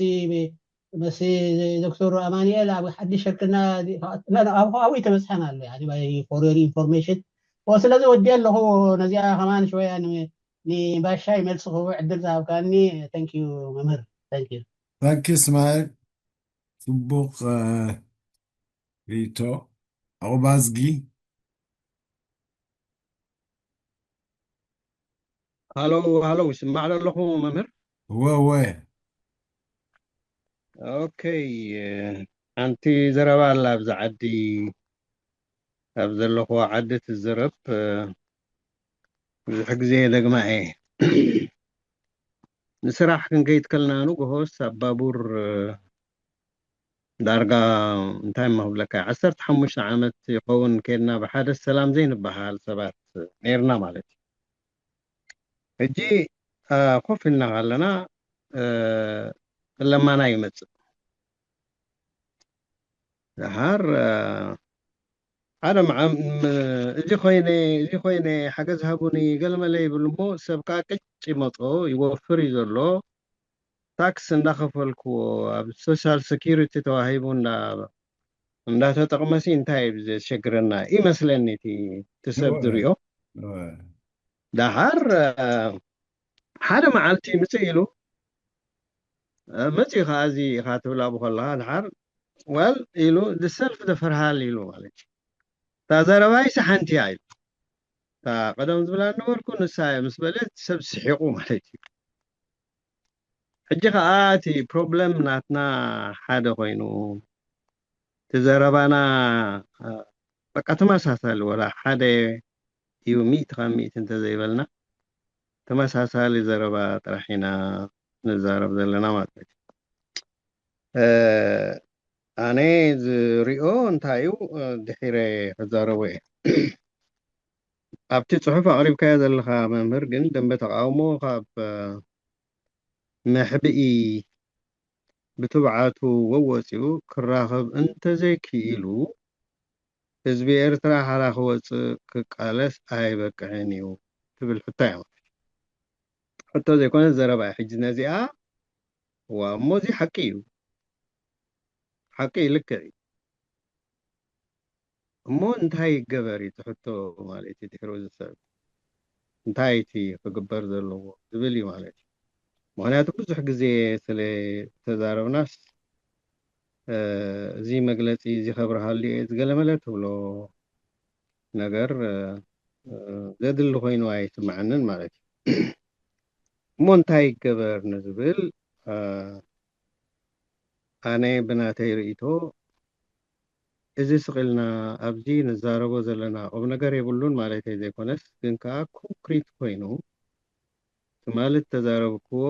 ምስ ዶክተር ኣማኒኤል ኣብ ሓድሽ ሽርክና ኣብኡ ተበፅሐን ኣሎ for your information ስለዚ ወዲ ኣለኹ ነዚኣ ከማን ሽወያ ንባሻይ መልሲ ክህቡ ዕድል ዝሃብካኒ thank you መምህር thank you thank you እስማኤል ፅቡቅ ሪቶ ኣቑባዝጊ ሃሎ ሃሎ ይስማዕ ኣለኹ መምህር እወ እወ ኦኬ ሓንቲ ዘረባ ኣላ ኣብዚ ዓዲ ኣብ ዘለኹ ዓዲ ትዝረብ ብዙሕ ግዜ ደግማ እየ ንስራሕ ክንከይድ ከለና ንግሆስ ኣብ ባቡር ዳርጋ እንታይ እሞ ክብለካ ዓሰርተ ሓሙሽተ ዓመት ይኸውን ከድና ብሓደ ሰላም ዘይንበሃል ሰባት ነርና ማለት እዩ ሕጂ ኮፍ ኢልና ከለና ለማና ይመፅእ። ደሓር ሓደ መዓም እዚ ኮይነ እዚ ኮይነ ሓገዝ ሃቡኒ ገለመለ ይብል እሞ ሰብ ከዓ ቅጭ ይመፆ ይወፍር እዩ ዘሎ። ታክስ እንዳኸፈልክዎ ኣብ ሶሻል ሴኪሪቲ ተዋሂቡ እንዳተጠቕመሲ እንታይ እዩ ዘሸግረና ይመስለኒ እቲ ሰብ ዝሪኦ። ደሓር ሓደ መዓልቲ ምፅእ ኢሉ መፅኡ ከዓ እዚ ኢኻ ትብላ ብከለካ ድሓር ዋል ኢሉ ዝሰልፍ ደፈርሃል ኢሉ ማለት እዩ። እታ ዘረባይሲ ሓንቲ እያ ኢሉ እታ ቀደም ዝብላ ነበርኩ ንሳ እየ ምስ በለ ሰብ ስሒቑ ማለት እዩ። ሕጂ ከዓ እቲ ፕሮብለም ናትና ሓደ ኮይኑ እቲ ዘረባና በቃ ተመሳሳሊ ወላ ሓደ እዩ ሚእቲ ካብ ሚእቲ እንተዘይበልና ተመሳሳሊ ዘረባ ጥራሕ ኢና ንዛረብ ዘለና ማለት እዩ። ኣነ ዝሪኦ እንታይ እዩ ድሒረ ክዛረቦ እየ። ኣብቲ ፅሑፍ ኣቕሪብካዮ ዘለካ መምህር ግን ደንበ ተቃውሞ ካብ መሕብኢ ብትብዓቱ ወወፂኡ ክራኸብ እንተዘይክኢሉ ህዝቢ ኤርትራ ሓራ ክወፅእ ክቃለስ ኣይበቅዕን እዩ ትብል ሕቶ እያ። ሕቶ ዘይኮነ ዘረባ እዩ። ሕጂ ነዚኣ ዋ እሞ እዚ ሓቂ እዩ፣ ሓቂ እዩ፣ ልክዕ እዩ። እሞ እንታይ ይገበር እዩ እቲ ሕቶ ማለት እዩ። ድሕሪኡ ዝስዕብ እንታይ እቲ ክግበር ዘለዎ ዝብል እዩ ማለት እዩ። ምክንያቱ ብዙሕ ግዜ ስለ ተዛረብናስ እዚ መግለፂ እዚ ከብርሃሉ እየ ዝገለመለ ትብሎ ነገር ዘድሊ ኮይኑ ኣይስምዓንን ማለት እዩ። እሞ እንታይ ይገበር ንዝብል ኣነ ብናተይ ርእይቶ እዚ ስቕ ኢልና ኣብዚ ንዛረቦ ዘለና ቁም ነገር የብሉን ማለተይ ዘይኮነስ ግን ከዓ ኮንክሪት ኮይኑ ትማሊ ዝተዛረብክዎ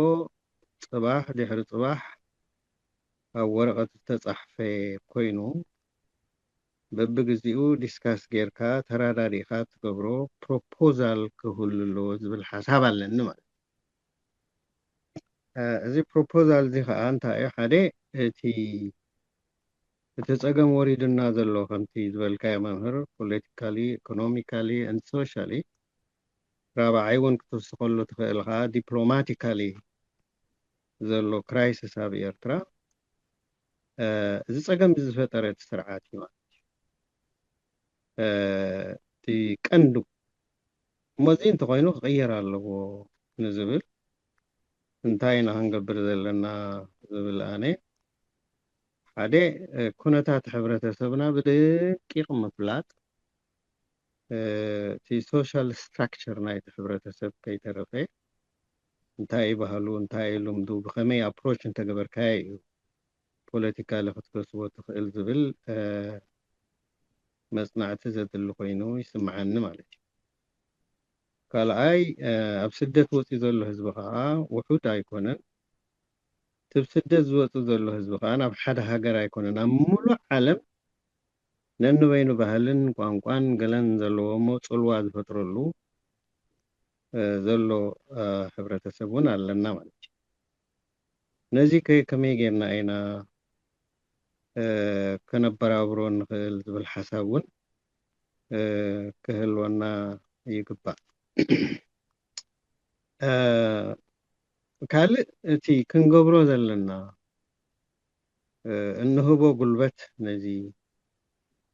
ፅባሕ ድሕሪ ፅባሕ ኣብ ወረቐት ዝተፃሕፈ ኮይኑ በብግዚኡ ዲስካስ ጌርካ ተራዳዲእካ ትገብሮ ፕሮፖዛል ክህሉ ኣለዎ ዝብል ሓሳብ ኣለኒ ማለት እዩ። እዚ ፕሮፖዛል እዚ ከዓ እንታይ እዩ? ሓደ እቲ እቲ ፀገም ወሪዱና ዘሎ ከምቲ ዝበልካዮ መምህር ፖለቲካሊ ኢኮኖሚካሊ ን ሶሻሊ ራብዓይ እውን ክትውስኸሉ ትኽእል ከዓ ዲፕሎማቲካሊ ዘሎ ክራይሲስ ኣብ ኤርትራ እዚ ፀገም ዝፈጠረ እቲ ስርዓት እዩ ማለት እዩ። እቲ ቀንዱ እሞ እዚ እንተኮይኑ ክቕየር ኣለዎ ንዝብል እንታይ ኢና ክንገብር ዘለና ዝብል ኣነ ሓደ ኩነታት ሕብረተሰብና ብደቂቕ ምፍላጥ እቲ ሶሻል ስትራክቸር ናይቲ ሕብረተሰብ ከይተረፈ እንታይ ባህሉ እንታይ ልምዱ ብከመይ ኣፕሮች እንተገበርካዮ እዩ ፖለቲካሊ ክትገስቦ ትኽእል ዝብል መፅናዕቲ ዘድሊ ኮይኑ ይስምዓኒ ማለት እዩ። ካልኣይ ኣብ ስደት ወፂኡ ዘሎ ህዝቢ ከዓ ውሑድ ኣይኮነን። እቲ ብ ስደት ዝወፅእ ዘሎ ህዝቢ ከዓ ናብ ሓደ ሃገር ኣይኮነን ኣብ ሙሉእ ዓለም ነንበይኑ ባህልን ቋንቋን ገለን ዘለዎ እሞ ፅልዋ ዝፈጥረሉ ዘሎ ሕብረተሰብ እውን ኣለና ማለት እዩ። ነዚ ከ ከመይ ጌርና ኢና ከነበራብሮ ንኽእል ዝብል ሓሳብ እውን ክህልወና ይግባእ። ካልእ እቲ ክንገብሮ ዘለና እንህቦ ጉልበት ነዚ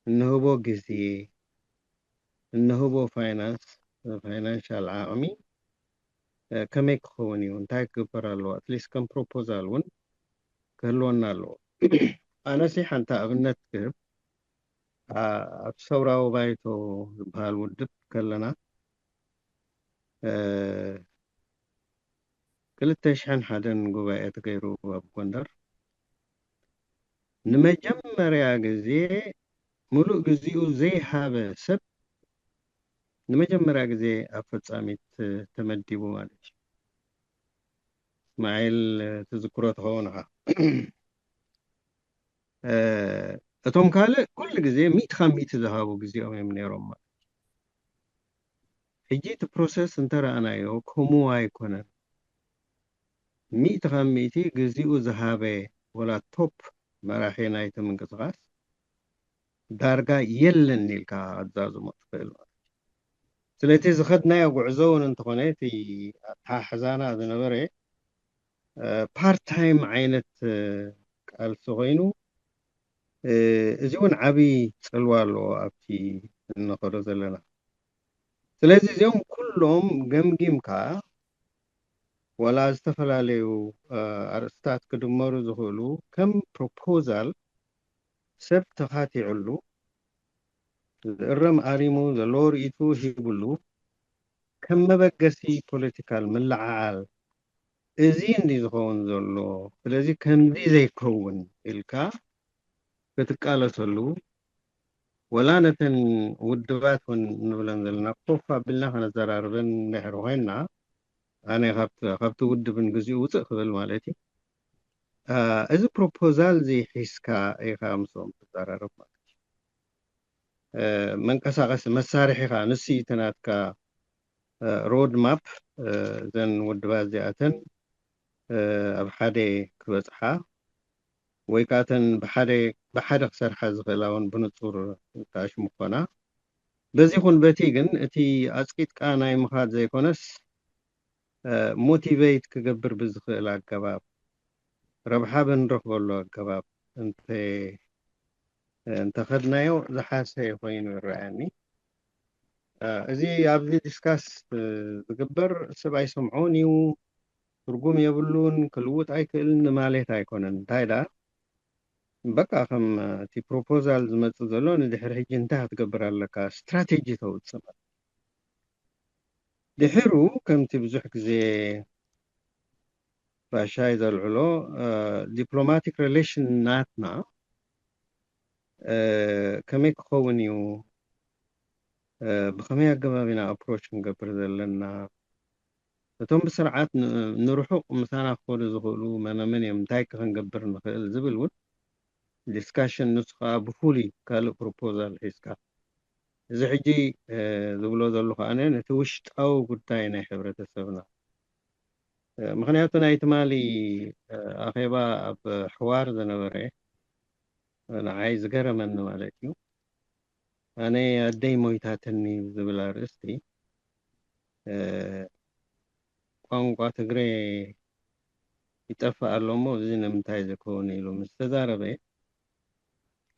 እንህቦ ግዜ እንህቦ ፋይናንስ ፋይናንሻል ዓቕሚ ከመይ ክኸውን እዩ እንታይ ክግበር ኣለዎ ኣትሊስት ከም ፕሮፖዛል እውን ክህልወና ኣለዎ። ኣነሲ ሓንቲ ኣብነት ክህብ ኣብ ሰውራዊ ባይቶ ዝበሃል ውድብ ከለና ክልተ ሽሕን ሓደን ጉባኤ ተገይሩ ኣብ ጎንደር ንመጀመርያ ግዜ ሙሉእ ግዚኡ ዘይሃበ ሰብ ንመጀመርያ ግዜ ኣብ ፈጻሚት ተመዲቡ ማለት እዩ። እስማዒል ትዝክሮ ትኸውን ኢኻ። እቶም ካልእ ኩሉ ግዜ ሚእቲ ካብ ሚእቲ ዝሃቡ ግዜኦም እዮም ነይሮም ማለት እዩ። ሕጂ እቲ ፕሮሰስ እንተረኣናዮ ከምኡ ኣይኮነን። ሚእቲ ካብ ሚእቲ ግዚኡ ዝሃበ ወላ ቶፕ መራሒ ናይቲ ምንቅስቃስ ዳርጋ የለን ኢልካ ኣዛዝሞ ትኽእል ማለት እዩ። ስለቲ ዝኸድናዮ ጉዕዞ እውን እንተኾነ እቲ ኣተሓሕዛና ዝነበረ ፓርት ታይም ዓይነት ቃልሲ ኮይኑ እዚ እውን ዓብዪ ፅልዋ ኣለዎ ኣብቲ እንኸዶ ዘለና። ስለዚ እዚኦም ኩሎም ገምጊምካ ዋላ ዝተፈላለዩ ኣርእስታት ክድመሩ ዝኽእሉ ከም ፕሮፖዛል ሰብ ተኻቲዕሉ ዝእረም ኣሪሙ ዘለዎ ርእይቱ ሂብሉ ከም መበገሲ ፖለቲካል ምልዓዓል እዚ እንዲ ዝኸውን ዘሎ። ስለዚ ከምዚ ዘይከውን ኢልካ ክትቃለሰሉ ወላ ነተን ውድባት እውን ንብለን ዘለና ኮፍ ኣቢልና ከነዘራርበን እንድሕር ኮይንና ኣነ ካብቲ ውድብን ግዚኡ ውፅእ ክብል ማለት እዩ። እዚ ፕሮፖዛል እዚ ሒዝካ ኢኻ ምስኦም ትዘራረብ ማለት እዩ። መንቀሳቐሲ መሳርሒ ኢኻ። ንሱ እዩ እቲ ናትካ ሮድ ማፕ። እዘን ውድባት እዚኣተን ኣብ ሓደ ክበፅሓ ወይ ከዓ እተን ብሓደ ብሓደ ክሰርሓ ዝኽእላ እውን ብንፁር ተኣሽሙ ክኾና። በዚ ይኹን በቲ ግን እቲ ኣፅቂጥካ ናይ ምኻድ ዘይኮነስ ሞቲቬት ክገብር ብዝኽእል ኣገባብ ረብሓ ብንረኽበሉ ኣገባብ እንተ እንተኸድናዮ ዝሓሰየ ኮይኑ ይረኣየኒ። እዚ ኣብዚ ዲስካስ ዝግበር ሰብ ኣይሰምዖን እዩ፣ ትርጉም የብሉን፣ ክልውጥ ኣይክእልን ማለት ኣይኮነን። እንታይ ደኣ በቃ ከም እቲ ፕሮፖዛል ዝመጽእ ዘሎ ንድሕሪ ሕጂ እንታይ ክትገብር ኣለካ ስትራቴጂ ተውጽእ ማለት ድሕሩ ከምቲ ብዙሕ ግዜ ራሻይ ዘልዕሎ ዲፕሎማቲክ ሪሌሽን ናትና ከመይ ክኸውን እዩ? ብኸመይ ኣገባብ ኢና ኣፕሮች ክንገብር ዘለና? እቶም ብስርዓት ንርሑቕ ምሳና ክኸዱ ዝኽእሉ መነመን እዮም? እንታይ ከ ክንገብር ንኽእል ዝብል እውን ዲስካሽን፣ ንሱ ከዓ ብፍሉይ ካልእ ፕሮፖዛል ሒዝካ። እዚ ሕጂ ዝብሎ ዘለኹ ኣነ ነቲ ውሽጣዊ ጉዳይ ናይ ሕብረተሰብና፣ ምኽንያቱ ናይ ትማሊ ኣኼባ ኣብ ሕዋር ዝነበረ ንዓይ ዝገረመኒ ማለት እዩ። ኣነ ኣደይ ሞይታትኒ ዝብል ኣርእስቲ ቋንቋ ትግረ ይጠፍእ ኣሎ እሞ እዚ ንምንታይ ዝከውን ኢሉ ምስ ተዛረበ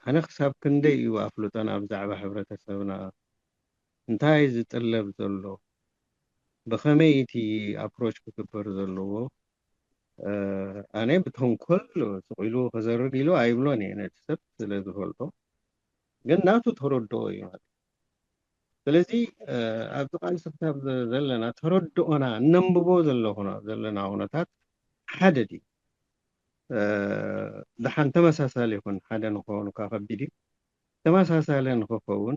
ኣነ ክሳብ ክንደይ እዩ ኣፍልጦና ብዛዕባ ሕብረተሰብና እንታይ ዝጥለብ ዘሎ ብኸመይ እቲ ኣፕሮች ክግበር ዘለዎ ኣነ ብተንኮል ስቕ ኢሉ ከዘርግ ኢሉ ኣይብሎን እየ ነቲ ሰብ ስለ ዝፈልጦ ግን ናቱ ተረድኦ እዩ ማለት ስለዚ ኣብዚ ቃልሲ ክሳብ ዘለና ተረድኦና እነንብቦ ዘለኹና ዘለና ኩነታት ሓደ ድዩ ደሓን ተመሳሳሊ ይኹን ሓደ ንኸውን እኳ ከቢድ እዩ ተመሳሳሊ ንክኸውን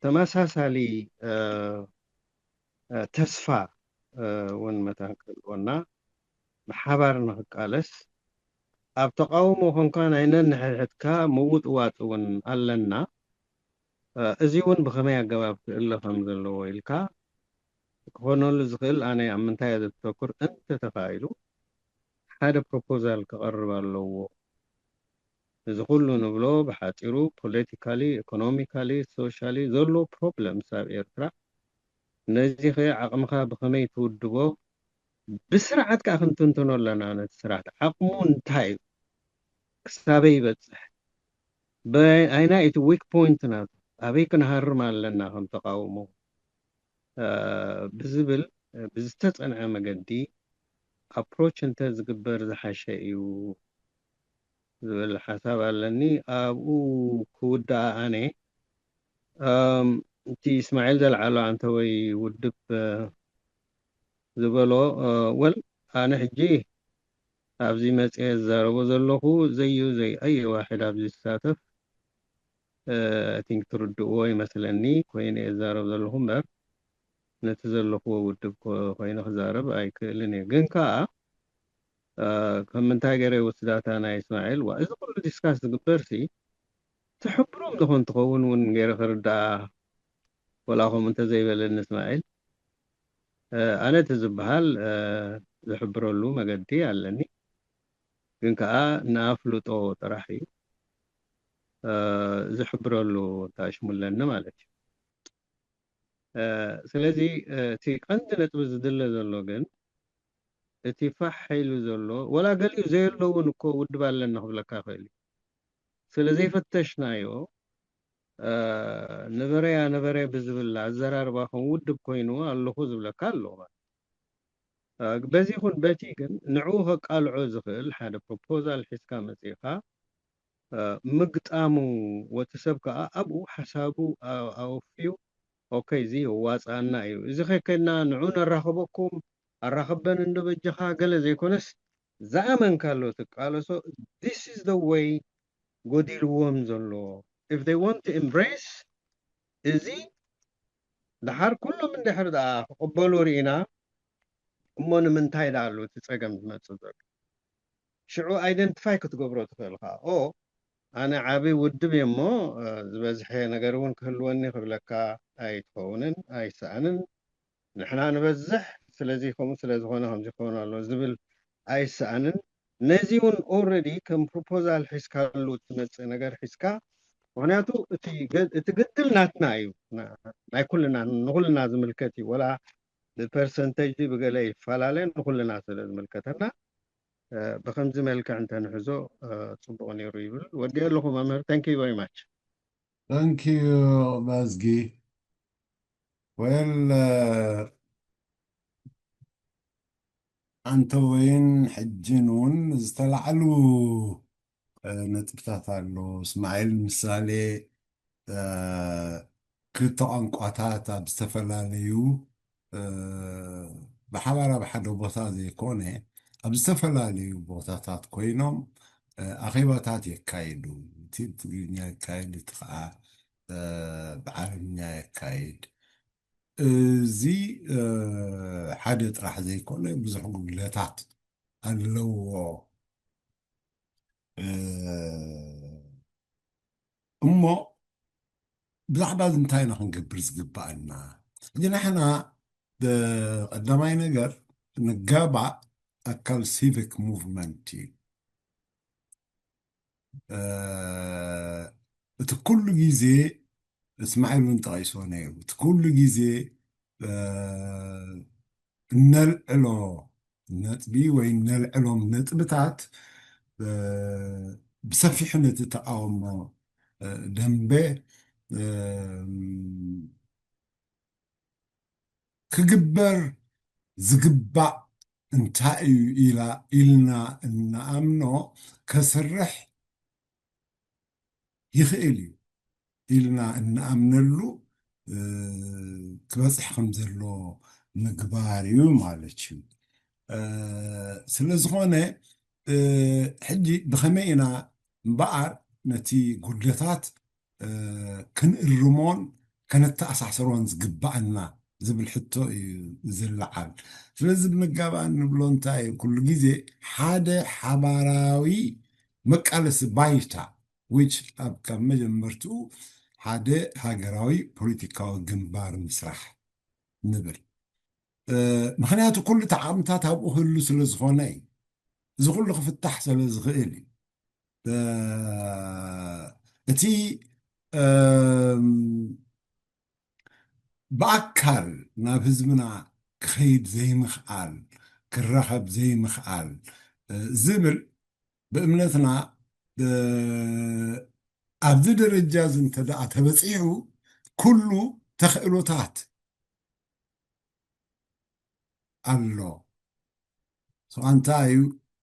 ተመሳሳሊ ተስፋ እውን መታን ክህልወና ብሓባር ንክቃለስ ኣብ ተቃውሞ ኮንካ ናይ ነንሕድሕድካ ምውጥዋጥ እውን ኣለና። እዚ እውን ብኸመይ ኣገባብ ክእለ ከም ዘለዎ ኢልካ ክኾነሉ ዝኽእል ኣነ ኣብ ምንታይ እየ ዘተኩር እንተተኻኢሉ ሓደ ፕሮፖዛል ክቐርብ ኣለዎ። እዚ ኩሉ ንብሎ ብሓፂሩ ፖለቲካሊ፣ ኢኮኖሚካሊ፣ ሶሻሊ ዘሎ ፕሮብለምስ ኣብ ኤርትራ ነዚ ኸ ዓቕምኻ ብኸመይ ትውድቦ ብስርዓት ከዓ ክንትንትኖ ኣለና። ነቲ ስርዓት ዓቕሙ እንታይ እዩ? ክሳበይ ይበፅሕ? ኣይናይ እቲ ዊክ ፖይንት ናቱ ኣበይ ክንሃርም ኣለና ከም ተቃውሞ ብዝብል ብዝተፀንዐ መገዲ ኣፕሮች እንተ ዝግበር ዝሓሸ እዩ ዝብል ሓሳብ ኣለኒ። ኣብኡ ክውዳኣ ኣነ እቲ እስማዒል ዘልዓሎ ኣንተ ወይ ውድብ ዝበሎ ወል ኣነ ሕጂ ኣብዚ መፅየ ዝዛረቦ ዘለኹ ዘዩ ዘይ ኣየ ዋሕድ ኣብዚ ዝሳተፍ ቲንክ ትርድእዎ ይመስለኒ ኮይኑ እየ ዝዛረብ ዘለኹ እምበር ነቲ ዘለኽዎ ውድብ ኮይኑ ክዛረብ ኣይክእልን እየ ግን ከዓ ከም ምንታይ ገይረ ይወስዳታ ናይ እስማዒል ዋ እዚ ኩሉ ዲስካስ ዝግበር ሲ ትሕብሮም ዝኾን ትኸውን እውን ገይረ ክርዳኣ ወላ ከምኡ እንተዘይበለኒ እስማዒል፣ ኣነ እቲ ዝበሃል ዝሕብረሉ መገዲ ኣለኒ፣ ግን ከዓ ንኣፍልጦ ጥራሕ እዩ ዝሕብረሉ፣ ተኣሽሙለኒ ማለት እዩ። ስለዚ እቲ ቀንዲ ነጥቢ ዝድለ ዘሎ ግን እቲ ፋሕ ኢሉ ዘሎ፣ ወላ ገሊኡ ዘየሎ እውን እኮ ውድብ ኣለና ክብለካ ይኽእል እዩ። ስለ ዘይፈተሽናዮ ነበረያ ነበረ ብዝብል ኣዘራርባ ከም ውድብ ኮይኑ ኣለኹ ዝብለካ ኣሎ። በዚ ይኹን በቲ ግን ንዕኡ ከቃልዖ ዝኽእል ሓደ ፕሮፖዛል ሒዝካ መፂእኻ ምግጣሙ፣ ወቲ ሰብ ከዓ ኣብኡ ሓሳቡ ኣወፍዩ፣ ኦኬ፣ እዚ የዋፅኣና እዩ፣ እዚ ከይከድና ንዑ ነራኽበኩም፣ ኣራኽበን እንዶ በጀኻ፣ ገለ ዘይኮነስ ዝኣመንካሎ ትቃለሶ። This is the way ጎዲልዎም ዘሎ። If they want to embrace እዚ ደሓር ኩሎም እንድሕር ደኣ ክቕበሉ ርኢና፣ እሞ ንምንታይ ደኣ ኣሎ እቲ ጸገም ዝመጽእ ዘሎ? ሽዑ ኣይደንቲፋይ ክትገብሮ ትኽእል ኢኻ። ኦ፣ ኣነ ዓቢ ውድብ እየ እሞ ዝበዝሐ ነገር እውን ክህልወኒ ክብለካ ኣይትኸውንን ኣይሰኣንን። ንሕና ንበዝሕ፣ ስለዚ ከምኡ ስለ ዝኾነ ከምዚ ክኸውን ኣሎ ዝብል ኣይሰኣንን። ነዚ እውን ኦልሬዲ ከም ፕሮፖዛል ሒዝካሉ ትመጽእ ነገር ሒዝካ፣ ምክንያቱ እቲ ግድል ናትና እዩ፣ ናይ ኩልና፣ ንኩልና ዝምልከት እዩ። ወላ ብፐርሰንተጅ ብገለ ይፈላለ፣ ንኩልና ስለ ዝምልከተና ብከምዚ መልክዕ እንተንሕዞ ጽቡቕ ነይሩ ይብል። ወዲ ኣለኹ መምህር። Thank you very much. Thank you መዝጊ። Well፣ ኣንተ ወይን ሕጂ እውን ዝተላዕሉ ነጥብታት ኣሎ። እስማኤል ምሳሌ ክልተ ቋንቋታት ኣብ ዝተፈላለዩ ብሓባር ኣብ ሓደ ቦታ ዘይኮነ ኣብ ዝተፈላለዩ ቦታታት ኮይኖም ኣኼባታት የካይዱ። እቲ ትግርኛ የካይድ፣ እቲ ከዓ ብዓረብኛ የካይድ። እዚ ሓደ ጥራሕ ዘይኮነ ብዙሕ ጉድለታት ኣለዎ። እሞ ብዛዕባ እዚ እንታይ ኢና ክንገብር ዝግባኣና? ሕጂ ንሕና ቀዳማይ ነገር ንጋባእ ኣካል ሲቪክ ሙቭመንት እዩ። እቲ ኩሉ ግዜ እስማዒል እውን ጠቒስዎ ነይሩ። እቲ ኩሉ ግዜ እነልዕሎ ነጥቢ ወይ እነልዕሎም ነጥብታት ብሰፊሑ ነቲ ተቃውሞ ደንበ ክግበር ዝግባእ እንታይ እዩ ኢላ ኢልና እንኣምኖ ከስርሕ ይኽእል እዩ ኢልና እንኣምነሉ ክበፅሕ ከም ዘሎ ምግባር እዩ ማለት እዩ። ስለ ዝኾነ ሕጂ ብኸመይ ኢና እምበኣር ነቲ ጉድለታት ክንእርሞን ከነተኣሳስሮን ዝግባኣና ዝብል ሕቶ እዩ ዝለዓል። ስለዚ ብመጋባእ እንብሎ እንታይ እዩ? ኩሉ ግዜ ሓደ ሓባራዊ መቃለሲ ባይታ፣ which ኣብ ካብ መጀመርትኡ ሓደ ሃገራዊ ፖለቲካዊ ግንባር ምስራሕ ንብል። ምክንያቱ ኩሉ ተዓቕምታት ኣብኡ ክህሉ ስለ ዝኾነ እዩ። እዚ ኩሉ ክፍታሕ ስለ ዝኽእል እዩ። እቲ ብኣካል ናብ ህዝብና ክኸይድ ዘይምኽኣል፣ ክራኸብ ዘይምኽኣል ዝብል ብእምነትና ኣብዚ ደረጃ እዚ እንተ ደኣ ተበጺሑ ኩሉ ተኽእሎታት ኣሎ። ስቓ እንታይ እዩ?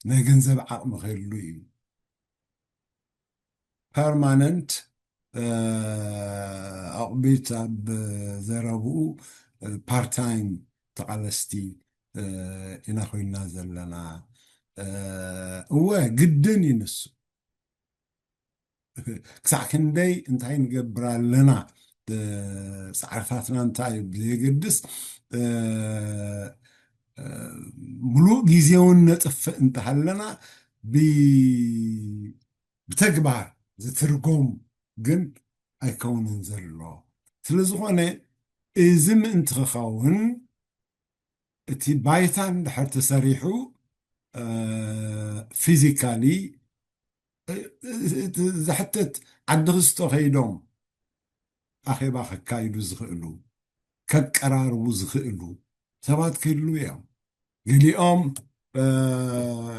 ናይ ገንዘብ ዓቕሚ ክህሉ እዩ። ፐርማነንት ኣቑቢት ኣብ ዘረብኡ ፓርታይም ተቓለስቲ ኢና ኮይና ዘለና። እወ ግድን እዩ ንሱ። ክሳዕ ክንደይ እንታይ ንገብር ኣለና፣ ፃዕርታትና እንታይ እዩ ብዘየገድስ ሙሉእ ግዜውን ነጥፍእ እንተሃለና ብተግባር ዝትርጎም ግን ኣይከውንን ዘሎ። ስለ ዝኾነ እዚ ምእንቲ ክኸውን እቲ ባይታ እንድሕር ተሰሪሑ ፊዚካሊ ዝሕተት ዓዲ ክስቶ ከይዶም ኣኼባ ከካይዱ ዝኽእሉ ከቀራርቡ ዝኽእሉ ሰባት ክህሉ እዮም። ገሊኦም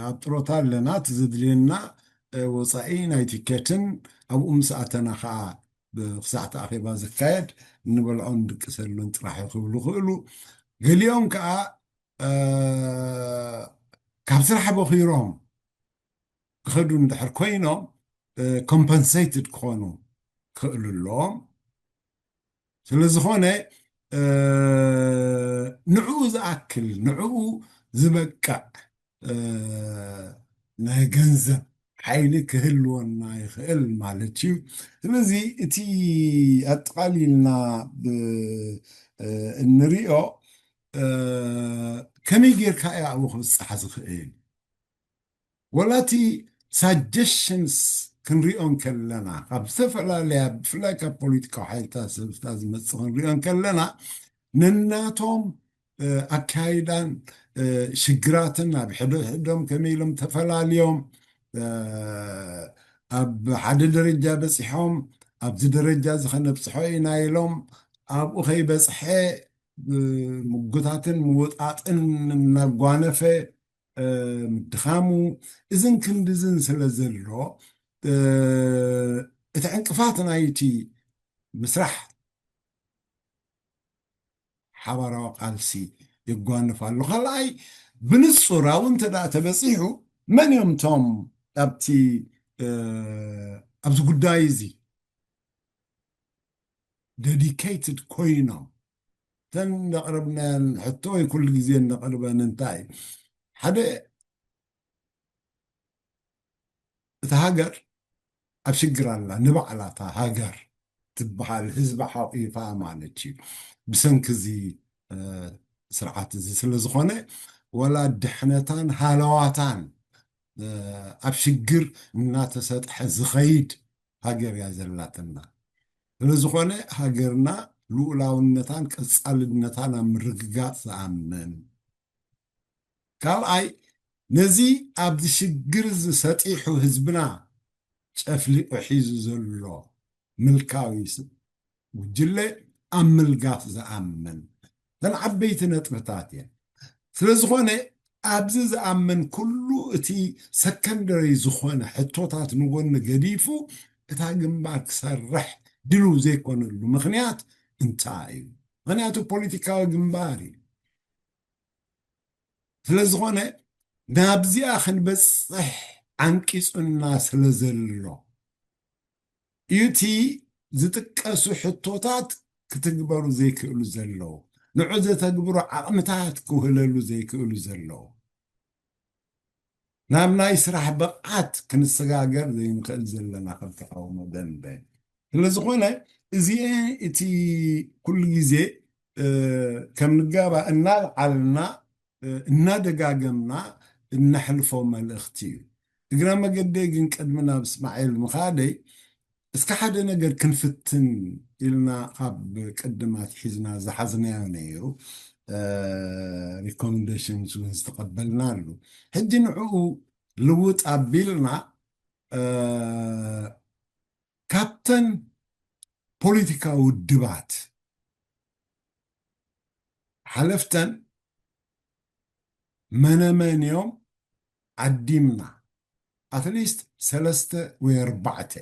ኣብ ጥሮታ ኣለና እቲ ዘድልየና ወፃኢ ናይ ቲኬትን ኣብኡ ምስ ኣተና ከዓ ክሳዕቲ ኣኼባ ዝካየድ እንበልዖ ንድቅሰሉን ጥራሕ ክብሉ ክእሉ። ገሊኦም ከዓ ካብ ስራሕ በኺሮም ክኸዱ እንድሕር ኮይኖም ኮምፐንሴትድ ክኾኑ ክኽእሉ ኣለዎም። ስለዝኾነ ንዕኡ ዝኣክል ንዕኡ ዝበቅዕ ናይ ገንዘብ ሓይሊ ክህልወና ይኽእል ማለት እዩ። ስለዚ እቲ ኣጠቓሊልና እንሪኦ ከመይ ጌርካ እዩ ኣብኡ ክብፃሕ ዝኽእል? ወላ እቲ ሳጀሽንስ ክንሪኦ እንከለና ካብ ዝተፈላለያ ብፍላይ ካብ ፖለቲካዊ ሓይልታት ሰብስታ ዝመፅእ ክንሪኦ እንከለና ነናቶም ኣካይዳን ሽግራትን ኣብ ሕደ ሕዶም ከመይ ኢሎም ተፈላልዮም ኣብ ሓደ ደረጃ በፂሖም ኣብዚ ደረጃ እዚ ከነብፅሖ ኢና ኢሎም ኣብኡ ከይበፅሐ ምጉታትን ምውጣጥን እናጓነፈ ምድኻሙ እዝን ክንድዝን ስለ ዘሎ እቲ ዕንቅፋት ናይቲ ምስራሕ ሓባራዊ ቃልሲ ይጓንፍ ኣሎ። ካልኣይ ብንጹር ኣብኡ እንተ ደኣ ተበጺሑ መን እዮም እቶም ኣብቲ ኣብዚ ጉዳይ እዚ ደዲኬትድ ኮይኖም እተን እንዳቕረብናየን ሕቶ ወይ ኩሉ ግዜ እንዳቕርበን እንታይ ሓደ እታ ሃገር ኣብ ሽግር ኣላ ንባዕላ እታ ሃገር ትበሃል ህዝቢ ሓቂፋ ማለት እዩ ብሰንኪ እዚ ስርዓት እዚ ስለ ዝኾነ ወላ ድሕነታን ሃለዋታን ኣብ ሽግር እናተሰጥሐ ዝኸይድ ሃገር እያ ዘላትና ስለ ዝኾነ ሃገርና ልኡላውነታን ቀፃልነታን ኣብ ምርግጋፅ ዝኣምን ካልኣይ ነዚ ኣብዚ ሽግር ዝሰጢሑ ህዝብና ጨፍሊቑ ሒዙ ዘሎ ምልካዊ ጉጅለ ኣብ ምልጋፍ ዝኣምን እተን ዓበይቲ ነጥብታት እየን ስለ ዝኾነ ኣብዚ ዝኣምን ኩሉ እቲ ሰከንደሪ ዝኾነ ሕቶታት ንጎኒ ገዲፉ እታ ግንባር ክሰርሕ ድልው ዘይኮነሉ ምክንያት እንታይ እዩ ምክንያቱ ፖለቲካዊ ግንባር እዩ ስለ ዝኾነ ናብዚኣ ክንበፅሕ ዓንቂፁና ስለ ዘሎ እዩ እቲ ዝጥቀሱ ሕቶታት ክትግበሩ ዘይክእሉ ዘለዉ ንዑ ዘተግብሩ ዓቕምታት ክውህለሉ ዘይክእሉ ዘለዉ ናብ ናይ ስራሕ ብቕዓት ክንሰጋገር ዘይንኽእል ዘለና ከም ተቃውሞ ደንበ ስለ ዝኾነ እዚኤ እቲ ኩሉ ግዜ ከም ንጋባእ እናልዓልና እናደጋገምና እነሕልፎ መልእኽቲ እዩ። እግረ መገደይ ግን ቅድሚ ናብ እስማዒል ምኻደይ እስከ ሓደ ነገር ክንፍትን ኢልና ካብ ቅድም ኣትሒዝና ዝሓዝናዮ ነይሩ recommendation እውን ዝተቐበልናሉ ሕጂ ንዕኡ ልውጥ ኣቢልና ካብተን ፖለቲካዊ ውድባት ሓለፍተን መነመን እዮም ዓዲምና ኣትሊስት ሰለስተ ወይ ኣርባዕተ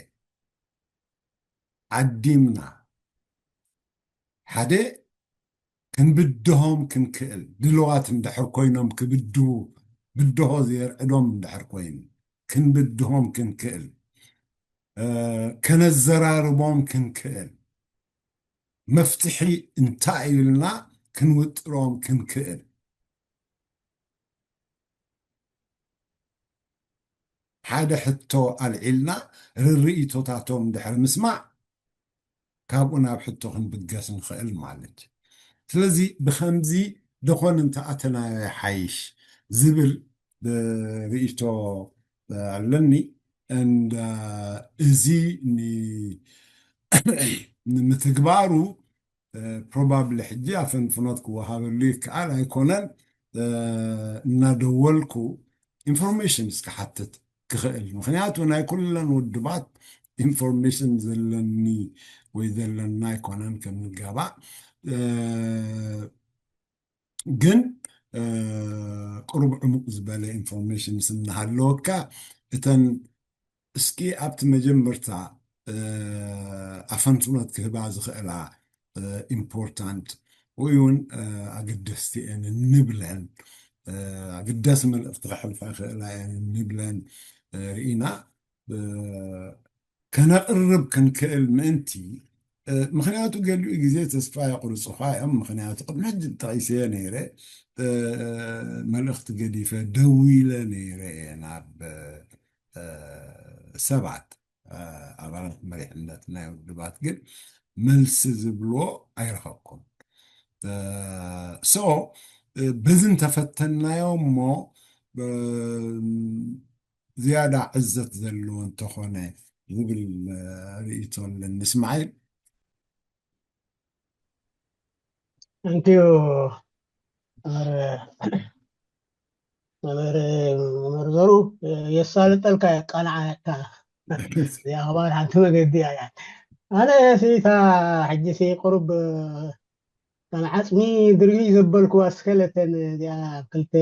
ዓዲምና ሓደ ክንብድሆም ክንክእል ድልዋት እንድሕር ኮይኖም ክብድሁ ብድሆ ዘየርዕዶም እንድሕር ኮይኑ ክንብድሆም ክንክእል ከነዘራርቦም ክንክእል መፍትሒ እንታይ እዩ ኢልና ክንውጥሮም ክንክእል ሓደ ሕቶ ኣልዒልና ርርኢቶታቶም እንድሕር ምስማዕ ካብኡ ናብ ሕቶ ክንብገስ ንኽእል ማለት እዩ ስለዚ ብከምዚ ደኾን እንተኣተናዮ ይሓይሽ ዝብል ርእይቶ ኣለኒ and እዚ ንምትግባሩ ፕሮባብሊ ሕጂ ኣፈንፍኖት ክወሃበሉ ይከኣል ኣይኮነን። እናደወልኩ ኢንፎርሜሽን እስክሓትት ክኽእል፣ ምክንያቱ ናይ ኩለን ውድባት ኢንፎርሜሽን ዘለኒ ወይ ዘለና ኣይኮነን ከምንጋባእ። ግን ቅሩብ ዕሙቕ ዝበለ ኢንፎርሜሽን ስናሃለወካ፣ እተን እስኪ ኣብቲ መጀመርታ ኣፈንፍኖት ክህባ ዝኽእላ ኢምፖርታንት ወይ እውን ኣገደስቲ እየን እንብለን፣ ኣገዳሲ መልእኽቲ ክሕልፋ ይኽእላ እየን እንብለን ርኢና ከነቕርብ ክንክእል ምእንቲ። ምክንያቱ ገሊኡ ግዜ ተስፋ የቑርፁኻ እዮም። ምክንያቱ ቅድሚ ሕጂ ጠቒሰዮ ነይረ፣ መልእኽቲ ገዲፈ ደዊለ ነይረ እየ ናብ ሰባት፣ ኣባላት መሪሕነት ናይ ውድባት ግን መልሲ ዝብልዎ ኣይረኸብኩም። ሶ በዚ እንተፈተናዮ እሞ ዝያዳ ዕዘት ዘለዎ እንተኾነ ዝብል ርእይቶ ኣለኒ። እስማዒል። እንቲዩ መምህር መምህር ዘሩ የሳልጠልካ የቃልዓካ። እዚኣ ከማን ሓንቲ መገዲ እያ። ኣነ ሲታ ሕጂ ሲ ቅሩብ ከም ዓፅሚ ድርዩ ዘበልኩዋ ስከለተን እዚኣ ክልተ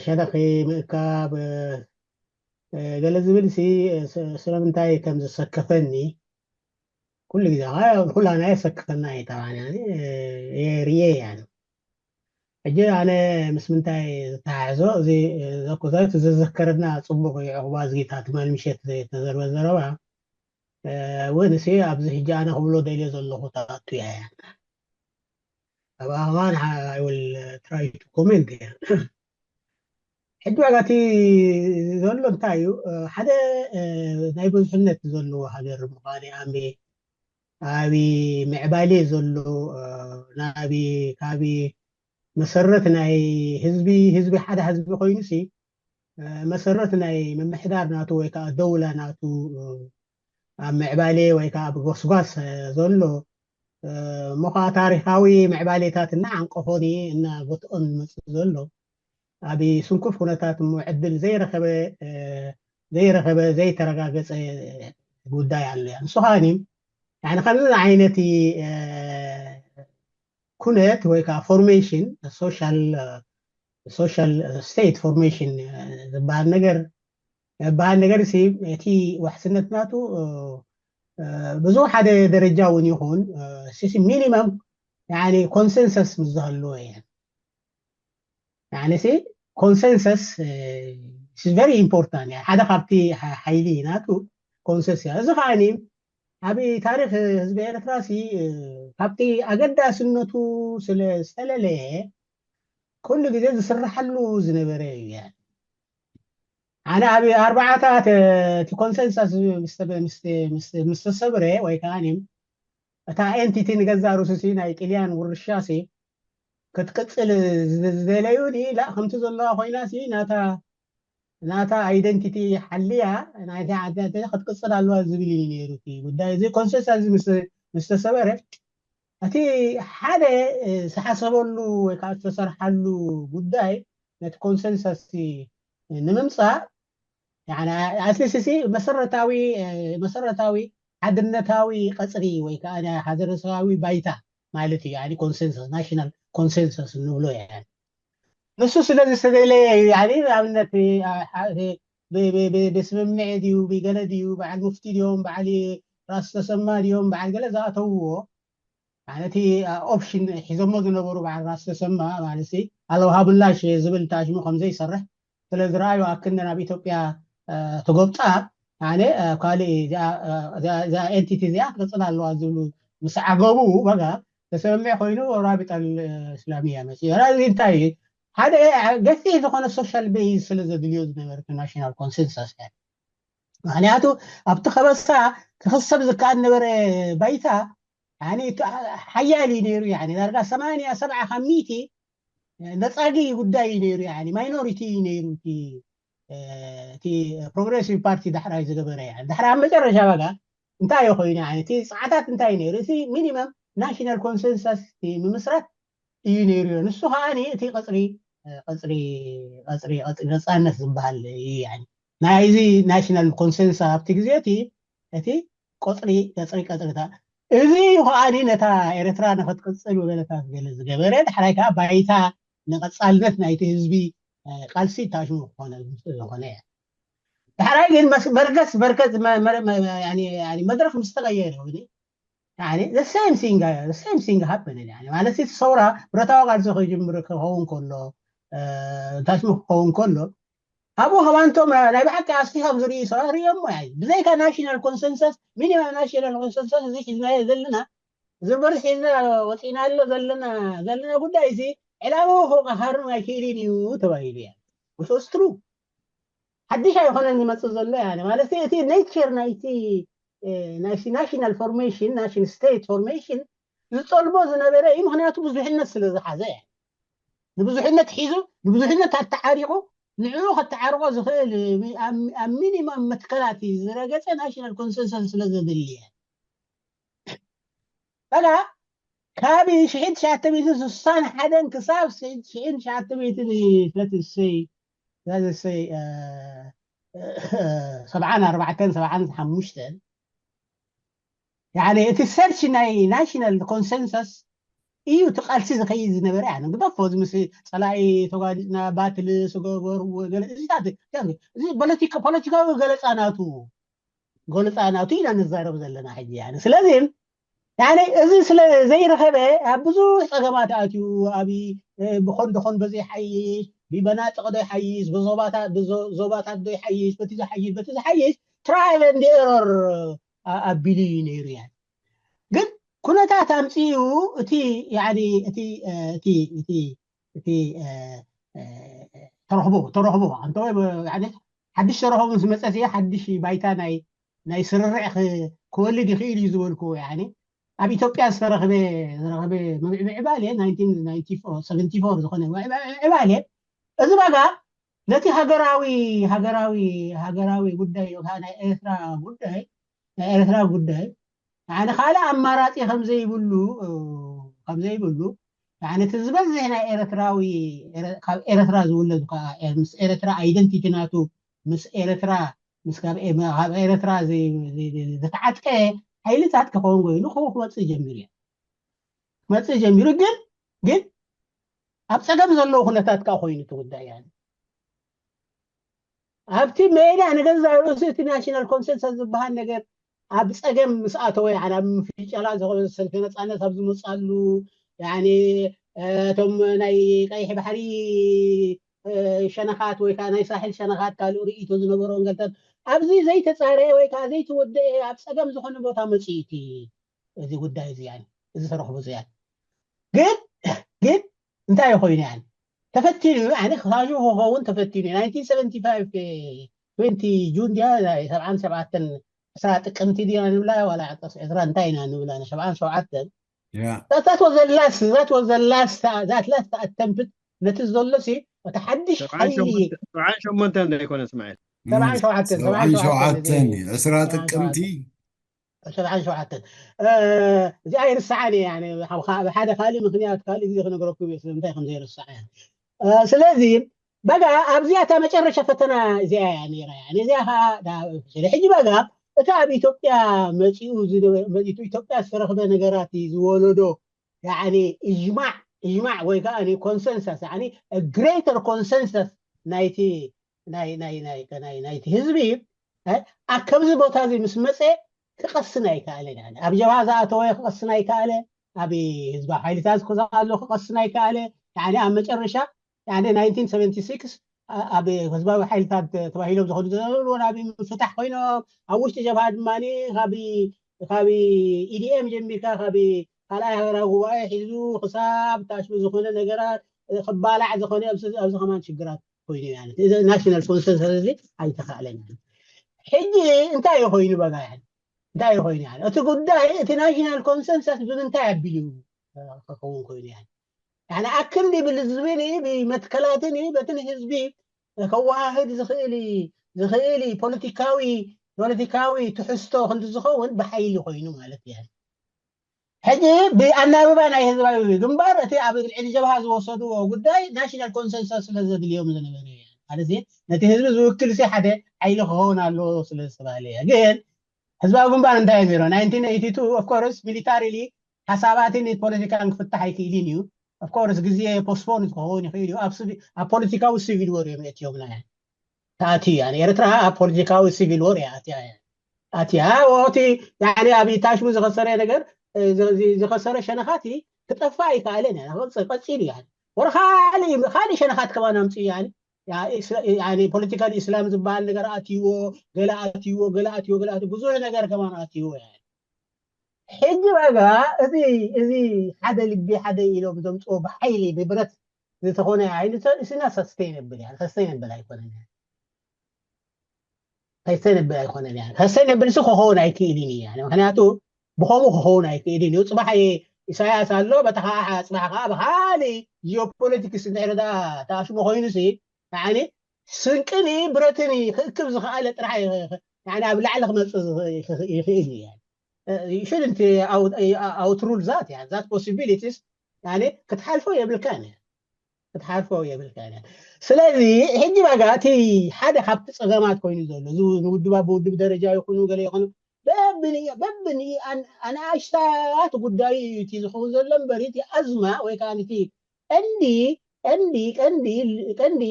ሸነኺ ምእካብ ገለ ዝብል ሲ ስለምንታይ ከም ዘሰከፈኒ ኩሉ ግዜ ኩላና የሰክፈና እዩ። ጠባን የርየ እያ። ሕጂ ኣነ ምስ ምንታይ ዝተሓሕዞ እዚ ዘኩዛት ዘዘከረና ፅቡቅ እዩ። ዕቁባ ዝጊታ ትማል ምሸት ተዘርበ ዘረባ እውን ሲ ኣብዚ ሕጂ ኣነ ክብሎ ደልዮ ዘለኹ ታቱ እያ። ኣብ ኣኽባን I will try to comment እያ። ሕጂ ዋጋ እቲ ዘሎ እንታይ እዩ? ሓደ ናይ ብዙሕነት ዘለዎ ሃገር ምዃን ኣምቤ ኣቢ ምዕባሌ ዘሎ ናቢ ካቢ መሰረት ናይ ህዝቢ ህዝቢ ሓደ ህዝቢ ኮይኑ ሲ መሰረት ናይ ምምሕዳር ናቱ ወይ ከዓ ደውላ ናቱ ኣብ ምዕባሌ ወይ ከዓ ኣብ ጎስጓስ ዘሎ እሞ ከዓ ታሪካዊ ምዕባሌታት እናዓንቀፎኒ እናጎትኦን ዝመፅእ ዘሎ ኣብ ስንኩፍ ኩነታት እሞ ዕድል ዘይረኸበ ዘይረኸበ ዘይተረጋገፀ ጉዳይ ኣሎ እያ። ንሱ ከዓኒ ከምዚ ዓይነት ኩነት ወይ ከዓ ፎርሜሽን ሶሻል ሶሻል ስቴት ፎርሜሽን ዝበሃል ነገር ዝበሃል ነገር ሲ እቲ ዋሕስነት ናቱ ብዙ ሓደ ደረጃ እውን ይኹን ሲ ሚኒመም ኮንሰንሰስ ምስ ዝህልዎ እየን። ሲ ኮንሰንሰስ ቨሪ ኢምፖርታንት ሓደ ካብቲ ሓይሊ ናቱ ኮንሰንስ እያ። እዚ ከዓኒ ኣብ ታሪክ ህዝቢ ኤርትራ ሲ ካብቲ ኣገዳስነቱ ስለ ዝተለለየ ኩሉ ግዜ ዝስርሓሉ ዝነበረ እዩ። ኣነ ኣብ ኣርባዓታት እቲ ኮንሰንሰስ ምስ ተሰብረ ወይ ከዓ እታ ኤንቲቲ ንገዛ ሩስሲ ናይ ጥልያን ውርሻ ሲ ክትቅፅል ዝደለዩ ላ ከምቲ ዘለዋ ኮይና ሲ ናታ ናታ ኣይደንቲቲ ሓልያ ናይቲ ዓዲ ክትቅፅል ኣለዋ ዝብል እዩ ነይሩ። እቲ ጉዳይ እዚ ኮንሰንሳስ ምስ ተሰበረ እቲ ሓደ ዝሓሰበሉ ወይ ከዓ ዝተሰርሓሉ ጉዳይ ነቲ ኮንሰንሳስ ንምምፃእ ኣትሊስት መሰረታዊ መሰረታዊ ሓድነታዊ ቀፅሪ ወይ ከዓ ሃገረሰባዊ ባይታ ማለት እዩ። ኮንሰንሰስ ናሽናል ኮንሰንሰስ እንብሎ ንሱ ስለዚ ዝተደለየ እዩ። ንኣብነት ብስምምዕ ድዩ ብገለ ድዩ በዓል ሙፍቲ ድዮም በዓል ራስ ተሰማ ድዮም በዓል ገለ ዝኣተውዎ ነቲ ኦፕሽን ሒዞሞ ዝነበሩ በዓል ራስ ተሰማ ማለት ኣለውሃ ምላሽ ዝብል ተኣሽሙ ከምዘይሰርሕ ስለ ዝረኣዩ ኣክንደ ናብ ኢትዮጵያ ተጎብፃ ኣነ ኣብ ካልእ እዛ ኤንቲቲ እዚኣ ክቅፅል ኣለዋ ዝብሉ ምስ ዓገቡ በጋ ተሰምዕ ኮይኑ ራቢጣ እስላሚያ መፅኡ። እዚ እንታይ እዩ? ሓደ ገፊሕ ዝኾነ ሶሻል ቤዝ ስለ ዘድልዮ ዝነበረ ናሽናል ኮንሰንሰስ ምክንያቱ ኣብቲ ከበሳ ክኽሰብ ዝከኣል ነበረ ባይታ ሓያል እዩ ነይሩ። ዳርጋ ሰማንያ ሰብዓ ካብ ሚእቲ ነፃጊ ጉዳይ እዩ ነይሩ። ማይኖሪቲ እዩ ነይሩ እቲ ፕሮግሬሲቭ ፓርቲ ዳሕራይ ዝገበረ። ዳሕራይ ኣብ መጨረሻ በጋ እንታይ እዩ ኮይኑ እቲ ፀዓታት እንታይ እዩ ነይሩ? እቲ ሚኒመም ናሽናል ኮንሰንሰስ ምምስራት እዩ ነይሩ። ንሱ ከዓ እቲ ቀፅሪ ቀፅሪ ቀፅሪ ቀፅሪ ነፃነት ዝበሃል እዩ። ናይዚ ናሽናል ኮንሰንሰስ ኣብቲ ግዜ እቲ እቲ ቆፅሪ ቀፅሪ ቀፅርታ እዚ እዩ ከዓ ነታ ኤርትራ ንክትቅፅል ወገለታት ገለ ዝገበረ፣ ዳሕራይ ከዓ ባይታ ንቀፃልነት ናይቲ ህዝቢ ቃልሲ ታሽሙ ክኾነ ዝኾነ እያ። ዳሕራይ ግን በርገስ በርገስ መድረክ ምስ ተቀየረ ሴም ሲንግ ሃፕን ማለት እቲ ሰውራ ብረታዊ ቃልሲ ክጅምር ክኸውን ከሎ ታሽሙ ክኸውን ከሎ ኣብኡ ከማንቶም ናይ ብሓቂ ኣስኪ ከም ዝርእዩ ሰባት ርእዮሞ ብዘይካ ናሽናል ኮንሰንሰስ ሚኒማም ናሽናል ኮንሰንሰስ እዚ ሒዝናዮ ዘለና ዝበር ሒዝና ወፂና ኣሎ ዘለና ዘለና ጉዳይ እዚ ዕላማዊ ክውቃ ካርም ኣይክእልን እዩ ተባሂሉ እያ። ውስወስትሩ ሓድሽ ኣይኮነን ዝመፅእ ዘሎ ያ ማለት እቲ ኔቸር ናይቲ ናሽናል ፎርሜሽን ናሽን ስቴት ፎርሜሽን ዝጠልቦ ዝነበረ እዩ። ምክንያቱ ብዙሕነት ስለ ዝሓዘ እያ። ንብዙሕነት ሒዙ ንብዙሕነት ኣተዓሪቑ ንዕኡ ከተዓርቆ ዝኽእል ኣብ ሚኒማም መትከላት ዝረገፀ ናሽናል ኮንሰንሰስ ስለ ዘድሊ እያ። በቃ ካብ ሽሕን ትሽዓተ ሚእትን ስሳን ሓደን ክሳብ ሽሕን ትሽዓተ ሚእትን ሰይ ሰብዓን ኣርባዕተን ሰብዓን ሓሙሽተን እቲ ሰርች ናይ ናሽናል ኮንሰንሰስ እዩ እቲ ቃልሲ ዝኸይድ ዝነበረ ያ ግደፎ እዚ ምስ ፀላኢ ተጓዲፅና ባትል ስገበሩ ገለ እዚታት እዚ ፖለቲካ ፖለቲካዊ ገለፃ ናቱ ገለፃ ናቱ ኢና ንዛረብ ዘለና ሕጂ ያ ስለዚ ያኔ እዚ ስለ ዘይረኸበ ኣብ ብዙሕ ፀገማት ኣትዩ ኣብ ብኾን ድኾን በዘይሓይሽ ብመናጥቕ ዶ ይሓይሽ ብዞባታት ዶ ይሓይሽ በቲ ዝሓይሽ በቲ ዝሓይሽ ትራያል ኤንድ ኤረር ኣቢሉ እዩ ነይሩ ያ ግን ኩነታት ኣምፅኡ እቲ እቲ እቲ እቲ እቲ ተረኽቦ ተረኽቦ ኣንተ ሓድሽ ተረኽቦ ምስ መፀ ሓድሽ ባይታ ናይ ናይ ስርርዕ ክወልድ ይኽእል እዩ ዝበልኩ ኣብ ኢትዮጵያ ዝተረኽበ ዝረኽበ ምዕባለ ዝኾነ ምዕባለ እዚ ባጋ ነቲ ሃገራዊ ሃገራዊ ሃገራዊ ጉዳይ ናይ ኤርትራ ጉዳይ ናይ ኤርትራ ጉዳይ ንዓነ ካልእ ኣማራፂ ከምዘይብሉ ከምዘይብሉ ንዓነ እቲ ዝበዝሕ ናይ ኤርትራዊ ካብ ኤርትራ ዝውለዱ ከዓ ምስ ኤርትራ ኣይደንቲቲ ናቱ ምስ ኤርትራ ምስ ካብ ኤርትራ ዝተዓጥቀ ሓይልታት ክኸውን ኮይኑ ክመፅእ ጀሚሩ እዩ ክመፅእ ጀሚሩ ግን ግን ኣብ ፀገም ዘለዉ ኩነታት ከዓ ኮይኑ እቲ ጉዳይ ኣብቲ ሜዳ ንገዛ ርእሱ እቲ ናሽናል ኮንሰንሰስ ዝበሃል ነገር ኣብ ፀገም ምስ ኣተወ ኣብ ምፍጨላ ዝኸበ ሰልፊ ነፃነት ኣብ ዝመፅኣሉ እቶም ናይ ቀይሕ ባሕሪ ሸነኻት ወይ ከዓ ናይ ሳሕል ሸነኻት ካልእ ርእይቶ ዝነበሮ ወንገልተን ኣብዚ ዘይተፃረየ ወይ ከዓ ዘይተወደአ ኣብ ፀገም ዝኾነ ቦታ መፅኡ እቲ እዚ ጉዳይ እዚ እዚ ተረኽቡ እዚ ግን ግን እንታይ ኮይኑ ያን ተፈቲኑ ኣነ ክሳሹ ክኸውን ተፈቲኑ እዩ ናይንቲን ሰቨንቲ ፋይቭ ትዌንቲ ጁን ድያ ሰብዓን ሸውዓተን ዕስራ ጥቅምቲ ድያ ንብላ ዋላ ዕስራ እንታይ ኢና ንብላ ሰብዓን ሸውዓተን that was the last that was the last that last attempt ነቲ ዘሎ ሲ እቲ ሓድሽ ሓይሊ ሰብዓን ሸሞንተን ዘይኮነ እስማኤል ሰብዓን ሸውዓተን ሰብዓን ሸውዓተን ሸውዓተን ዕስራ ጥቅምቲ ሰብዓን ሸውዓተን እዚኣ ይርስዓን እየ ብሓደ ካልእ ምክንያት ካልእ ግዜ ክነግረኩም እየ ስለምንታይ ከም ዘይርስዓ ስለዚ በጋ ኣብዚኣ እታ መጨረሻ ፈተና እዚኣ እያ ነይራ እያ እዚኣ ከዓ ስለ ሕጂ በጋ እቲ ኣብ ኢትዮጵያ መፂኡ ኢትዮጵያ ዝተረኽበ ነገራት ዝወለዶ ያኒ እጅማዕ እጅማዕ ወይ ከዓ ኮንሰንሰስ ያኒ ግሬተር ኮንሰንሰስ ናይቲ ናይቲ ህዝቢ ኣብ ከምዚ ቦታ እዚ ምስ መፀ ክቐስን ኣይከኣለን ኣብ ጀብሃ ዝኣተወ ክቐስን ኣይከኣለ ኣብ ህዝባዊ ሓይልታት ዝኮዛ ኣሎ ክቐስን ኣይከኣለ ኣብ መጨረሻ ናይንቲን ሰቨንቲ ሲክስ ኣብ ህዝባዊ ሓይልታት ተባሂሎም ዝኸዱ ዝነበሩ ናብ ምፍታሕ ኮይኖም ኣብ ውሽጢ ጀብሃ ድማ ካብ ኢዲኤም ጀሚርካ ካብ ካልኣይ ሃገራዊ ጉባኤ ሒዙ ክሳብ ታሽሙ ዝኾነ ነገራት ክባላዕ ዝኾነ ኣብዚ ከማን ሽግራት ኮይኑ ማለት እዚ ናሽናል ኮንሰንሰስ እዚ ኣይተኻእለን ሕጂ እንታይ እዩ ኮይኑ በጋ እንታይ እዩ ኮይኑ እቲ ጉዳይ እቲ ናሽናል ኮንሰንሰስ ብምንታይ ኣቢሉ ክኸውን ኮይኑ ያኒ ኣክንዲ ብልዝብን ብመትከላትን በትን ህዝቢ ከወሃህድ ዝኽእል ዝኽእል ፖለቲካዊ ፖለቲካዊ ትሕዝቶ ክንዲ ዝኸውን ብሓይሊ ኮይኑ ማለት እዩ ሕጂ ብኣናብባ ናይ ህዝባዊ ግንባር እቲ ኣብ ልዕሊ ጀብሃ ዝወሰድዎ ጉዳይ ናሽናል ኮንሰንሰስ ስለ ዘድልዮም ዝነበረ ማለት ነቲ ህዝቢ ዝውክል ሲ ሓደ ሓይሊ ክኸውን ኣለዎ ስለ ዝተባለ እያ። ግን ህዝባዊ ግንባር እንታይ እዮም ነይሮም? ናይንቲን ኤይቲ ቱ ኦፍኮርስ ሚሊታሪሊ ሓሳባትን ፖለቲካን ክፍታሕ ኣይክእልን እዩ። ኦፍኮርስ ግዜ ፖስፖን ክኸውን ይኽእል እዩ። ኣብ ፖለቲካዊ ሲቪል ወር እዮም እትዮም ናይ ኣትያ ኤርትራ ኣብ ፖለቲካዊ ሲቪል ወር እያ ኣትያ ኣትያ ወቲ ያኔ ኣብ ታሽሙ ዝኸሰረ ነገር ዝኸሰረ ሸነኻት ክጠፋ ኣይከኣለን። ቀፂሉ ያ ወረ ካልእ ካልእ ሸነኻት ከማን ኣምፅኡ ያ ፖለቲካል ኢስላም ዝበሃል ነገር ኣትይዎ፣ ገለ ኣትይዎ፣ ገለ ኣትይዎ፣ ገለ ኣትይዎ፣ ብዙሕ ነገር ከማን ኣትይዎ ያ ሕጂ ዋጋ እዚ እዚ ሓደ ልቢ ሓደ ኢሎም ዘምፅዎ ብሓይሊ ብብረት ዝተኾነ ሓይሊ እሱና ሰስተይነብል ያ ሰስተይነብል ኣይኮነን። ሰስተይነብል ኣይኮነን ያ ሰስተይነብል ሱ ክኸውን ኣይክእልን እዩ። ምክንያቱ ብኸምኡ ክኸውን ኣይክእልን እዩ። ፅባሕ ኢሳያስ ኣሎ በታ ከዓ ፅባሕ ከዓ ብካሊእ ጂኦፖለቲክስ እንድሕር ዳ ተኣሽሞ ኮይኑ ሲ ያኒ ስንቅን ብረትን ክእክብ ዝኸኣለ ጥራሕ ኣብ ላዕሊ ክመፅእ ይኽእል እዩ። ሽድንት ኣውትሩል ዛት ያ ዛት ፖሲቢሊቲስ ክትሓልፎ የብልካን ክትሓልፎ የብልካን። ስለዚ ሕጂ ባጋ እቲ ሓደ ካብቲ ፀገማት ኮይኑ ዘሎ እዚ ንውድባ ብውድብ ደረጃ ይኹኑ ገለ ይኹኑ በብንዮ በብንዮ ኣናእሽታት ጉዳዩ እዩ እቲ ዝኸውን ዘሎ እምበር እቲ ኣዝማ ወይ ከዓ እቲ ቀንዲ ቀንዲ ቀንዲ ቀንዲ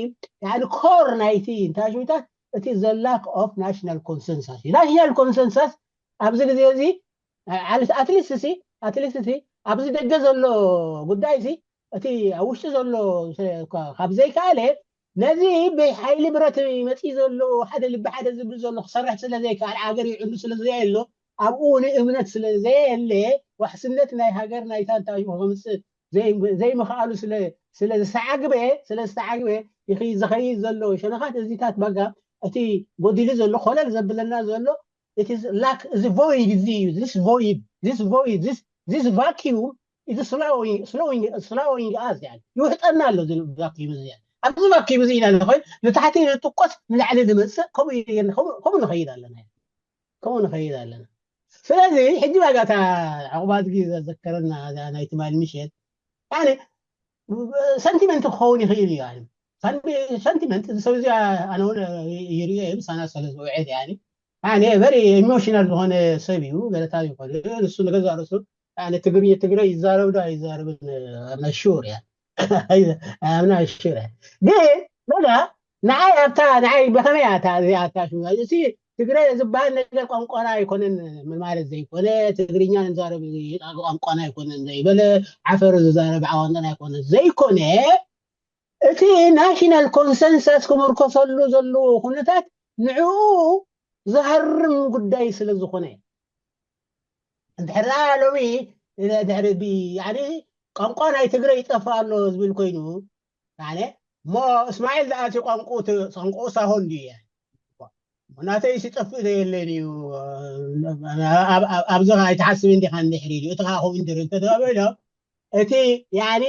ያን ኮር ናይቲ እንታይ ሽታት እቲ ዘላክ ኦፍ ናሽናል ኮንሰንሳስ እዩ። ናሽናል ኮንሰንሳስ ኣብዚ ግዜ እዚ ኣትሊስት ሲ ኣትሊስት ሲ ኣብዚ ደገ ዘሎ ጉዳይ ሲ እቲ ኣብ ውሽጢ ዘሎ ካብ ዘይከኣለ ነዚ ብሓይሊ ብረት መፂ ዘሎ ሓደ ልቢ ሓደ ዝብል ዘሎ ክሰርሕ ስለ ዘይከኣል ዓገር ይዕሉ ስለ ዘየሎ ኣብኡ ንእምነት ስለ ዘየለ ዋሕስነት ናይ ሃገር ናይ ታንታ ከምፅእ ዘይምኽኣሉ ስለ ዝተዓግበ ስለ ዝተዓግበ ዝኸይድ ዘሎ ሸነኻት እዚታት ባጋ እቲ ጎዲሉ ዘሎ ኮለል ዘብለና ዘሎ ላክ እዚ void እዚ እዩ this void this void this this vacuum is slowing slowing slowing us ይውሕጠና ኣሎ vacuum እዚ ኣብዚ vacuum እዚ ኢና ንኾይ ንታሕቲ ንጥቆስ ንላዕሊ ንመፅእ ከምኡ ከምኡ ንኸይድ ኣለና ከምኡ ንኸይድ ኣለና። ስለዚ ሕጂ ዋጋታ ዕቑባዝጊ ዘዘከረና ናይ ትማሊ ምሸት ሰንቲመንት ክኸውን ይኽእል እዩ። ሰንቲመንት እዚ ሰብ እዚ ኣነ እውን ይርእዮ እየ ምሳና ስለ ዝውዕል ያኒ ኣነ ቨሪ ኢሞሽናል ዝኾነ ሰብ እዩ። ገለታ ይኮን ንሱ ንገዛ ርእሱ ትግርኛ ትግረ ይዛረብ ዶ ኣይዛረብን ኣምና ሹር እያ ኣምና ሹር እያ ግን በላ ንዓይ ኣብታ ንዓይ በኸመይ ኣታ እዚኣ ኣታ ሽሙ እዚ ትግረ ዝበሃል ነገር ቋንቋና ኣይኮነን ማለት ዘይኮነ ትግርኛ ንዛረብ ቋንቋና ኣይኮነን ዘይበለ ዓፈር ዝዛረብ ዓዋንጠና ኣይኮነን ዘይኮነ እቲ ናሽናል ኮንሰንሰስ ክምርኮሰሉ ዘለዎ ኩነታት ንዕኡ ዝሃርም ጉዳይ ስለ ዝኾነ እንድሕር ሎሚ ድሕሪ ቋንቋ ናይ ትግረ ይጠፍእ ኣሎ ዝብል ኮይኑ እሞ እስማኤል ደኣ እቲ ቋንቋኡ ሳሆ እንድዩ እየ ናተይ ሲጠፍእ ዘየለን እዩ ኣብዚ ኣይትሓስብ እንዲኻ እንድሕር ኢሉ እቲ ከዓ ከምኡ እንድር እንተተባበሎ እቲ ያኒ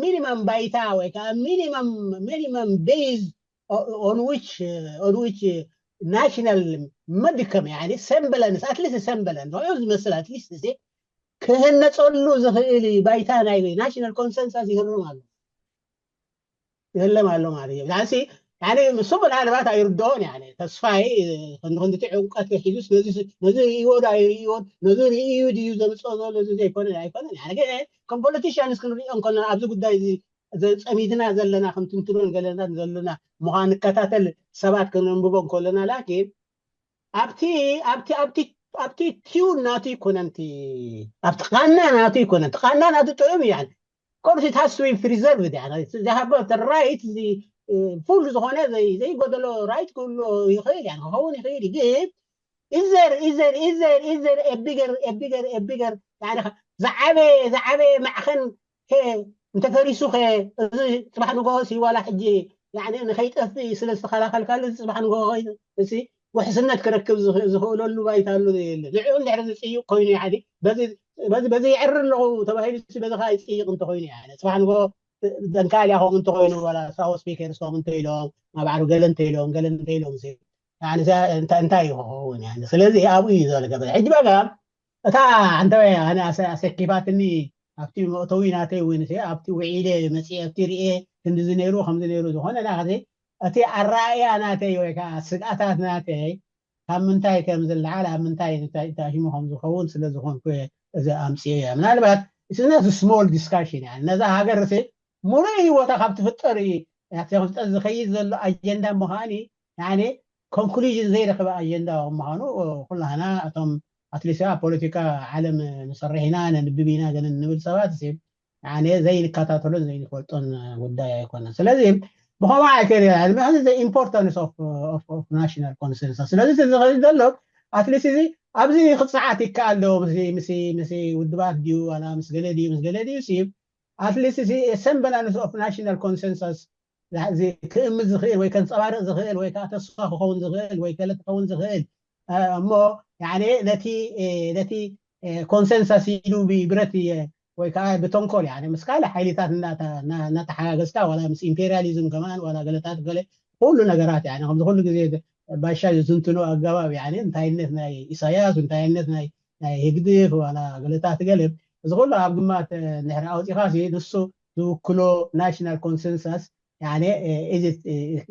ሚኒመም ባይታ ወይ ከዓ ሚኒመም ቤዝ on which on which ናሽናል መድከም ያኒ ሰምበለንስ ኣትሊስት ሰምበለንስ ዝመስል ኣትሊስት ክህነፀሉ ዝኽእል ባይታ ናይ ናሽናል ኮንሰንሳስ ይህርም ኣሎ የለም ኣሎ ማለት እዩ። ብዛዕሲ ያኔ ንሱ ምናልባት ኣይርድኦን ያኔ ተስፋይ ክንዲ ክንዲ እቲ ዕውቀት ሒዙስ ነዚ ርእይዎ ዶ ኣይርእይዎን ነዚ ርእዩ ድዩ ዘምፅኦ ዘሎ እዚ ዘይኮነ ኣይኮነን ያኔ ግን ከም ፖለቲሽያንስ ክንሪኦ እንከለና ኣብዚ ጉዳይ እዚ ዘፀሚድና ዘለና ክንትንትኖን ገለና ዘለና ምዃን ንከታተል ሰባት ክንንብቦ እንከለና ላኪን ኣብቲ ኣብቲ ኣብቲ ኣብቲ ቲዩን ናቱ ይኮነንቲ ኣብቲ ቃና ናቱ ይኮነንቲ ቃና ናቱ ጥዑም እዩ ያኔ course it has to be preserved يعني they have got the right the full ዝኾነ ዘይጎደሎ right ክህሉ ይኽእል يعني ክኸውን ይኽእል ግን is there is there is there is there a bigger a bigger a bigger يعني ዝዓበየ ዝዓበየ ማዕኸን ከ እንተፈሪሱ ከ እዚ ፅባሕ ንጎሆ ሲ ዋላ ሕጂ يعني ንኸይጠፍእ ስለ ዝተኸላኸልካሉ እዚ ፅባሕ ንጎሆ እዚ ውሕስነት ክረክብ ዝኽእለሉ ባይታ ኣሎ የለ ንዕኡ እንድሕር ዝፅይቕ ኮይኑ ያኒ በዚ የዕሪ ኣለኹ ተባሂሉ በዚ ከዓ ይፅይቕ እንተኮይኑ ያ ፅባሕ ንጎ ደንካልያ ከምኡ እንተኮይኑ ሳው ስፒከርስ ከምኡ እንተኢሎም ማባዕሩ ገለ እንተኢሎም ገለ እንተኢሎም እንታይ እዩ ክኸውን ስለዚ ኣብኡ እዩ ዘሎ ገበ ሕጂ በጋ እታ እንተ ኣነ ኣሰኪፋትኒ ኣብቲ መእተዊ ናተይ እውን ኣብቲ ውዒለ መፅእ ኣብቲ ርኤ ክንዲዚ ነይሩ ከምዚ ነይሩ ዝኾነ ናኸዚ እቲ ኣረኣእያ ናተይ ወይ ከዓ ስግኣታት ናተይ ካብ ምንታይ ከም ዝለዓል ኣብ ምንታይ ተኣሽሙ ከም ዝኸውን ስለ ዝኾንኩ እዚ ኣምፅዮ እያ። ምናልባት it's not small discussion እያ። ነዛ ሃገር ሲ ሙሉእ ህይወታ ካብ ትፍጠር እዩ። ፍጠር ዝኸይድ ዘሎ ኣጀንዳ ምዃኒ ኮንክሉዥን ዘይረኸበ ኣጀንዳ ምዃኑ ኩላህና እቶም ኣትሊስት ኣብ ፖለቲካ ዓለም ንሰርሕ ኢና ነንብብ ኢና ገለ ንብል ሰባት ዘይንከታተሎን ዘይንፈልጦን ጉዳይ ኣይኮነን። ስለዚ ብኸምኡ ኣይከይድ ኢምፖርታንስ ናሽናል ኮንሰንሰስ ስለዚ ዝኸይድ ዘሎ ኣትሊስት እዚ ኣብዚ ክፅዓት ይከኣል ዶ ምስ ውድባት ድዩ ዋላ ምስ ገለ ድዩ ምስ ገለ ድዩ ሲ ኣትሊስት እዚ ሰምበላንስ ኦፍ ናሽናል ኮንሰንሰስ ክእምት ዝኽእል ወይ ከንፀባርቕ ዝኽእል ወይ ከዓ ተስፋ ክኸውን ዝኽእል ወይ ገለ ክኸውን ዝኽእል እሞ ነቲ ነቲ ኮንሰንሰስ ኢሉ ብብረት ወይ ከዓ ብተንኮል ምስ ካልእ ሓይሊታት እናተሓጋገዝካ ዋላ ምስ ኢምፔሪያሊዝም ከማን ዋላ ገለታት ገለ ኩሉ ነገራት ከምዚ ኩሉ ግዜ ባሻ ዝትንትኖ ኣገባብ እንታይነት ናይ ኢሳያስ እንታይነት ናይ ህግድፍ ዋላ ገለታት ገለ እዚ ኩሉ ኣብ ግማት ንድሕሪ ኣውፂኻ ንሱ ዝውክሎ ናሽናል ኮንሰንሰስ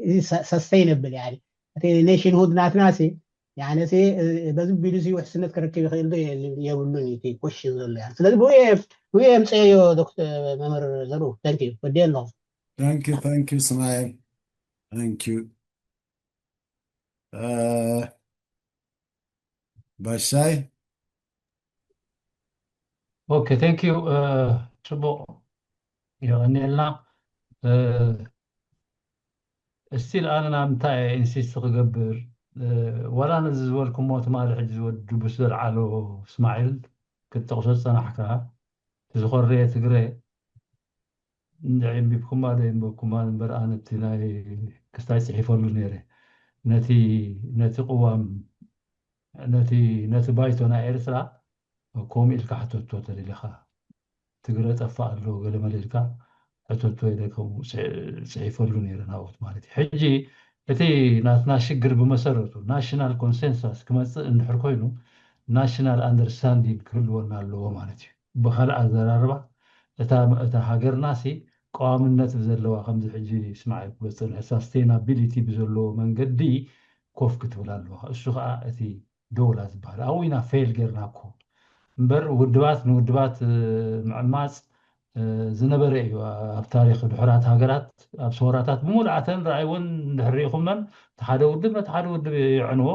እዚ ሰስተይነብል እቲ ኔሽንሁድ ናትና ሲ በዚ ቢሉ ውሕስነት ክረክብ ይኽእል ዶ የብሉን እቲ ኮሽ ዘሎ ስለዚ ብኡ የምፀዮ ዶክተር መምህር ዘሩ ተንኪ ወዲ ኣለኹ Thank you, thank you, Ismail. Thank you. Uh, ባሻይ Okay, thank you. Uh, ጽቡቕ የቐንየልና። እስቲል ኣነ ናብ እንታይ ኢንሲስት ክገብር ዋላ ነዚ ዝበልኩሞ ትማሊ ሕጂ ዝወዱ ብስ ዘልዓሎ እስማዒል ክትጠቕሶ ዝፀናሕካ እቲ ዝኾረየ ትግረ እንድዒ ኣንቢብኩማ ዶ የንበብኩማ እምበር ኣነ እቲ ናይ ክስታይ ፅሒፈሉ ነይረ ነቲ ነቲ ቅዋም ነቲ ነቲ ባይቶ ናይ ኤርትራ ከምኡ ኢልካ ሕተቶ ተደሊኻ ትግረ ጠፋእ ኣሎ ገለ መለ ኢልካ ሕተቶ ኢለ ከምኡ ፅሒፈሉ ነይረ ናብኦት ማለት እዩ ሕጂ እቲ ናትና ሽግር ብመሰረቱ ናሽናል ኮንሰንሳስ ክመፅእ እንድሕር ኮይኑ ናሽናል ኣንደርስታንዲንግ ክህልወና ኣለዎ ማለት እዩ ብካልእ ኣዘራርባ እታ እታ ሃገርና ሲ ቀዋምነት ብዘለዋ ከምዚ ሕጂ ስማዒ ክበፅን ሳስቴናቢሊቲ ብዘለዎ መንገዲ ኮፍ ክትብል ኣለዋ እሱ ከዓ እቲ ዶላ ዝበሃል ኣብኡ ኢና ፌል ጌርና እኮ እምበር ውድባት ንውድባት ምዕማፅ ዝነበረ እዩ ኣብ ታሪክ ድሑራት ሃገራት ኣብ ሰወራታት ብምሉኣተን ረኣይወን እንድሕር ሪኢኹመን እቲ ሓደ ውድብ ነቲ ሓደ ውድብ ይዕንዎ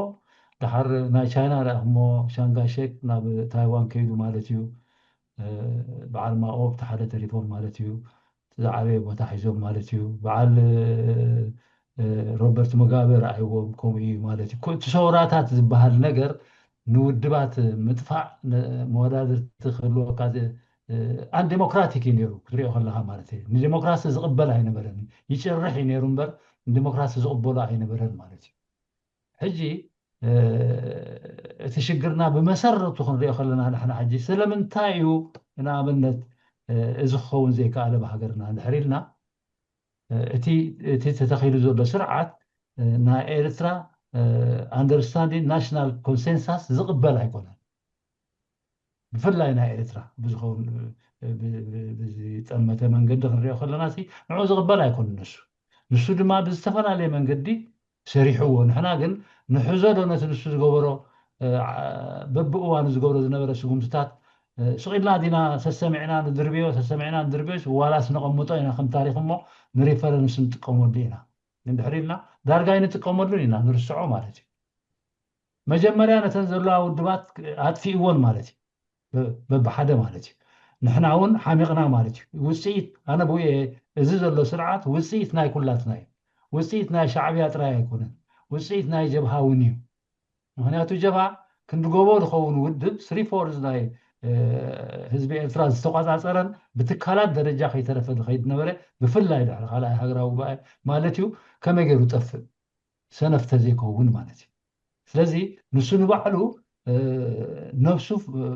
ድሓር ናይ ቻይና ረእኹሞ ሻንጋይ ሼክ ናብ ታይዋን ከይዱ ማለት እዩ በዓል ማኦ እቲ ሓደ ተሪፎም ማለት እዩ ዝዓበየ ቦታ ሒዞም ማለት እዩ በዓል ሮበርት ሙጋበ ረኣይዎም ከምኡ እዩ ማለት እዩ እቲ ሰውራታት ዝበሃል ነገር ንውድባት ምጥፋእ መወዳድርቲ ክህልወካ ኣን ዴሞክራቲክ እዩ ነይሩ ክትሪኦ ከለካ ማለት እዩ ንዲሞክራሲ ዝቕበል ኣይነበረን ይጭርሕ እዩ ነይሩ እምበር ንዲሞክራሲ ዝቕበሉ ኣይነበረን ማለት እዩ ሕጂ እቲ ሽግርና ብመሰረቱ ክንሪኦ ከለና ንሕና ሕጂ ስለምንታይ እዩ ንኣብነት እዚ ክኸውን ዘይከኣለ ብሃገርና እንድሕር ኢልና እቲ ተተኺሉ ዘሎ ስርዓት ናይ ኤርትራ ኣንደርስታንዲንግ ናሽናል ኮንሰንሳስ ዝቕበል ኣይኮነን ብፍላይ ናይ ኤርትራ ብዝኸውን ብዝጠመተ መንገዲ ክንሪኦ ከለና ንዑ ዝቕበል ኣይኮነ ንሱ ንሱ ድማ ብዝተፈላለየ መንገዲ ሰሪሕዎ ንሕና ግን ንሕዞ ዶ ነቲ ንሱ ዝገበሮ በብእዋኑ ዝገብሮ ዝነበረ ስጉምትታት ስቕ ኢልና ዲና ሰሰሚዕና ንድርብዮ ሰሰሚዕና ንድርብዮ ዋላስ ነቐምጦ ኢና ከም ታሪክ እሞ ንሪፈረንስ ንጥቀመሉ ኢና እንድሕር ኢልና ዳርጋ ኣይንጥቀመሉን ኢና ንርስዖ ማለት እዩ መጀመርያ ነተን ዘለዋ ውድባት ኣጥፊእዎን ማለት እዩ በብሓደ ማለት እዩ ንሕና እውን ሓሚቕና ማለት እዩ ውፅኢት ኣነ ብኡ እዚ ዘሎ ስርዓት ውፅኢት ናይ ኩላትና እዩ ውፅኢት ናይ ሻዕብያ ጥራይ ኣይኮነን ውፅኢት ናይ ጀብሃ እውን እዩ ምክንያቱ ጀብሃ ክንዲ ጎቦ ዝኸውን ውድብ ስሪ ፎርዝ ናይ ህዝቢ ኤርትራ ዝተቋፃፀረን ብትካላት ደረጃ ከይተረፈ ዝኸይድ ነበረ ብፍላይ ድሕሪ ካልኣይ ሃገራዊ ጉባኤ ማለት እዩ ከመይ ገይሩ ጠፍእ ሰነፍ ተዘይከውን ማለት እዩ ስለዚ ንሱ ንባዕሉ ነብሱ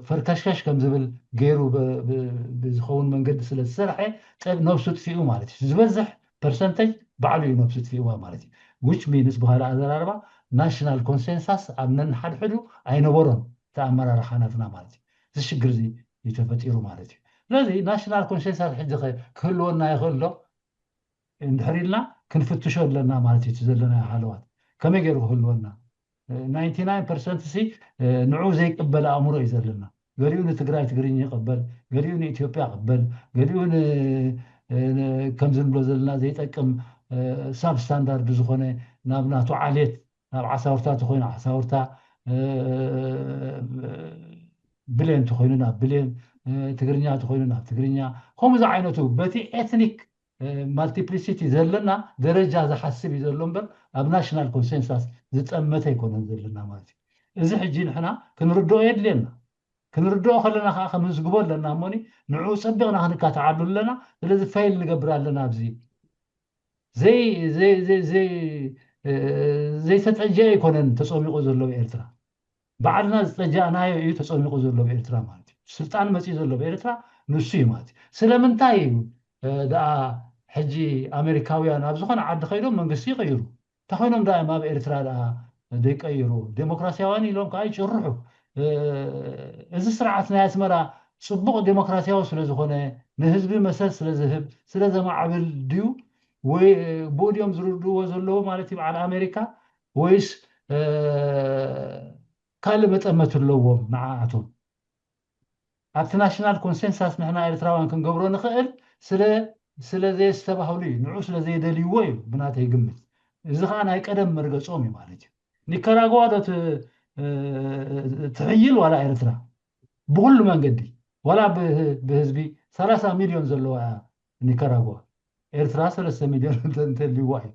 ፈርከሽከሽ ከም ዝብል ገይሩ ብዝኸውን መንገዲ ስለ ዝሰርሐ ነብሱ ጥፊኡ ማለት እዩ ዝበዝሕ ፐርሰንተጅ ባዕሉ እዩ ነብሱ ጥፊእዋ ማለት እዩ which means ብካልእ ኣዘራርባ ናሽናል ኮንሰንሳስ ኣብ ነንሓድሕዱ ኣይነበሮን እቲ ኣመራርሓ ናትና ማለት እዩ እዚ ሽግር እዚ እዩ ተፈጢሩ ማለት እዩ። ስለዚ ናሽናል ኮንሰንሳስ ሕጂ ክህልወና ይኽእል ዶ እንድሕር ኢልና ክንፍትሾ ኣለና ማለት እዩ። እቲ ዘለና ሃለዋት ከመይ ገይሩ ክህልወና? ናይንቲ ናይን ፐርሰንት ሲ ንዑ ዘይቅበል ኣእምሮ እዩ ዘለና። ገሊኡ ንትግራይ ትግርኛ ይቕበል፣ ገሊኡ ንኢትዮጵያ ይቕበል፣ ገሊኡ ከምዚ ንብሎ ዘለና ዘይጠቅም ሳብ ስታንዳርድ ዝኾነ ናብ ናቱ ዓሌት ናብ ዓሳውርታ ተኮይኑ ዓሳውርታ፣ ብሌን ተኮይኑ ናብ ብሌን፣ ትግርኛ ተኮይኑ ናብ ትግርኛ፣ ከምኡ ዝዓይነቱ በቲ ኤትኒክ ማልቲፕሊሲቲ ዘለና ደረጃ ዝሓስብ እዩ ዘሎ እምበር ኣብ ናሽናል ኮንሰንሳስ ዝጠመተ ኣይኮነን ዘለና ማለት እዩ። እዚ ሕጂ ንሕና ክንርድኦ የድልየና። ክንርድኦ ከለና ከዓ ከምዝግቦ ኣለና እሞኒ ንዕኡ ፀቢቕና ክንካትዓሉ ኣለና። ስለዚ ፌል ንገብር ኣለና ኣብዚ ዘይተጠጀ ኣይኮነን ተፀሚቑ ዘሎ ኤርትራ። ባዕልና ዝጠጃእናዮ እዩ ተፀሚቑ ዘሎ ኤርትራ ማለት እዩ። ስልጣን መፅኡ ዘሎ ኤርትራ ንሱ እዩ ማለት እዩ። ስለምንታይ እዩ ደኣ ሕጂ ኣሜሪካውያን ኣብ ዝኾነ ዓዲ ከይዶም መንግስቲ ይቕይሩ? እንተኾይኖም ደኣ ኣብ ኤርትራ ደኣ ዘይቀይሩ? ዴሞክራሲያውያን ኢሎም ከዓ ይጭርሑ። እዚ ስርዓት ናይ ኣስመራ ፅቡቕ ዴሞክራሲያዊ ስለዝኾነ ንህዝቢ መሰል ስለዝህብ ስለዘማዕብል ድዩ ወይ ብኡ ድዮም ዝርድእዎ ዘለዉ ማለት እዩ በዓል ኣሜሪካ ወይስ ካልእ መጠመት ኣለዎም ንዓኣቶም? ኣብቲ ናሽናል ኮንሰንሳስ ንሕና ኤርትራውያን ክንገብሮ ንኽእል ስለ ስለ ዘየስተባህሉ እዩ፣ ንዑ ስለ ዘየደልይዎ እዩ ብናተይ ግምት። እዚ ከዓ ናይ ቀደም መርገፆም እዩ ማለት እዩ። ኒካራጓ ዶ ትሕይል ዋላ ኤርትራ ብኩሉ መንገዲ ዋላ ብህዝቢ ሰላሳ ሚልዮን ዘለዋ እያ ኒካራጓ። ኤርትራ ሰለስተ ሚልዮን እንተልይዋ እዩ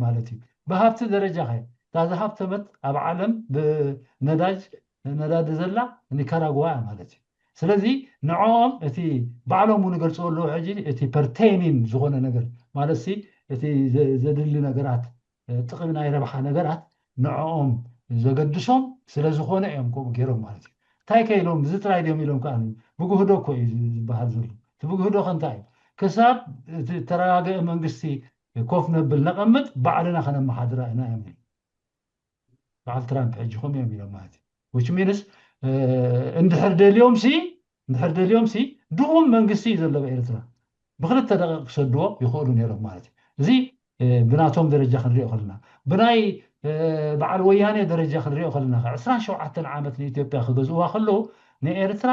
ማለት እዩ። ብሃብቲ ደረጃ ከ እታ ዝሃብተመት ኣብ ዓለም ብነዳጅ ነዳዲ ዘላ ኒካራጓ እያ ማለት እዩ። ስለዚ ንዕኦም እቲ ባዕሎም እውን ይገልፅዎ ኣለዉ። ሕጂ እቲ ፐርቴኒን ዝኾነ ነገር ማለት ሲ እቲ ዘድሊ ነገራት ጥቕሚ ናይ ረብሓ ነገራት ንዕኦም ዘገድሶም ስለ ዝኾነ እዮም ከምኡ ገይሮም ማለት እዩ። እንታይ ከ ኢሎም እዚ ጥራይ ድዮም ኢሎም ከዓ ብግህዶ እኮ እዩ ዝበሃል ዘሎ። እቲ ብግህዶ ከ እንታይ እዩ? ክሳብ እቲ ተረጋገአ መንግስቲ ኮፍ ነብል ነቐምጥ ባዕልና ከነመሓድራ ኢና እዮም ኢሎም። በዓል ትራምፕ ሕጂ ከምኡ እዮም ኢሎም ማለት እዩ። ዊች ሚንስ እንድሕር ደልዮም ሲ እንድሕር ደልዮም ሲ ድኹም መንግስቲ እዩ ዘለዎ ኤርትራ ብክልተ ደቂቕ ክሰድዎ ይኽእሉ ነይሮም ማለት እዩ። እዚ ብናቶም ደረጃ ክንሪኦ ከለና ብናይ በዓል ወያኔ ደረጃ ክንሪኦ ከለና ዕስራን ሸውዓተን ዓመት ንኢትዮጵያ ክገዝእዋ ከለዉ ንኤርትራ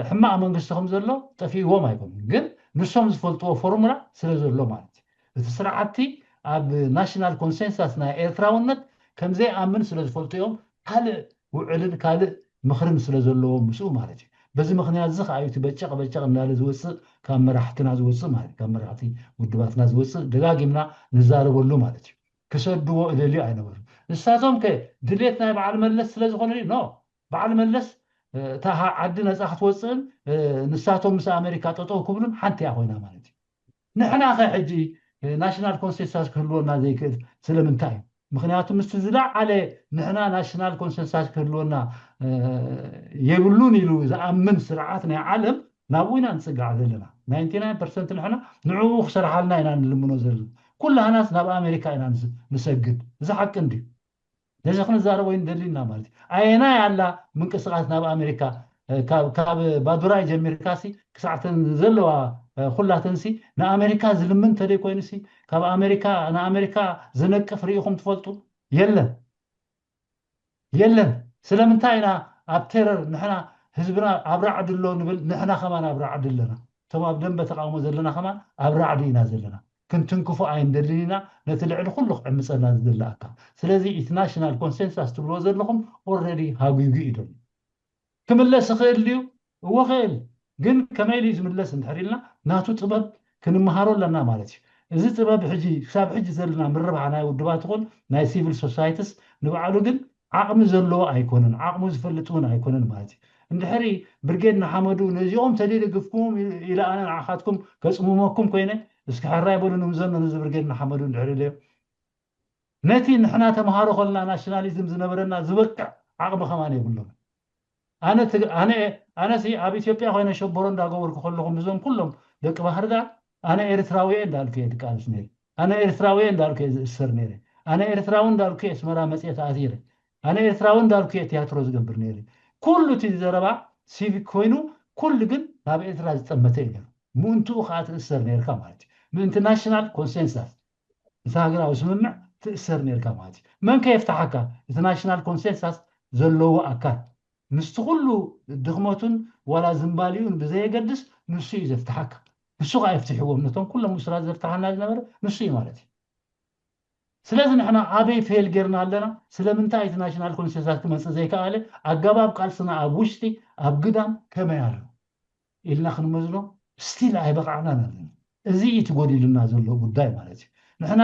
ሕማቕ መንግስቲ ከም ዘሎ ጠፊእዎም ኣይኮኑን። ግን ንሶም ዝፈልጥዎ ፎርሙላ ስለ ዘሎ ማለት እዩ። እቲ ስርዓትቲ ኣብ ናሽናል ኮንሰንሳስ ናይ ኤርትራውነት ከምዘይኣምን ስለ ዝፈልጡ እዮም ካልእ ውዕልን ካልእ ምኽርን ስለ ዘለዎም ምስኡ ማለት እዩ። በዚ ምኽንያት እዚ ከዓ እዩ እቲ በጨቕ በጨቕ እናለ ዝወፅእ ካብ መራሕትና ዝወፅእ ማለት ካብ መራሕቲ ውድባትና ዝወፅእ ደጋጊምና ንዛረበሉ ማለት እዩ። ክሰድዎ እደልዩ ኣይነበሩን። ንሳቶም ከ ድሌት ናይ በዓል መለስ ስለ ዝኾነ ኖ በዓል መለስ እታ ዓዲ ነፃ ክትወፅእን ንሳቶም ምስ ኣሜሪካ ጠጠው ክብሉን ሓንቲ እያ ኮይና ማለት እዩ። ንሕና ከ ሕጂ ናሽናል ኮንሰንሳስ ክህልወና ዘይክእል ስለምንታይ እዩ? ምክንያቱ ምስቲ ዝለዓለ ንሕና ናሽናል ኮንሰንሳስ ክህልወና የብሉን ኢሉ ዝኣምን ስርዓት ናይ ዓለም ናብኡ ኢና ንፅጋዕ ዘለና። ናይንቲ ናይን ፐርሰንት ንሕና ንዕኡ ክሰርሓልና ኢና ንልምኖ ዘለና። ኩላህናስ ናብ ኣሜሪካ ኢና ንሰግድ። እዚ ሓቂ እንድዩ። ነዚ ክንዛረብ ወይ ንደሊ ኢና ማለት እዩ። ኣየናይ ኣላ ምንቅስቃስ ናብ ኣሜሪካ ካብ ባዱራይ ጀሚርካሲ ክሳዕተን ዘለዋ ኩላተንሲ ንኣሜሪካ ዝልምን እንተደይ ኮይኑሲ ካብ ኣሜሪካ ንኣሜሪካ ዝነቅፍ ርኢኹም ትፈልጡ? የለን የለን። ስለምንታይ ኢና ኣብ ቴረር ንሕና ህዝብና ኣብ ራዕዲ ኣሎ ንብል ንሕና ከማን ኣብ ራዕዲ ኣለና። እቶም ኣብ ደንበ ተቃውሞ ዘለና ከማን ኣብ ራዕዲ ኢና ዘለና። ክንትንክፎ ኣይንደልን ኢና ነቲ ልዕሊ ኩሉ ክዕምፀና ዝደሊ ኣካል። ስለዚ ኢንተርናሽናል ኮንሰንሳስ ትብልዎ ዘለኹም ኦረዲ ሃጉጉ እዩ ደሎ። ክምለስ ይኽእል ድዩ? እወ ኽእል። ግን ከመይ ኢሉ እዩ ዝምለስ እንድሕር ኢልና ናቱ ጥበብ ክንመሃሮ ኣለና ማለት እዩ። እዚ ጥበብ ሕጂ ክሳብ ሕጂ ዘለና ምርብሓ ናይ ውድባት ይኹን ናይ ሲቪል ሶሳይትስ ንባዕሉ ግን ዓቕሚ ዘለዎ ኣይኮነን፣ ዓቕሙ ዝፈልጥ እውን ኣይኮነን ማለት እዩ። እንድሕሪ ብርጌድ ንሓመዱ ነዚኦም ተደይደግፍኩም ኢለ ኣነ ንዓኻትኩም ከፅምመኩም ኮይነ እስኪ ሕራይ በሉ ንምዘኖ ነዚ ብርጌድ ንሓመዱ እንድሕር ኢለዮ ነቲ ንሕና ተምሃሮ ከለና ናሽናሊዝም ዝነበረና ዝበቅዕ ዓቕሚ ከማን የብሎም። ኣነ ኣነ ኣነሲ ኣብ ኢትዮጵያ ኮይነ ሸቦሮ እንዳገበርኩ ከለኹ ምስዞም ኩሎም ደቂ ባህርዳር ኣነ ኤርትራዊ እየ እንዳልኩ እየ ድቃለስ ነይረ። ኣነ ኤርትራዊ እየ እንዳልኩ እየ ዝእሰር ነይረ። ኣነ ኤርትራዊ እንዳልኩ እየ ኣስመራ መፅየ ተኣሲረ። ኣነ ኤርትራዊ እንዳልኩ እየ ቲያትሮ ዝገብር ነይረ። ኩሉ እቲ ዘረባ ሲቪክ ኮይኑ ኩሉ ግን ናብ ኤርትራ ዝጠመተ እዩ ነይሩ። ምእንትኡ ከዓ ትእሰር ነርካ ማለት እዩ። ምእንቲ ናሽናል ኮንሰንሳስ፣ እቲ ሃገራዊ ስምምዕ ትእሰር ነርካ ማለት እዩ። መን ከየፍትሓካ? እቲ ናሽናል ኮንሰንሳስ ዘለዎ ኣካል ምስቲ ኩሉ ድኽመቱን ዋላ ዝንባሊኡን ብዘየገድስ ንሱ እዩ ዘፍትሓካ። ንሱ ከዓ የፍትሕዎም። ነቶም ኩሎም እሱራት ዘፍትሓና ዝነበረ ንሱ እዩ ማለት እዩ። ስለዚ ንሕና ኣበይ ፌል ጌርና ኣለና? ስለምንታይ እቲ ናሽናል ኮንሰንሳስ ክመፅእ ዘይከኣለ? ኣገባብ ቃልስና ኣብ ውሽጢ፣ ኣብ ግዳም ከመይ ኣሎ ኢልና ክንመዝኖ ስቲል ኣይበቃዕናን ኣለና። እዚ እዩ ትጎዲሉና ዘሎ ጉዳይ ማለት እዩ። ንሕና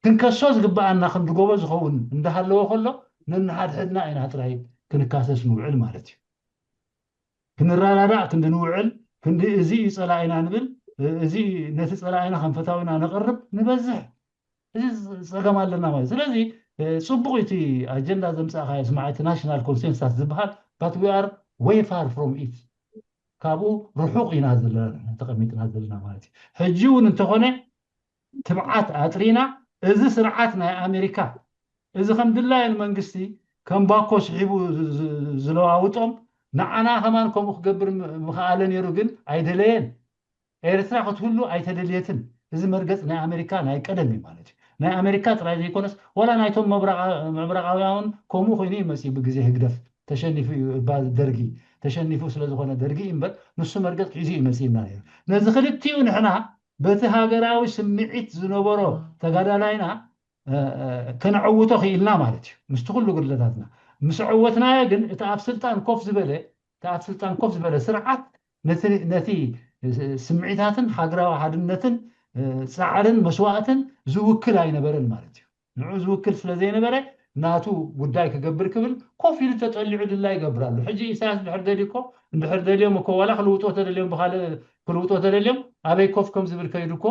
ክንከሶ ዝግበኣና ክንዲ ጎቦ ዝኸውን እንዳሃለዎ ከሎ ነንሓድሕድና ኢና ጥራይ ክንካሰስ ንውዕል ማለት እዩ። ክንረዳዳእ ክንዲ ንውዕል ክንዲ እዚ እዩ ፀላኢና ንብል፣ እዚ ነቲ ፀላኢና ከም ፈታዊና ነቕርብ ንበዝሕ። እዚ ጸገም ኣለና ማለት። ስለዚ ጽቡቕ እቲ ኣጀንዳ ዘምጻእካ ስማዕ፣ እቲ ናሽናል ኮንሰንሳስ ዝበሃል፣ but we are way far from it። ካብኡ ርሑቕ ኢና ዘለና ተቐሚጥና ዘለና ማለት እዩ። ሕጂ እውን እንተኾነ ትብዓት ኣጥሪና፣ እዚ ስርዓት ናይ ኣሜሪካ፣ እዚ ከም ድላየን መንግስቲ ከም ባኮ ስሒቡ ዝለዋውጦም፣ ንዓና ከማን ከምኡ ክገብር ምኸኣለ ነይሩ፣ ግን ኣይደለየን። ኤርትራ ክትህሉ ኣይተደልየትን። እዚ መርገጽ ናይ ኣሜሪካ ናይ ቀደም እዩ ማለት እዩ። ናይ ኣሜሪካ ጥራይ ዘይኮነስ ዋላ ናይቶም ምብራቓውያን ከምኡ ኮይኑ እዩ መፅዩ። ብግዜ ህግደፍ ተሸኒፉ እዩ እባ ደርጊ ተሸኒፉ ስለዝኾነ ደርጊ እምበር ንሱ መርገጽ ሒዙ እዩ መፅዩና ነይሩ። ነዚ ክልቲኡ ንሕና በቲ ሃገራዊ ስምዒት ዝነበሮ ተጋዳላይና ከነዕውቶ ክኢልና ማለት እዩ። ምስቲ ኩሉ ጉድለታትና ምስ ዕወትናዮ ግን እቲ ኣብ ስልጣን ኮፍ ዝበለ እቲ ኣብ ስልጣን ኮፍ ዝበለ ስርዓት ነቲ ስምዒታትን ሃገራዊ ሓድነትን ፃዕርን መስዋእትን ዝውክል ኣይነበረን ማለት እዩ። ንዑ ዝውክል ስለ ዘይነበረ ናቱ ጉዳይ ክገብር ክብል ኮፍ ኢሉ ተጠሊዑ ድላ ይገብር ኣሎ። ሕጂ ኢሳያስ እንድሕር ደልዩ እኮ እንድሕር ደልዮም እኮ ዋላ ክልውጦ ተደልዮም ብካልእ ክልውጦ ተደልዮም ኣበይ ኮፍ ከም ዝብል ከይዱ እኮ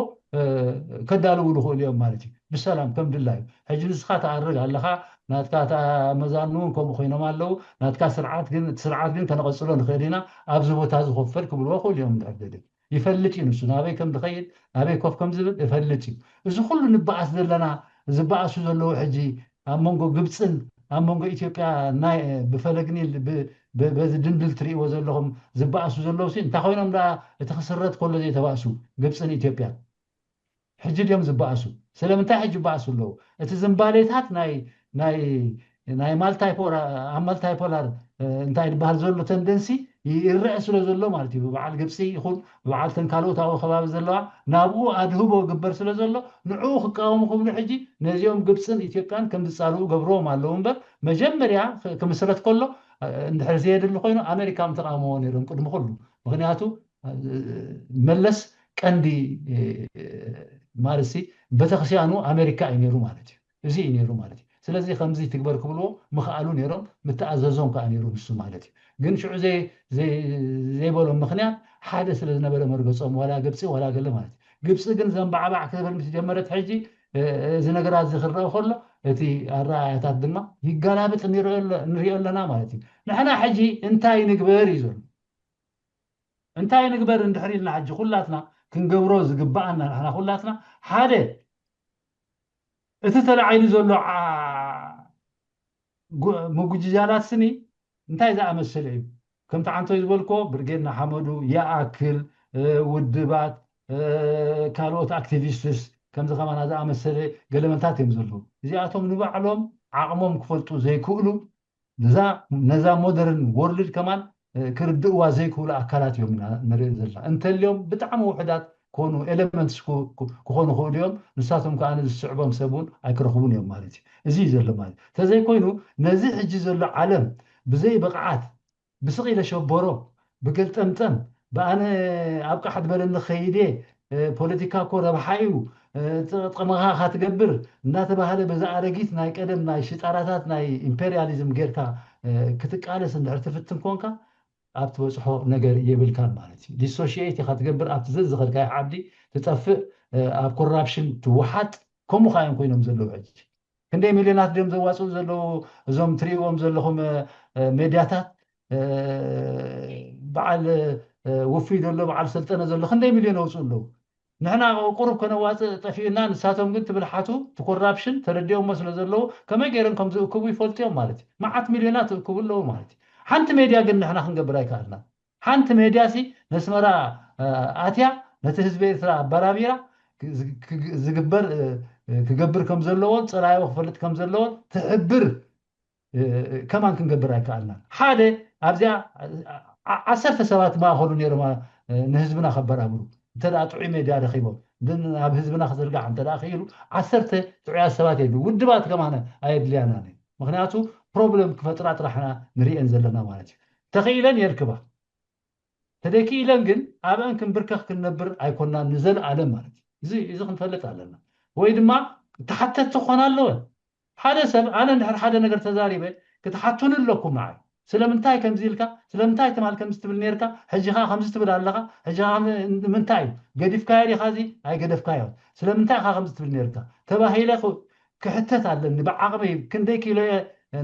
ከዳልውሉ ክእሉ እዮም ማለት እዩ። ብሰላም ከም ድላዩ ሕጂ ንስኻ ትኣርግ ኣለኻ። ናትካ መዛኑ እውን ከምኡ ኮይኖም ኣለዉ። ናትካ ስርዓት ግን እቲ ስርዓት ግን ከነቐፅሎ ንኽእል ኢና፣ ኣብዚ ቦታ እዚ ኮፍ በል ክብልዎ ክእሉ እዮም እንድሕር ደልዮም። ይፈልጥ እዩ ንሱ ናበይ ከም ዝኸይድ ናበይ ኮፍ ከም ዝብል እፈልጥ እዩ። እዚ ኩሉ ንበኣስ ዘለና ዝበኣሱ ዘለዉ ሕጂ ኣብ መንጎ ግብፅን ኣብ መንጎ ኢትዮጵያ ናይ ብፈለግ ኒል በዚ ድንድል ትርእይዎ ዘለኹም ዝበኣሱ ዘለዉ ሲ እንታይ ኮይኖም ደኣ እቲ ክስረት ከሎ ዘይተባእሱ ግብፅን ኢትዮጵያን ሕጂ ድዮም ዝበኣሱ? ስለምንታይ ሕጂ ይበኣሱ ኣለዉ? እቲ ዝንባሌታት ናይ ናይ ናይ ማልታይፖላር ኣብ ማልታይፖላር እንታይ ዝበሃል ዘሎ ተንደንሲ ይረአ ስለ ዘሎ ማለት እዩ። ብበዓል ግብፂ ይኹን ብበዓል ተን ካልኦት ኣብኡ ከባቢ ዘለዋ ናብኡ ኣድህቦ ይግበር ስለ ዘሎ ንዕኡ ክቃወሙ ክብሉ ሕጂ ነዚኦም ግብፅን ኢትዮጵያን ከም ዝፃልኡ ገብርዎም ኣለዉ እምበር መጀመርያ ክምስረት ከሎ እንድሕር ዘየድሊ ኮይኑ ኣሜሪካ ምተቃወምዎ ነይሮም ቅድሚ ኩሉ። ምክንያቱ መለስ ቀንዲ ማለት ሲ ቤተክርስቲያኑ ኣሜሪካ እዩ ነይሩ ማለት እዩ። እዚ እዩ ነይሩ ማለት እዩ። ስለዚ ከምዚ ትግበር ክብልዎ ምኽኣሉ ነይሮም ምተኣዘዞም ከዓ ነይሩ ንሱ ማለት እዩ። ግን ሽዑ ዘይበሎም ምክንያት ሓደ ስለ ዝነበረ መርገፆም ዋላ ግብፂ ዋላ ገለ ማለት እዩ። ግብፂ ግን ዘንባዕባዕ ክብል ምስ ጀመረት ሕጂ እዚ ነገራት እዚ ክረአ ከሎ እቲ ኣረኣያታት ድማ ይገላብጥ ንሪኦ ኣለና ማለት እዩ። ንሕና ሕጂ እንታይ ንግበር እዩ ዘሎ። እንታይ ንግበር እንድሕር ኢልና ሕጂ ኩላትና ክንገብሮ ዝግበኣና ንሕና ኩላትና ሓደ እቲ ተላዒሉ ዘሎ ምጉጅጃላት ስኒ እንታይ ዝኣመሰለ እዩ? ከምቲ ዓንቶይ ዝበልኮ ብርጌድ ንሓመዱ ይኣክል ውድባት ካልኦት ኣክቲቪስትስ ከምዚ ከማና ዝኣመሰለ ገለመልታት እዮም ዘለዉ። እዚኣቶም ንባዕሎም ዓቕሞም ክፈልጡ ዘይክእሉ ነዛ ሞደርን ወርልድ ከማን ክርድእዋ ዘይክእሉ ኣካላት እዮም ኢና ንርኢ ዘለና። እንተልዮም ብጣዕሚ ውሕዳት ኮኑ ኤለመንትስ ክኾኑ ክእሉ እዮም። ንሳቶም ከዓ ዝስዕቦም ሰብ እውን ኣይክረኽቡን እዮም ማለት እዩ። እዚ እዩ ዘሎ ማለት ተዘይኮይኑ ነዚ ሕጂ ዘሎ ዓለም ብዘይ ብቕዓት ብስቕ ኢለ ሸቦሮ ብገልጠምጠም ብኣነ ኣብ ቃሕ ዝበለኒ ከይደ ፖለቲካ እኮ ረብሓ እዩ ጥቕምኻ ካትገብር እናተባህለ በዛ ኣረጊት ናይ ቀደም ናይ ሽጣራታት ናይ ኢምፔሪያሊዝም ጌርካ ክትቃለስ እንድሕር ትፍትን ኮንካ ኣብ ትበፅሖ ነገር የብልካን ማለት እዩ። ዲሶሽየት ኢኻ ትገብር ኣብቲ ዘዝኸድካዮ ዓዲ ትጠፍእ ኣብ ኮራፕሽን ትወሓጥ። ከምኡ ካዮም ኮይኖም ዘለዉ ሕጂ ክንደይ ሚልዮናት ድዮም ዘዋፅኡ ዘለዉ እዞም ትሪእዎም ዘለኹም ሜድያታት በዓል ውፉይ ዘሎ በዓል ሰልጠነ ዘሎ ክንደይ ሚልዮን ኣውፅኡ ኣለዉ። ንሕና ቁሩብ ከነዋፅእ ጠፊኡና ንሳቶም ግን ትብልሓቱ ትኮራፕሽን ተረዲኦሞ ስለ ዘለዉ ከመይ ገይሮም ከም ዝእክቡ ይፈልጡ እዮም ማለት እዩ። መዓት ሚልዮናት ትእክቡ ኣለዉ ማለት እዩ። ሓንቲ ሜድያ ግን ንሕና ክንገብር ኣይከኣልና። ሓንቲ ሜድያ ሲ ነስመራ ኣትያ ነቲ ህዝቢ ኤርትራ ኣባራቢራ ዝግበር ክገብር ከም ዘለዎን ጸላይዎ ክፈልጥ ከም ዘለዎን ትሕብር ከማን ክንገብር ኣይከኣልናን። ሓደ ኣብዚኣ ዓሰርተ ሰባት ማእኸሉ ነይሮም ንህዝብና ከበራብሩ እንተ ጥዑይ ሜድያ ረኺቦም ናብ ህዝብና ክዝርጋሕ እንተ ክኢሉ ዓሰርተ ጥዑያት ሰባት የድሉ። ውድባት ከማን ኣየድልያናን። ምክንያቱ ፕሮብለም ክፈጥራ ጥራሕና ንርእየን ዘለና ማለት እዩ። ተኽኢለን የርክባ ተደኪኢለን ግን ኣብአን ክንብርከኽ ክንነብር ኣይኮናን ንዘለኣለም ማለት እዩ። እዚ እዚ ክንፈልጥ ኣለና። ወይ ድማ ተሓተትቲ ክኾና ኣለወን። ሓደ ሰብ ኣነ እንድሕር ሓደ ነገር ተዛሪበ ክትሓቱን ኣለኩም ንዓይ ስለምንታይ ከምዚ ኢልካ ስለምንታይ ትማል ከምዚ ትብል ነርካ ሕጂ ከዓ ከምዚ ትብል ኣለካ ሕጂ ምንታይ እዩ ገዲፍካዮ ዲካ እዚ ኣይገደፍካዮ ስለምንታይ ኢካ ከምዚ ትብል ነርካ ተባሂለ ክሕተት ኣለኒ ብዓቅመይ ክንደይ ኪሎ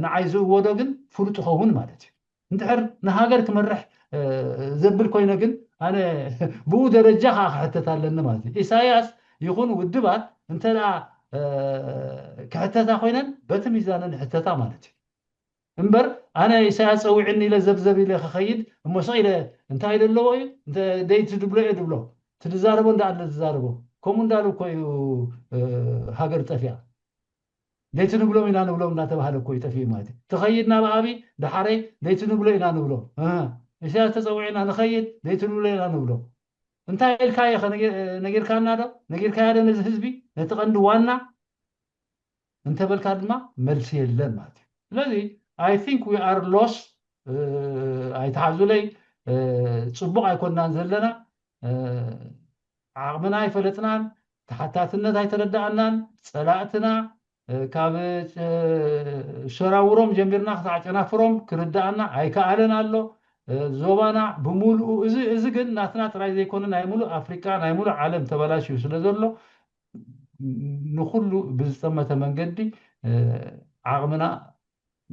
ንዓይ ዝእወዶ ግን ፍሉጥ ኸውን ማለት እዩ እንድሕር ንሃገር ክመርሕ ዘብል ኮይነ ግን ኣነ ብኡ ደረጃ ከዓ ክሕተት ኣለኒ ማለት እዩ ኢሳያስ ይኹን ውድባት እንተ ክሕተታ ኮይነን በቲ ሚዛነን ሕተታ ማለት እዩ እምበር ኣነ ኢሳያስ ፀዊዕኒ ኢለ ዘብዘብ ኢለ ክኸይድ እሞ ስቕ ኢለ እንታይ ደለዎ እዩ ደይቲ ድብሎ እየ ድብሎ ትዝዛረቦ እንዳኣለ ዝዛረቦ ከምኡ እንዳሉ እኮ እዩ ሃገር ጠፊያ ደይቲ ንብሎም ኢና ንብሎም እናተባሃለ እኮ ይጠፍእ ማለት እዩ ትኸይድ ናብ ኣቢ ደሓረይ ደይቲ ንብሎ ኢና ንብሎ ኢሳያስ ተፀዊዕና ንኸይድ ደይቲ ንብሎ ኢና ንብሎ እንታይ ኢልካዮ ነጊርካና ዶ ነጊርካዮ ዶ ነዚ ህዝቢ ነቲ ቀንዲ ዋና እንተበልካ ድማ መልሲ የለን ማለት እዩ ስለዚ I think we are lost ኣይትሓዙለይ ፅቡቕ ኣይኮናን ዘለና ዓቕምና ኣይፈለጥናን ተሓታትነት ኣይተረዳእናን ፀላእትና ካብ ሸራውሮም ጀሚርና ክሳዕ ጨናፍሮም ክርዳእና ኣይከኣለን ኣሎ ዞባና ብምሉኡ እዚ ግን ናትና ጥራይ ዘይኮነ ናይ ሙሉእ ኣፍሪቃ ናይ ሙሉእ ዓለም ተበላሽዩ ስለ ዘሎ ንኩሉ ብዝጠመተ መንገዲ ዓቕምና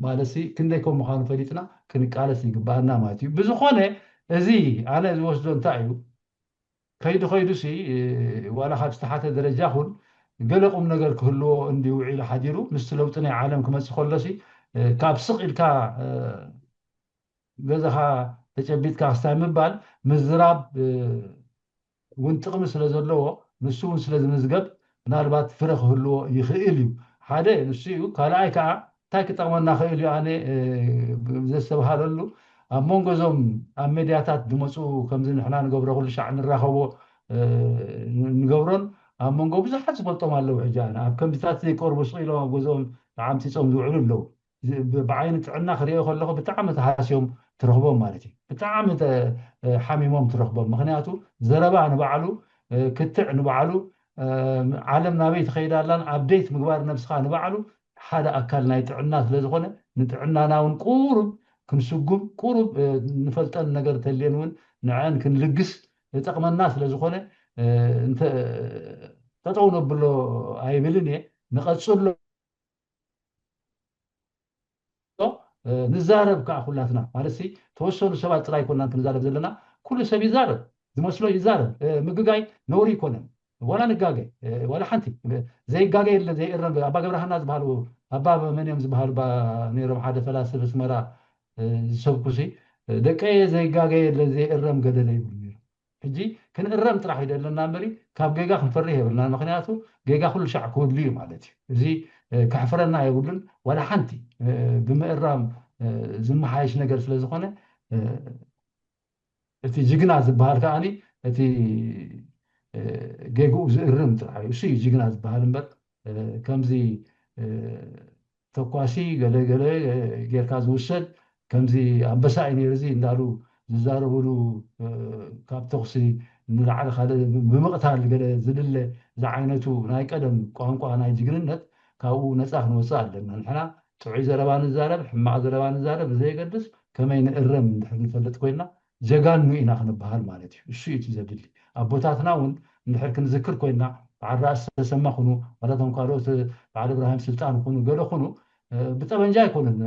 ማለት ክንደይ ከም ምዃኑ ፈሊጥና ክንቃለስ ይግባኣና ማለት እዩ ብዝኾነ እዚ ኣነ ዝወስዶ እንታይ እዩ ከይዱ ከይዱ ሲ ዋላ ካብ ዝተሓተ ደረጃ ኩን ገለ ቁም ነገር ክህልዎ እንዲ ውዒሉ ሓዲሩ ምስቲ ለውጢ ናይ ዓለም ክመፅእ ከሎ ሲ ካብ ስቕ ኢልካ ገዛኻ ተጨቢጥካ ክስታይ ምባል ምዝራብ እውን ጥቕሚ ስለ ዘለዎ ንሱ እውን ስለ ዝምዝገብ ምናልባት ፍረ ክህልዎ ይኽእል እዩ ሓደ ንሱ እዩ ካልኣይ ከዓ እንታይ ክጠቕመና ክእል እዩ ኣነ ዘስተብሃለሉ ኣብ መንጎ እዞም ኣብ ሜድያታት ዝመፁ ከምዚ ንሕና ንገብሮ ኩሉ ሻዕ ንራኸቦ ንገብሮን ኣብ መንጎ ብዙሓት ዝፈልጦም ኣለዉ ሕጂ ኣነ ኣብ ከምዚታት ዘይቀርቡ ስቕ ኢሎም ኣብ ገዝኦም ተዓምፂፆም ዝውዕሉ ኣለዉ ብዓይኒ ጥዕና ክሪኦ ከለኹ ብጣዕሚ ተሃስዮም ትረኽቦም ማለት እዩ ብጣዕሚ ሓሚሞም ትረኽቦም ምክንያቱ ዘረባ ንባዕሉ ክትዕ ንባዕሉ ዓለም ናበይ ትኸይድ ኣላን ኣብዴት ምግባር ነብስኻ ንባዕሉ ሓደ ኣካል ናይ ጥዕና ስለዝኾነ ንጥዕናና እውን ቁሩብ ክንስጉም ቁሩብ ንፈልጠን ነገር ተልየን እውን ንዐን ክንልግስ ዝጠቕመና ስለዝኾነ ጠጠው ነብሎ ኣይብልን እየ ንቐፅሎ ንዛረብ ከዓ ኩላትና ማለት ተወሰኑ ሰባት ጥራይ ኮናን ክንዛረብ ዘለና ኩሉ ሰብ ይዛረብ ዝመስሎ ይዛረብ ምግጋይ ነውሪ ይኮነን ዋላ ንጋገ ዋላ ሓንቲ ዘይጋገ የለ ዘይእረም ኣባ ገብረሃና ዝበሃሉ ኣባ መን እዮም ዝበሃሉ ነሮም ሓደ ፈላስፍ ኣስመራ ዝሰብኩ ሲ ደቀየ ዘይጋገ የለ ዘይእረም ገደለ ይብሉ ነሮም ሕጂ ክንእረም ጥራሕ እዩ ዘለና እምበሪ ካብ ጌጋ ክንፈርህ የብልና ምክንያቱ ጌጋ ኩሉ ሻዕ ክህሉ እዩ ማለት እዩ እዚ ከሕፍረና የብሉን ዋላ ሓንቲ ብምእራም ዝመሓየሽ ነገር ስለዝኾነ እቲ ጅግና ዝበሃል ከዓኒ እቲ ጌግኡ ዝእርም ጥራሕ እዩ እሱ እዩ ጅግና ዝበሃል እምበር ከምዚ ተኳሲ ገለገለ ጌርካ ዝውሰድ ከምዚ ኣንበሳ እዩ ነይሩ እዚ እንዳሉ ዝዛረብሉ ካብ ተኩሲ ንላዕሊ ካልእ ብምቕታል ገለ ዝልለ ዝዓይነቱ ናይ ቀደም ቋንቋ ናይ ጅግንነት ካብኡ ነፃ ክንወፅእ ኣለና ንሕና ጥዑይ ዘረባ ንዛረብ ሕማቕ ዘረባ ንዛረብ ብዘየገድስ ከመይ ንእረም እንድሕር ንፈልጥ ኮይና ጀጋኑ ኢና ክንበሃል ማለት እዩ። እሱ እዩ እቲ ዘድሊ። ኣቦታትና እውን እንድሕር ክንዝክር ኮይና በዓል ራእሲ ተሰማ ኩኑ ዋላ እቶም ካልኦት በዓል እብራሂም ስልጣን ኩኑ ገለ ኩኑ ብጠበንጃ ኣይኮኑን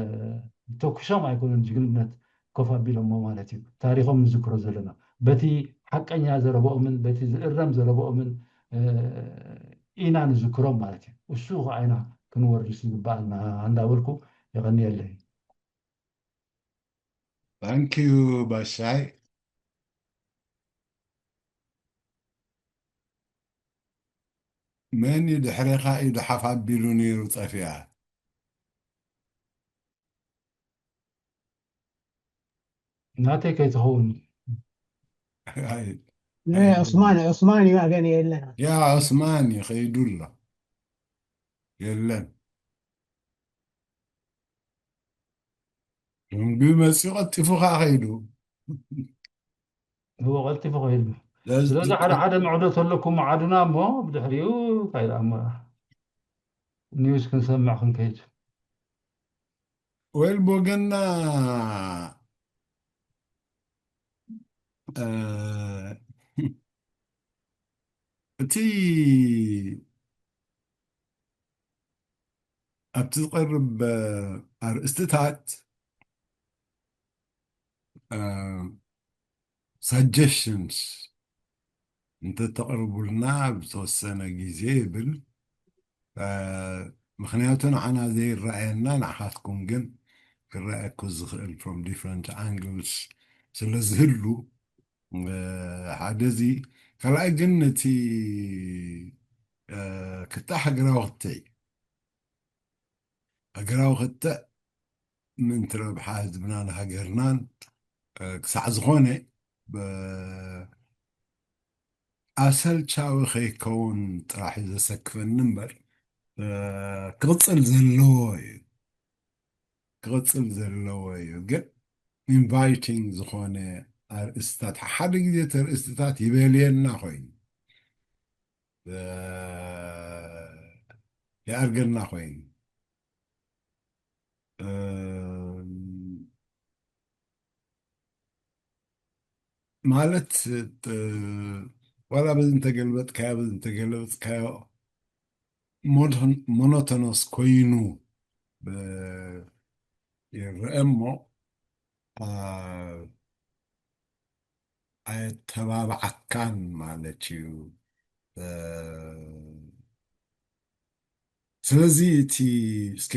ተኩሶም ኣይኮኑን ጅግንነት ኮፍ ኣቢሎሞ ማለት እዩ። ታሪኾም ንዝክሮ ዘለና በቲ ሓቀኛ ዘረበኦምን በቲ ዝእረም ዘረበኦምን ኢና ንዝክሮም ማለት እዩ። እሱ ከዓ ኢና ክንወርስ ዝግባኣና እንዳበልኩ የቐንየለይ። Thank you ባሻይ። መን እዩ ድሕሬኻ ኢዱ ሓፍ ኣቢሉ ነይሩ ጠፊኣ? ናተይ ከይትኸውን። ኣይ፣ ነ- ዑስማን ዑስማን እዩ ኣገን የለን። ያ ዑስማን እዩ ከይዱ ኣሎ። የለን። ሩንጊ መፂኡ ቀልጢፉ ከዓ ከይዱ። እዎ ቀልጢፉ ከይዱ። ስለዚ ስለዚ ሓደ ሓደ መዕዶ ተለኩም ዓዱና እሞ ብድሕሪኡ ካይድ ኣሞ ኒውስ ክንሰምዕ ክንከይድ። ወይል ቦገና እ፣ እቲ ኣብቲ ዝቐርብ እ፣ ኣርእስትታት እ፣ suggestions እንተተቕርቡልና ብዝተወሰነ ግዜ ይብል። እ፣ ምኽንያቱ ንዓና ዘይረኣየና ንዓኻትኩም ግን ክረኣየኩ ዝኽእል from different angles ስለ ዝህሉ እ፣ ሓደ እዚ። ካልኣይ ግን እቲ እ፣ ክታዕ ሃገራዊ ክትዕ ሃገራዊ ክትዕ ምእንቲ ረብሓ ህዝብናን ሃገርናን እ፣ ክሳዕ ዝኾነ እ፣ ኣሰልቻዊ ከይከውን ጥራሕ እዩ ዘሰክፈኒ እምበር እ፣ ክቕፅል ዘለዎ እዩ። ክቕፅል ዘለዎ እዩ። ግን inviting ዝኾነ ኣርእስትታት ሓደ ግዜ እቲ ኣርእስትታት ይበልየና ኮይኑ እ፣ ይኣርገና ኮይኑ እ፣ ማለት እ፣ ዋላ በዚ እንተገልበጥካዮ በዚ እንተገለበጥካዮ ሞኖቶን- ሞኖቶኖስ ኮይኑ እ፣ ይረአ እሞ እ፣ ኣየተባብዓካን ማለት እዩ። እ፣ ስለዚ እቲ እስከ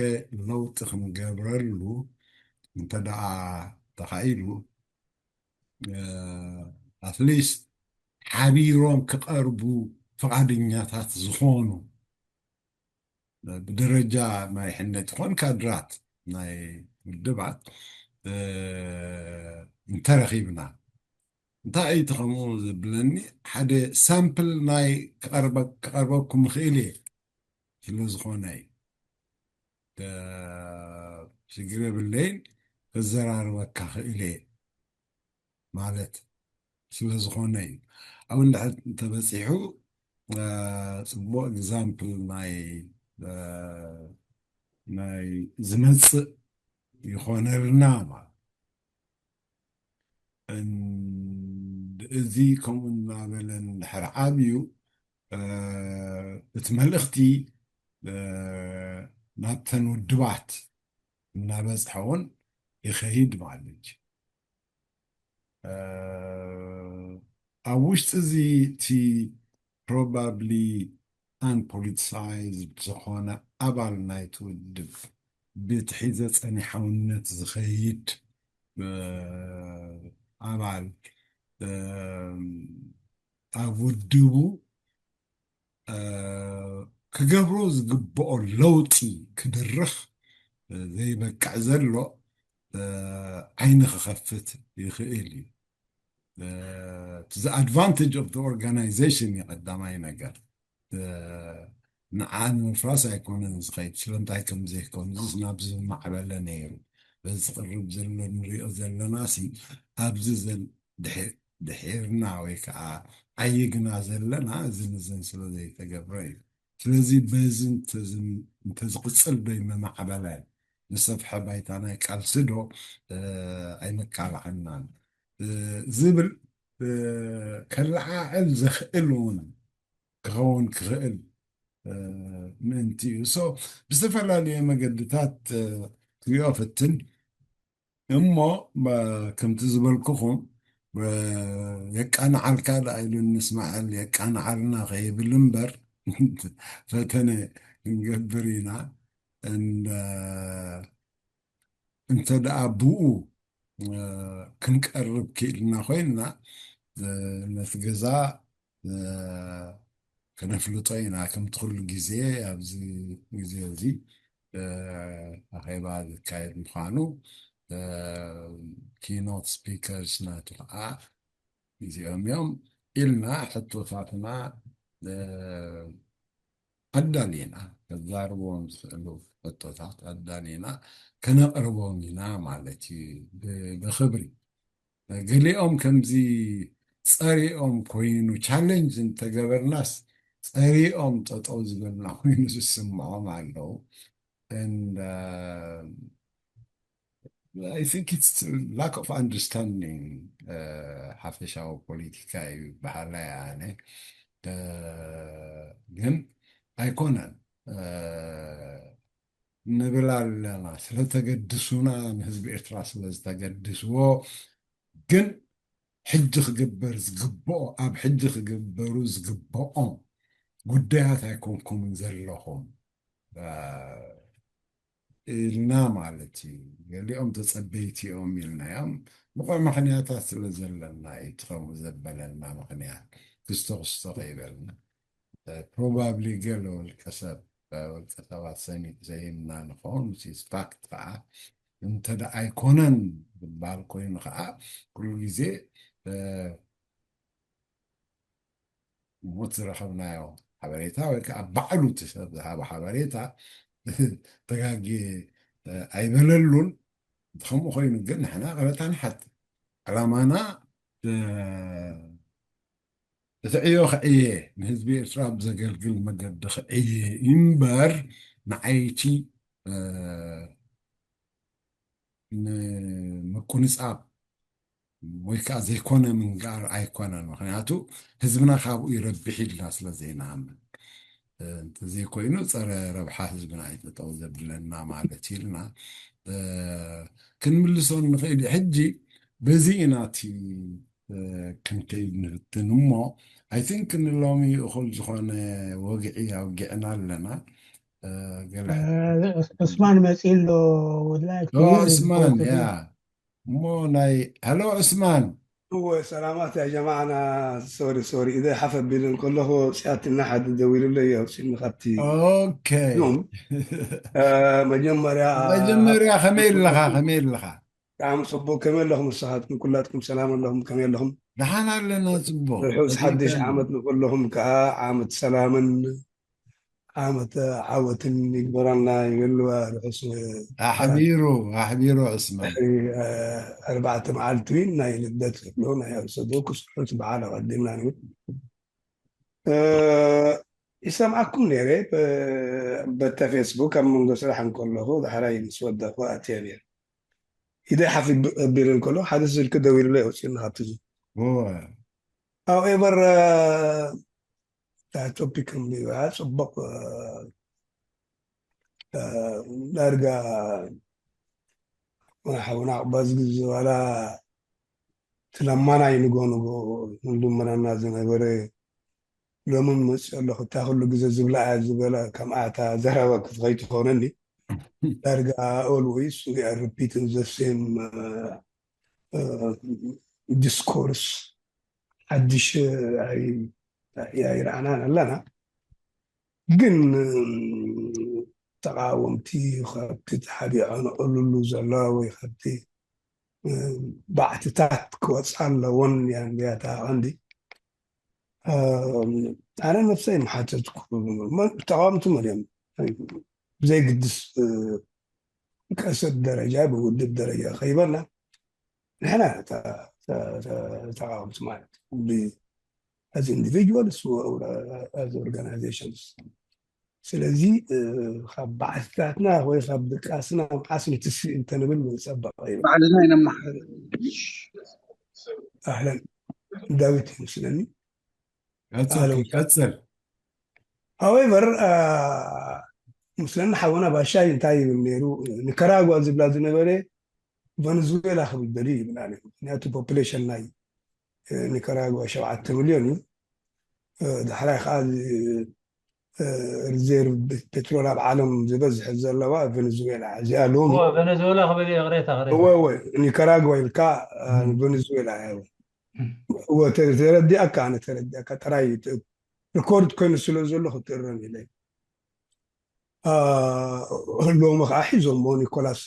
ለውጢ ክንገብረሉ እንተ ደኣ ተኻኢሉ እ፣ at least ሓቢሮም ክቐርቡ ፍቓደኛታት ዝኾኑ ብደረጃ ናይ ሕነት ይኾን ካድራት ናይ ውድባት እ፣ እንተረኺብና እንታይ እዩ እቲ ከምኡ ዘብለኒ ሓደ ሳምፕል ናይ ክቐርበ- ክቐርበኩም ይኽእል እየ ስለ ዝኾነ እዩ እ፣ ሽግር የብለይን ከዘራርበካ ክእል እየ ማለት ስለ ዝኾነ እዩ። ኣብ እንድሕር እንተበፂሑ እ፣ ፅቡቅ example ናይ እ፣ ናይ ዝመፅእ ይኾነልና ማለት እን- እዚ ከምኡ እናበለ እንድሕር ዓብዩ እ፣ እቲ መልእኽቲ እ፣ ናብተን ውድባት እናበፅሐ እውን ይኸይድ ማለት እዩ። እ፣ ኣብ ውሽጢ እዚ እቲ probably unpoliticized ዝኾነ ኣባል ናይቲ ውድብ ብትሒዘ ጸኒሓውነት ዝኸይድ እ፣ ኣባል እ፣ ኣብ ውድቡ እ፣ ክገብሮ ዝግብኦ ለውጢ ክድርኽ እ፣ ዘይበቅዕ ዘሎ እ፣ ዓይኒ ክኸፍት ይኽእል እዩ። እ፣ እቲ the advantage of the organization እዩ ቀዳማይ ነገር። እ፣ ንዓ ንምፍራስ ኣይኮነን ዝኸይድ ስለምንታይ ከም ዘይኮንስ ናብዚ ዝማዕበለ ነይሩ በዚ ዝቕርብ ዘሎ ንሪኦ ዘለናሲ ኣብዚ ዘል ድሒ- ድሒርና ወይ ከዓ ዓይግና ዘለና እዚ ንዝን ስለ ዘይተገብረ እዩ። ስለዚ በዚ እንተዝም- እንተዝቕፅል ዶ ይመማዕበለ ዝሰፍሐ ባይታ ናይ ቃልሲ ዶ እ፣ ኣይመካባዕናን እ፣ ዝብል እ፣ ከለዓዕል ዘኽእል እውን ክኸውን ክኽእል እ፣ ምእንቲ እዩ so ብዝተፈላለየ መገድታት እ፣ ክሪኦ ፍትን እሞ እ፣ ከምቲ ዝበልኩኹም እ፣ የቃንዓልካ ደኣ ኢሉ ንስማዕል የቃንዓልና ከይብል እምበር ፈተነ ክንገብር ኢና እንደ እንተ ደኣ ብኡ ክንቀርብ ክኢልና ኮይንና፣ ነቲ ገዛ ከነፍልጦ ኢና። ከምቲ ኩሉ ግዜ ኣብዚ ግዜ እዚ ኣኼባ ዝካየድ ምዃኑ፣ ኪኖት ስፒከርስ ናቱ ከዓ እዚኦም እዮም ኢልና ሕቶታትና ኣዳሊና፣ ከዛርብዎም ዝኽእሉ ሕቶታት ኣዳሊና ከነቕርቦም ኢና ማለት እዩ። ብኽብሪ ገሊኦም ከምዚ ጸሪኦም ኮይኑ ቻለንጅ እንተገበርናስ ጸሪኦም ጠጠው ዝበልና ኮይኑ ዝስምዖም ኣለዉ። And I think it's lack of understanding ሓፈሻዊ ፖለቲካ እዩ በሃላይ ኣነ። ግን ኣይኮነን ንብል ኣለና። ስለተገድሱና፣ ንህዝቢ ኤርትራ ስለዝተገድስዎ፣ ግን ሕጂ ክግበር ዝግብኦ፣ ኣብ ሕጂ ክግበሩ ዝግብኦም ጉዳያት ኣይኮንኩምን ዘለኹም ኢልና ማለት እዩ። ገሊኦም ተጸበይቲ እዮም ኢልናዮም። ብቑዕ ምኽንያታት ስለ ዘለና እዩ፣ እቲ ከምኡ ዘበለና ምኽንያት ክስቶ ክስቶ ከይበልና። ፕሮባብሊ ገለ ውልቀ ሰብ፣ ውልቀ ሰባት ሰይምና ንኸውን፣ ምስ ፋክት ከዓ እንተ ደኣ ኣይኮነን ዝበሃል ኮይኑ ከዓ ኩሉ ግዜ ሞት ዝረኸብናዮ ሓበሬታ ወይ ከዓ ባዕሉ እቲ ሰብ ዝሃበ ሓበሬታ ተጋጊ ኣይበለሉን። ከምኡ ኮይኑ ግን ንሕና ቅረታ ንሓት ዕላማና እቲ ዕዮ ክዕየ፣ ንህዝቢ ኤርትራ ብዘገልግል መገዲ ክዕየ እምበር ንዓይቲ ንምቁንጻብ ወይ ከዓ ዘይኮነ ምንጋር ኣይኮነን። ምክንያቱ ህዝብና ካብኡ ይረብሕ ኢልና ስለ ዘይንኣምን፣ እንተዘይኮይኑ ጸረ ረብሓ ህዝብና እዩ ጠጠው ዘብለና ማለት ኢልና ክንምልሶ ንኽእል። ሕጂ በዚ ኢና እቲ ክንከይድ ንፍትን እሞ፣ I think ንሎሚ እኹል ዝኾነ ወግዒ ኣውጊዕና ኣለና። ገለ ዑስማን መፂ ኣሎ። ዑስማን ያ እሞ ናይ ሄሎ ዑስማን። እወ ሰላማት ያ ጀማዓና። ሶሪ ሶሪ፣ ኢደ ሓፍ ኣቢለ እንከለኹ ፅያትና ሓደ ደዊሉለይ፣ ኣውፅእኒ ካብቲ ኦኬ። መጀመርያ መጀመርያ ከመይ ኣለኻ? ከመይ ኣለኻ? ብጣዕሚ ፅቡቅ። ከመይ ኣለኹም ንስኻትኩም? ኩላትኩም ሰላም ኣለኹም? ከመይ ኣለኹም? ደሓን ኣለና። ፅቡቅ። ርሑስ ሓድሽ ዓመት ንኩለኹም ከዓ ዓመት ሰላምን ዓመት ዓወትን ይግበረልና ይበልዋ። ርሑስ ኣሕቢሩ ኣሕቢሩ ዕስመ ኣርባዕተ መዓልቲ ናይ ልደት ክብሎ ናይ ኣርሰዶ ክስሑት በዓል ኣቐዲምና ንብል። ይሰምዓኩም ነይረ በተ ፌስቡክ ኣብ መንጎ ስራሕ እንከለኹ ዳሕራይ ምስ ወደኹ ኣትየ ነይረ። ኢደ ሓፍ ኣቢለ እንከሎ ሓደ ስልኪ ደዊሉለይ ወፂኡኒ ካብቲ ዙ however ቶፒክ እንብያ ፅቡቅ ዳርጋ ሓውና ባዝጊ ዝበላ ትለማናይ ንጎ ንጎ ንድምረና ዝነበረ ሎሚ መፅእ ኣለኹ እታ ኩሉ ግዜ ዝብላ እያ ዝበላ ከምኣ እታ ዘረባ ክትኸይትኾነኒ ዳርጋ always we are repeating the same discourse ሓድሽ ኣይረኣናን ኣለና። ግን ተቃወምቲ ካብቲ ተሓቢዖ ንዕሉሉ ዘሎ ወይ ካብቲ ባዕትታት ክወፃ ኣለዎን እያ እንድያታ ቀንዲ ኣነ ነፍሰይ ምሓተትኩ ተቃወምቲ መን እዮም ብዘይግድስ ቀሰብ ደረጃ ብውድብ ደረጃ ከይበልና ንሕና ተቃወምቲ ማለት as individuals as organizations ስለዚ ካብ ባዕትታትና ወይ ካብ ድቃስና መዓስ ንትስእ እንተንብል ንፀበቀ እዩ ባዕልና ይነማሓር ኣህለን ዳዊት ይመስለኒ ቀፅል ቀፅል however ምስለና ሓወና ባሻይ እንታይ ይብል ነይሩ ኒካራጓ ዝብላ ዝነበረ ቨነዙዌላ ክብል ደልዩ ይብል ኣነ ምክንያቱ ፖፕሌሽን ናይ ኒካራጓ ሸውዓተ ሚልዮን እዩ ዳሕራይ ከዓ ሪዘርቭ ፔትሮል ኣብ ዓለም ዝበዝሕ ዘለዋ ቬኔዙዌላ እዚኣ ሎሚ ቬኔዙዌላ ክብል እየ ቅሬታ ቅሬታ እወ እወ ኒካራጓ ኢልካ ቬኔዙዌላ እያ እወ ተረዲኣካ ኣነ ተረዲኣካ ጥራይ ሪኮርድ ኮይኑ ስለ ዘሎ ክትእረም ኢለ ሎሚ ከዓ ሒዞሞ ኒኮላስ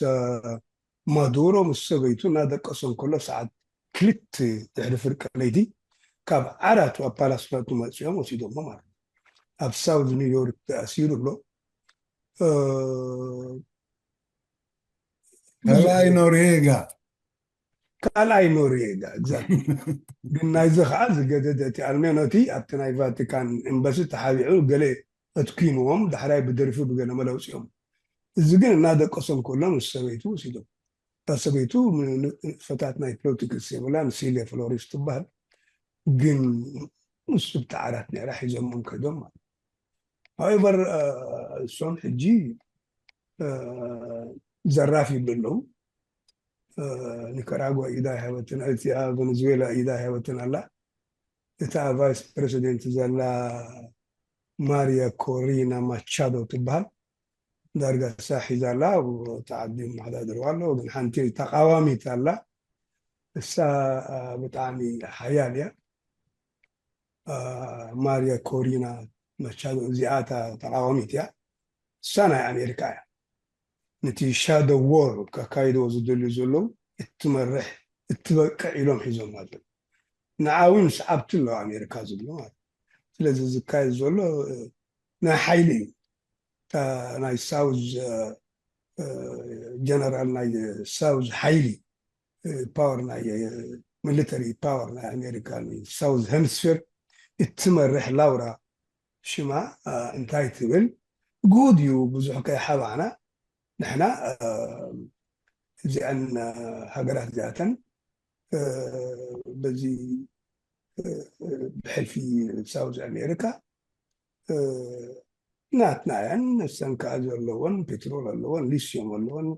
ማዱሮ ምስ ሰበይቱ እናደቀሶም ከሎ ሰዓት ክልተ ድሕሪ ፍርቂ ለይቲ ካብ ዓራቱ ኣብ ፓላስ ፍላቱ መፂኦም ወሲዶሞ ማለት እዩ ኣብ ሳውዝ ኒውዮርክ ተኣሲሩ ኣሎ ካልኣይ ኖርዌጋ ካልኣይ ኖርዌጋ exactly ግን ናይዚ ከዓ ዝገደደ እቲ ኣልሜኖቲ ኣብቲ ናይ ቫቲካን ኤምባሲ ተሓቢዑ ገለ ኣትኪንዎም ዳሕራይ ብደርፊ ብገለ መለውፂኦም እዚ ግን እናደቀሶም ከሎ ምስ ሰበይቱ ወሲዶም እታ ሰበይቱ ንጥፈታት ናይ ፖለቲክስ የብላን ሲልያ ፍሎሪስ ትበሃል ግን ምስ ብቲ ዓራት ነይራ ሒዞሞም ከይዶም ማለት however እሶም ሕጂ ዘራፍ ይብሉ ኣለዉ ኒካራጓ ኢዳ ሃበትን እቲኣ ቨነዙዌላ ኢዳ ሃበትን ኣላ እታ ቫይስ ፕሬዚደንት ዘላ ማሪያ ኮሪና ማቻዶ ትበሃል ዳርጋ እሳ ሒዛ ኣላ እቲ ዓዲ መሓዳድርዋ ኣሎ ግን ሓንቲ ተቃዋሚት ኣላ እሳ ብጣዕሚ ሓያል እያ ማሪያ ኮሪና ማቻዶ እዚኣ እታ ተቃዋሚት እያ እሳ ናይ ኣሜሪካ እያ ነቲ shadow war ከካይድዎ ዝደልዩ ዘለዉ እትመርሕ እትበቅዕ ኢሎም ሒዞም ኣለዉ ንዓዊ ምስ ዓብቲ ኣለዉ ኣሜሪካ ዝብሉ ማለት ስለዚ ዝካየድ ዘሎ ናይ ሓይሊ እዩ ናይ ሳውዝ ጀነራል ናይ ሳውዝ ሓይሊ ፓወር ናይ ሚሊተሪ ፓወር ናይ ኣሜሪካ ሳውዝ ሄምስፌር እትመርሕ ላውራ ሽማ እንታይ ትብል ጉድ እዩ ብዙሕ ከይሓባዕና ንሕና እዚኣን ሃገራት እዚኣተን በዚ ብሕልፊ ሳውዝ ኣሜሪካ ናትና እየን እሰን ከዓ ዘለወን ፔትሮል ኣለወን ሊስዮም ኣለወን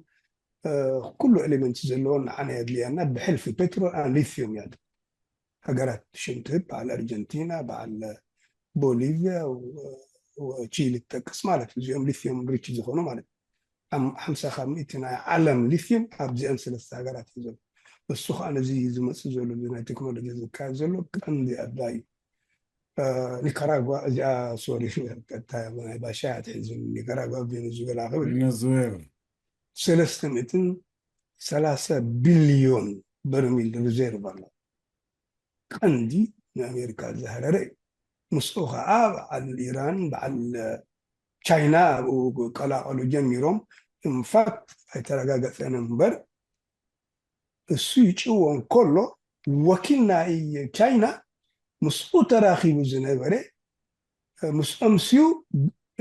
ኩሉ ኤሌመንት ዘለወን ንዓና የድልየና ብሕልፊ ፔትሮል ኣን ሊስዮም እያ ሃገራት ሽም ትህብ በዓል ኣርጀንቲና በዓል ቦሊቪያ ቺሊ ትጠቅስ ማለት እዚኦም ሊስዮም ሪች ዝኾኑ ማለት ሓምሳ ካብ ሚእቲ ናይ ዓለም ሊስዮም ኣብዚአን ሰለስተ ሃገራት እዩ ዘሎ እሱ ከዓ ነዚ ዝመፅእ ዘሎ ናይ ቴክኖሎጂ ዝካየድ ዘሎ ቀንዲ ኣድላይ እዩ ኒካራጓ እዚኣ ሶሪ ናይ ባሻ ትሕዝን ኒካራጓ ቬኔዙዌላ ክብል ቬኔዙዌላ ሰለስተ ሚእትን ሰላሳ ቢልዮን በርሚል ሪዘርቭ ኣሎ ቀንዲ ንኣሜሪካ ዝሃረረ እዩ ምስኡ ከዓ በዓል ኢራን በዓል ቻይና ኣብኡ ክቀላቀሉ ጀሚሮም ኢንፋክት ኣይተረጋገፀን እምበር እሱ ይጭዎ እንከሎ ወኪል ናይ ቻይና ምስኡ ተራኺቡ ዝነበረ ምስ ኣምስዩ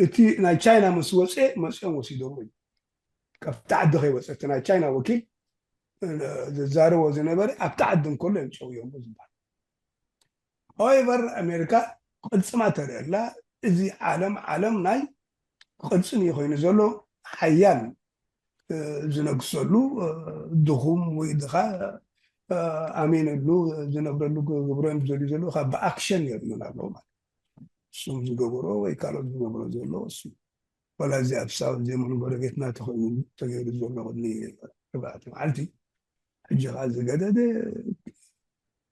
እቲ ናይ ቻይና ምስ ወፀ መፅኦም ወሲዶም እዩ ካብቲ ዓዲ ከይወፀ እቲ ናይ ቻይና ወኪል ዝዛረቦ ዝነበረ ኣብቲ ዓዲ እንከሎ እዮም ጨውዮሞ ዝበሃል however ኣሜሪካ ቅልፅማ ተርእየላ እዚ ዓለም ዓለም ናይ ቅርፅን እዩ ኮይኑ ዘሎ ሓያል ዝነግሰሉ ድኹም ወይ ድኻ ኣሜነሉ ዝነብረሉ ክገብሮ እዮም ዝደልዩ ዘለዉ ካብ ብኣክሽን የርእዩን ኣለዉ ማለት እሱም ዝገበሮ ወይ ካልኦት ዝገብሮ ዘሎ እሱ ዋላ እዚ ኣብ ሳውት ዜመኑ ጎረቤትና ተኾይኑ ተገይሩ ዘሎ ቅድሚ ኣርባዕተ መዓልቲ ሕጂ ከዓ ዝገደደ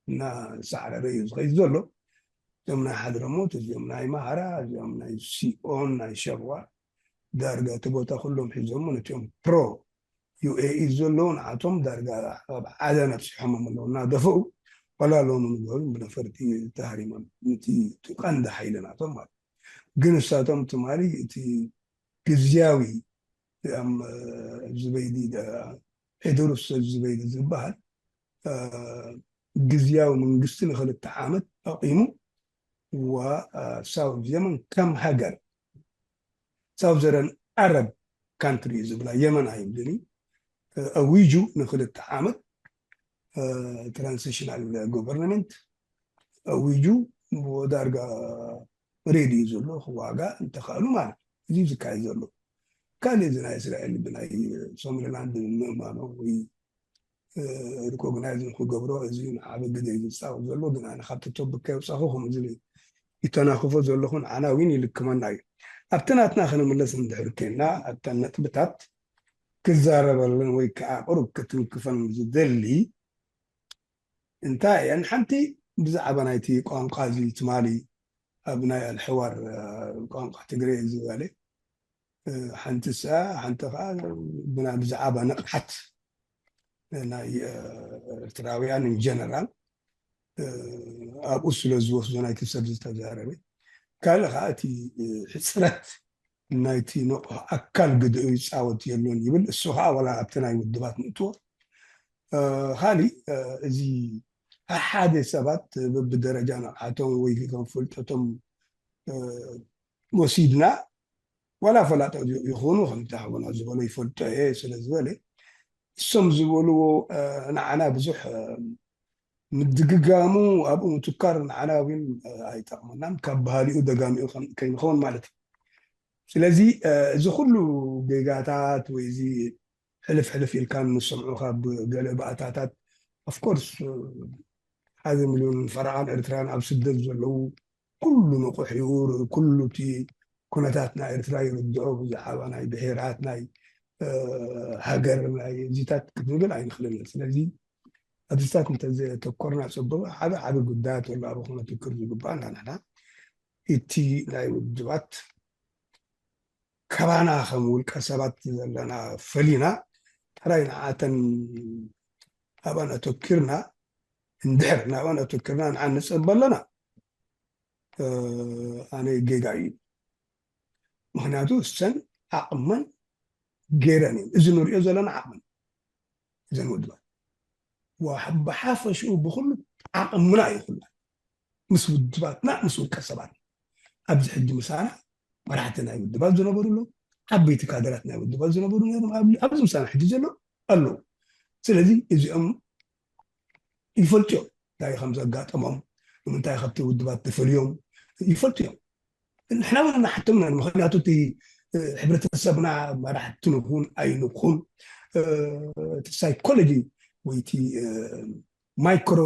እናሳዕረረ እዩ ዝኸይድ ዘሎ እዚኦም ናይ ሓድረሞት እዚኦም ናይ ማሃራ እዚኦም ናይ ሲኦን ናይ ሸዋ ዳርጋ እቲ ቦታ ኩሎም ሒዞሞ ነቲኦም ፕሮ ዩኤኢ ዘለዉ ንዓቶም ዳርጋ ኣብ ዓደን ኣብፂሖሞም ኣለዉ እናደፈኡ ዋላ ሎሚ ንግሆ ብነፈርቲ ተሃሪሞም ነቲ ቀንዲ ሓይሊ ናቶም ማለት ግን እሳቶም ትማሊ እቲ ግዝያዊ እዚኣም ዝበይዲ ሄዶሮስ ዝበይዲ ዝበሃል ግዝያዊ መንግስቲ ንክልተ ዓመት ኣቂሙ ሳውዝ የመን ከም ሃገር ሳውዘረን ኣረብ ካንትሪ ዝብላ የመን ኣይብልን ኣዊጁ ንክልተ ዓመት ትራንሲሽናል ጎቨርንመንት ኣዊጁ ዳርጋ ሬዲ እዩ ዘሎ ክዋጋ እንተኽኣሉ ማለት እዩ እዚ ዝካየድ ዘሎ ካልእ እዚ ናይ እስራኤል ብናይ ሶማሊላንድ ምእማኖ ወይ ሪኮግናይዝ ንክገብሮ እዚ ዓበ ግደ እዩ ዝፃወት ዘሎ ግን ኣነ ካብቲ ቶፒክ ከይወፃኹ ከምዚ ይተናኽፎ ዘለኹ ንዓና እውን ይልክመና እዩ። ኣብቲ ናትና ክንምለስ እንድሕር ኮይንና ኣብተን ነጥብታት ክዛረበለን ወይ ከዓ ቁሩብ ክትንክፈን ዝደሊ እንታይ እየን? ሓንቲ ብዛዕባ ናይቲ ቋንቋ እዚ ትማሊ ኣብ ናይ ኣልሕዋር ቋንቋ ትግርየ ዝበለ ሓንቲ ሰ ሓንቲ ከዓ ብዛዕባ ንቕሓት ናይ ኤርትራውያን ጀነራል ኣብኡ ስለ ዝወስዶ ናይቲ ሰብ ዝተዛረበ ካልእ ከዓ እቲ ሕፅረት ናይቲ ንቑሕ ኣካል ግድኡ ይፃወት የሎን ይብል። እሱ ከዓ ዋላ ኣብቲ ናይ ውድባት ንእትዎ ካሊእ እዚ ሓደ ሰባት ብደረጃ ንቕሓቶም ወይ ከም ፍልጠቶም ወሲድና ዋላ ፈላጦ ይኾኑ ከምታ ሓውና ዝበሎ ይፈልጦ እየ ስለ ዝበለ እሶም ዝበልዎ ንዓና ብዙሕ ምድግጋሙ ኣብኡ ምትኳር ንዓና እውን ኣይጠቕመናን ካብ ባህሊኡ ደጋሚኡ ከይንኸውን ማለት እዩ። ስለዚ እዚ ኩሉ ጌጋታት ወይ እዚ ሕልፍ ሕልፍ ኢልካ ንሰምዑ ካብ ገለ ባእታታት ኦፍኮርስ ሓደ ሚሊዮን ፈረቓን ኤርትራን ኣብ ስደት ዘለዉ ኩሉ ንቑሕ እዩ። ኩሉ እቲ ኩነታት ናይ ኤርትራ ይርድኦ ብዛዕባ ናይ ብሄራት ናይ ሃገር ናይ እዚታት ክትንብል ኣይንኽልን። ስለዚ ኣብዚታት እንተዘተኮርና ፅቡቅ ዓበ ዓበ ጉዳያት ኣሎ ኣብ ክነትክር ዝግባእ እንዳንሕና እቲ ናይ ውድባት ካባና ከም ውልቀ ሰባት ዘለና ፈሊና ጥራይ ንዓተን ኣብኣን ኣተኪርና እንድሕር ናብኣን ኣተኪርና ንዓ ንፅበ ኣለና ኣነ ጌጋ እዩ። ምክንያቱ እሰን ዓቕመን ገይረን እየን እዚ ንሪኦ ዘለና ዓቕመን እዘን ውድባት ብሓፈሽኡ ብኩሉ ዓቕምና እዩ ኩላ ምስ ውድባትና ምስ ውልቀ ሰባት ኣብዚ ሕጂ ምሳና መራሕቲ ናይ ውድባት ዝነበሩ ኣለዉ ዓበይቲ ካድራት ናይ ውድባት ዝነበሩ ነሮም ኣብዚ ምሳና ሕጂ ዘሎ ኣለዉ ስለዚ እዚኦም ይፈልጡ እዮም እንታይ ከም ዘጋጠሞም ንምንታይ ካብቲ ውድባት ተፈልዮም ይፈልጡ እዮም ንሕና እውን እናሓተምና ምክንያቱ እቲ ሕብረተሰብና መራሕቲ ንኹን ኣይንኹን እቲ ሳይኮሎጂ ወይ እቲ ማይክሮ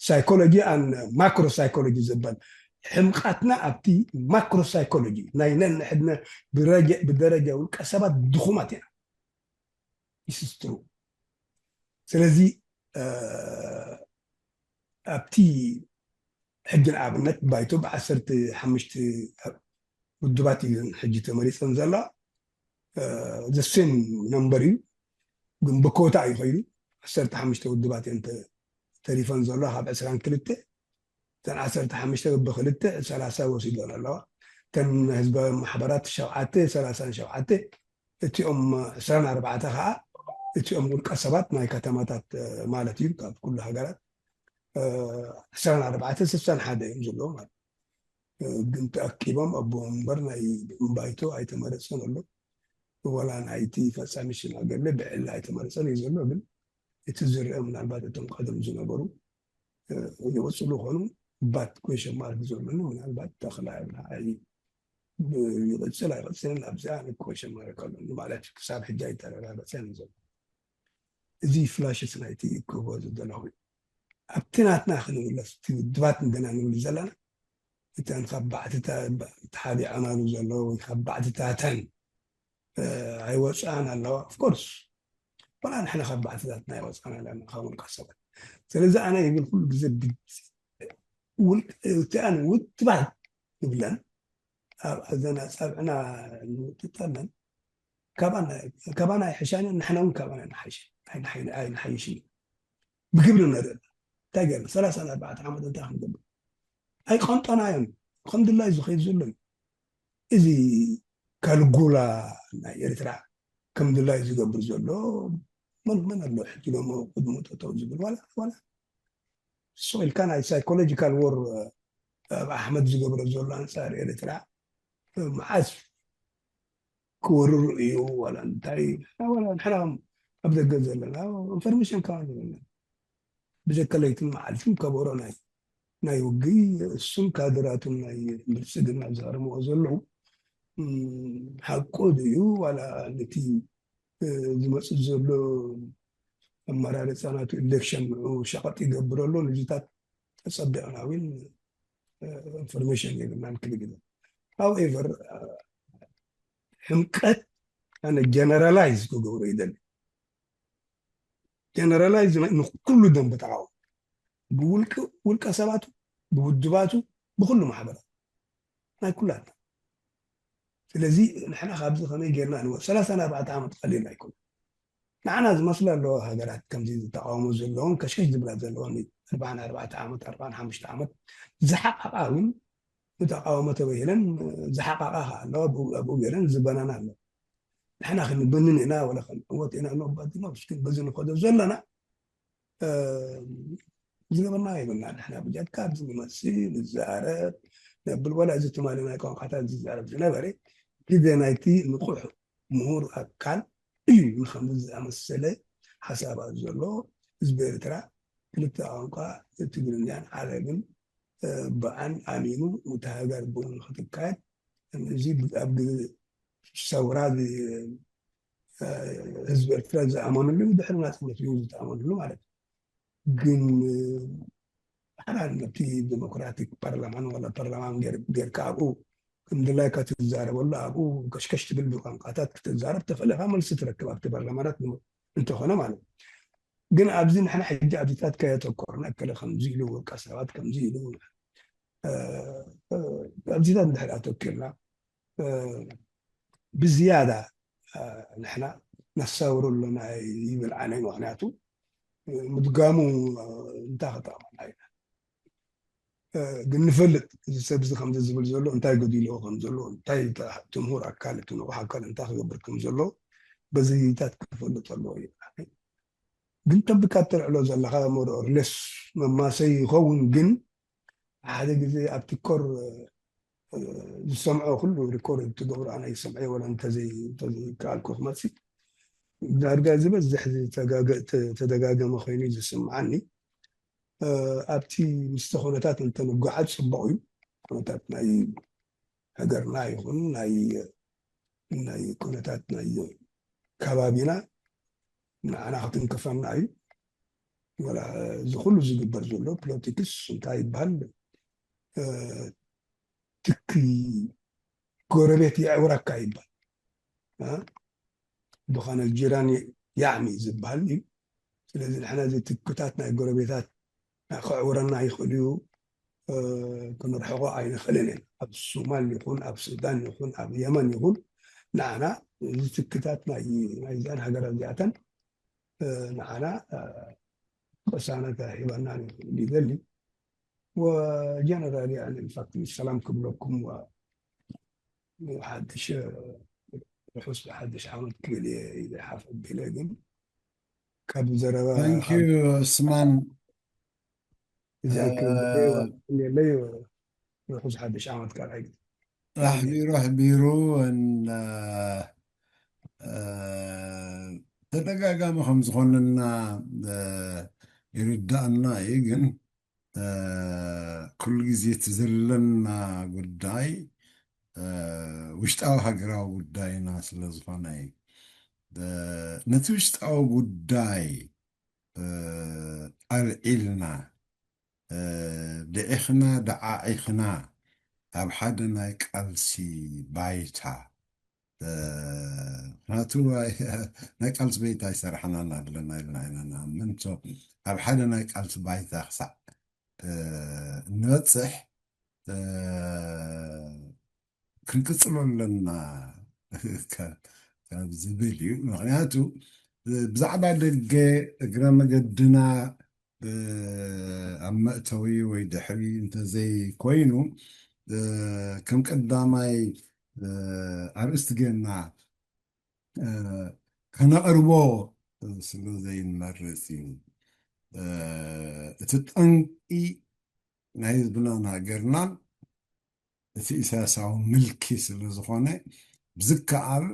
ሳይኮሎጂ ኣን ማክሮ ሳይኮሎጂ ዝበል ሕምቃትና ኣብቲ ማክሮ ሳይኮሎጂ ናይ ነንሕድነ ብደረጃ ውልቀ ሰባት ድኹማት ኢና ይስስትሩ ስለዚ ኣብቲ ሕጂ ንኣብነት ባይቶ ብዓሰርተ ሓሙሽተ ውድባት እዩ ሕጂ ተመሪፀን ዘሎ ዘሴም ነምበር እዩ ግን ብኮታ እዩ ከይዱ ዓሰርተ ሓሙሽተ ውድባት እየን ተሪፈን ዘሎ ካብ ዕስራን ክልተ እተን ዓሰርተ ሓሙሽተ ብክልተ ሰላሳ ወሲደን ኣለዋ እተን ህዝባዊ ማሕበራት ሸውዓተ ሰላሳን ሸውዓተ እቲኦም ዕስራን ኣርባዕተ ከዓ እቲኦም ውልቀ ሰባት ናይ ከተማታት ማለት እዩ ካብ ኩሉ ሃገራት ዕስራን ኣርባዕተ ስሳን ሓደ እዮም ዘለዉ ማለት ግን ተኣኪቦም ኣቦ ወንበር ናይ እምባይቶ ኣይተመረፀን ኣሎ ወላ ናይቲ ፈፃሚ ሽማግለ ብዕላ ኣይተመረፀን እዩ ዘሎ ግን እቲ ዝርአ ምናልባት እቶም ቀደም ዝነበሩ ይቕፅሉ ኾኑ ባት ኩዌሽን ማርክ ዘለኒ ምናልባት ተኽላ ይቕፅል ኣይቕፅልን ኣብዚኣ ኩዌሽን ማርክ ኣለኒ ማለት ክሳብ ሕጂ ኣይተረጋገፀን ዘሎ እዚ ፍላሽስ ናይቲ ክህቦ ዝደለኹ ኣብቲ ናትና ክንምለስ እቲ ውድባት እንደና ንብል ዘለና እተን ካብ ባዕትታ ተሓቢዖማሉ ዘሎ ወይ ካብ ባዕትታተን ኣይወፅኣን ኣለዋ ኦፍኮርስ ወላ ንሕና ካብ ባዕትታትና ኣይወፅኣን ኣለና ካብ ውልቀ ሰባት ስለዚ ኣነ ይብል ኩሉ ግዜ እቲኣን ውድባት ንብለን ኣብ ኣዘና ፃብዕና ንውጥጠለን ካባና ይሕሻን ንሕና እውን ካባና ኣይንሓይሽን ብግብሪ ነርኢ እንታይ ገርና ሰላሳን ኣርባዕተ ዓመት እንታይ ክንገብር ኣይቀንጠናዮም ከም ድላይ ዝኸይድ ዘሎ እዩ እዚ ካልጉላ ናይ ኤርትራ ከም ድላይ ዝገብር ዘሎ መን መን ኣሎ ሕጂ ሎሞ ቅድሙ ጠጠው ዝብል ዋላ ዋላ ሶ ኢልካ ናይ ሳይኮሎጂካል ወር ኣብ ኣሕመድ ዝገብሮ ዘሎ ኣንፃር ኤርትራ መዓዝ ክወርሩ እዩ ዋላ እንታይ ንሕና ኣብ ደገ ዘለና ኢንፎርሜሽን ከማን የብልና ብዘከ ለይትን መዓልትን ከበሮ ናይ ናይ ውግይ እሱም ካድራቱን ናይ ብልፅግና ዝሃርምዎ ዘለዉ ሓቁ ድዩ ዋላ ነቲ ዝመፅእ ዘሎ ኣመራርፃ ናቱ ኢሌክሽን ንዑ ሸቐጥ ይገብር ኣሎ ንዚታት ተፀቢቕና እውን ኢንፎርሜሽን የብልናን ክልግል። However፣ ሕምቀት ኣነ ጀነራላይዝ ክገብሮ ይደሊ። ጀነራላይዝ ንኩሉ ደንበ ተቃውሞ፣ ብውልቂ ውልቀ ሰባቱ፣ ብውድባቱ፣ ብኩሉ ማሕበራት ናይ ኩላትና። ስለዚ ንሕና ካብዚ ከመይ ጌርና ንወ ሰላሳን ኣርባዕተ ዓመት ቀሊል ኣይኮነ። ንዓና ዝመስላ ኣለዋ ሃገራት ከምዚ ዝተቃውሞ ዘለውን ከሽከሽ ዝብላ ዘለውን ኣርባዓን ኣርባዕተ ዓመት ኣርባዓን ሓሙሽተ ዓመት ዝሓቃቃ እውን ንተቃውሞ ተበሂለን ዝሓቃቃ ከዓ ኣለዋ። ብኡ ኣብኡ ገይረን ዝበናና ኣለዋ። ንሕና ክንብንን ኢና ወላ ክንዕወት ኢና ንባድና ውስኪን በዚ ንኸዶ ዘለና ዝገበና ይብልና። ንሕና ብጀካ ኣብዚ ንመፅእ ንዛረብ ነብል ወላ እዚ ትማሊ ናይ ቋንቋታት ዝዛረብ ዝነበረ ግዜ ናይቲ ንቁሕ ምሁር ኣካል እዩ። ንከምዚ ዝኣመሰለ ሓሳባት ዘሎ ህዝቢ ኤርትራ ክልተ ቋንቋ ትግርኛን ዓረብን ብኣን ኣሚኑ እቲ ሃገር ብኡ ንክትካየድ እዚ ኣብ ግዜ ሰውራ ህዝቢ ኤርትራ ዝኣመንሉ ድሕሪ ናፅነት እዩ ዝተኣመንሉ ማለት እዩ። ግን ሓራን ነቲ ዲሞክራቲክ ፓርላማን ዋላ ፓርላማን ጌርካ ኣብኡ ከም ድላይካ ትዛረበሉ ኣብኡ ከሽከሽ ትብል ብቋንቋታት ክትዛረብ ተፈለኻ መልሲ ትረክብ ኣብቲ ፓርላማናት እንተኾነ ማለት እዩ። ግን ኣብዚ ንሕና ሕጂ ኣብዚታት ከየተኮርና እከለ ከምዚ ኢሉ ውልቀ ሰባት ከምዚ ኢሉ ኣብዚታት እንድሕር ኣተኪርና ብዝያዳ ንሕና ነሳውሩ ኣለና ይብል ኣነ። ምክንያቱ ምድጋሙ እንታይ ክጠቕመና ኢና? ግን ንፈልጥ እዚ ሰብ እዚ ከምዚ ዝብል ዘሎ እንታይ ጎዲልዎ ከም ዘሎ እንታይ ትምህር ኣካል እቲ ንቑሕ ኣካል እንታይ ክገብር ከም ዘሎ በዚታት ክፈልጥ ኣለዎ እዩ። ግን ተብካ እተልዕሎ ዘለካ ሞር ኦር ለስ መማሰይ ይኸውን። ግን ሓደ ግዜ ኣብ ቲኮር ዝሰምዖ ኩሉ ሪኮርድ ትገብሮ ኣነ ይሰምዐ ወላ እንተዘይከኣልኩ ክመፅእ ዳርጋ ዝበዝሕ ተደጋገመ ኮይኑ ዝስምዓኒ። ኣብቲ ምስተ ኩነታት እንተንጓዓዝ ፅቡቕ እዩ። ኩነታት ናይ ሃገርና ይኹን ናይ ናይ ኩነታት ናይ ከባቢና ንዓና ክትንከፈና እዩ። ወላ እዚ ኩሉ ዝግበር ዘሎ ፖለቲክስ እንታይ ይበሃል? ትኪ ጎረቤት የዕውረካ ይበሃል። ብኻነ ጅራን ያዕሚ ዝበሃል እዩ። ስለዚ ንሕና እዚ ትክታት ናይ ጎረቤታት ክዕውረና ይኽእል እዩ። ክንርሕቆ ኣይንኽእልን ኢና። ኣብ ሱማል ይኹን ኣብ ሱዳን ይኹን ኣብ የመን ይኹን ንዓና እዚ ትክታት ናይዛን ሃገራት እዚኣተን ንዓና ቅሳነት ሂበና ይደሊ። ወጀነራሊ ኣነ ኢንፋክት ሰላም ክብለኩም ሓድሽ ርሑስ ሓድሽ ዓመት ክብል እየ ኢለ ሓፍ ኣቢለ ግን ካብ ዘረባ ዑስማን እዚኣ ክብለይ ርሑስ ሓድሽ ዓመት ካልኣይ ግዜ ኣሕቢሩ ኣሕቢሩ ተደጋጋሚ ከም ዝኾነና ይርዳእና እዩ። ግን ኩሉ ግዜ እቲ ዘለና ጉዳይ ውሽጣዊ ሃገራዊ ጉዳይና ስለ ዝኾነ እዩ። ነቲ ውሽጣዊ ጉዳይ ኣልዒልና ድዒኽና ደዓዒኽና ኣብ ሓደ ናይ ቃልሲ ባይታ ምክንያቱ ናይ ቃልሲ ባይታ ኣይሰራሕናን ኣለና ኢልና ኢና ንኣምን። ኣብ ሓደ ናይ ቃልሲ ባይታ ክሳዕ እንበፅሕ ክንቅፅሎ ኣለና ካብ ዝብል እዩ። ምክንያቱ ብዛዕባ ደገ እግረ መገድና ኣብ መእተዊ ወይ ድሕሪ እንተዘይኮይኑ ከም ቀዳማይ ኣርእስቲ ጌርና ከነቕርቦ ስለ ዘይንመርፅ እዩ። እቲ ጠንቂ ናይ ህዝብናን ሃገርናን እቲ ኢሳያሳዊ ምልኪ ስለ ዝኾነ ብዝከኣል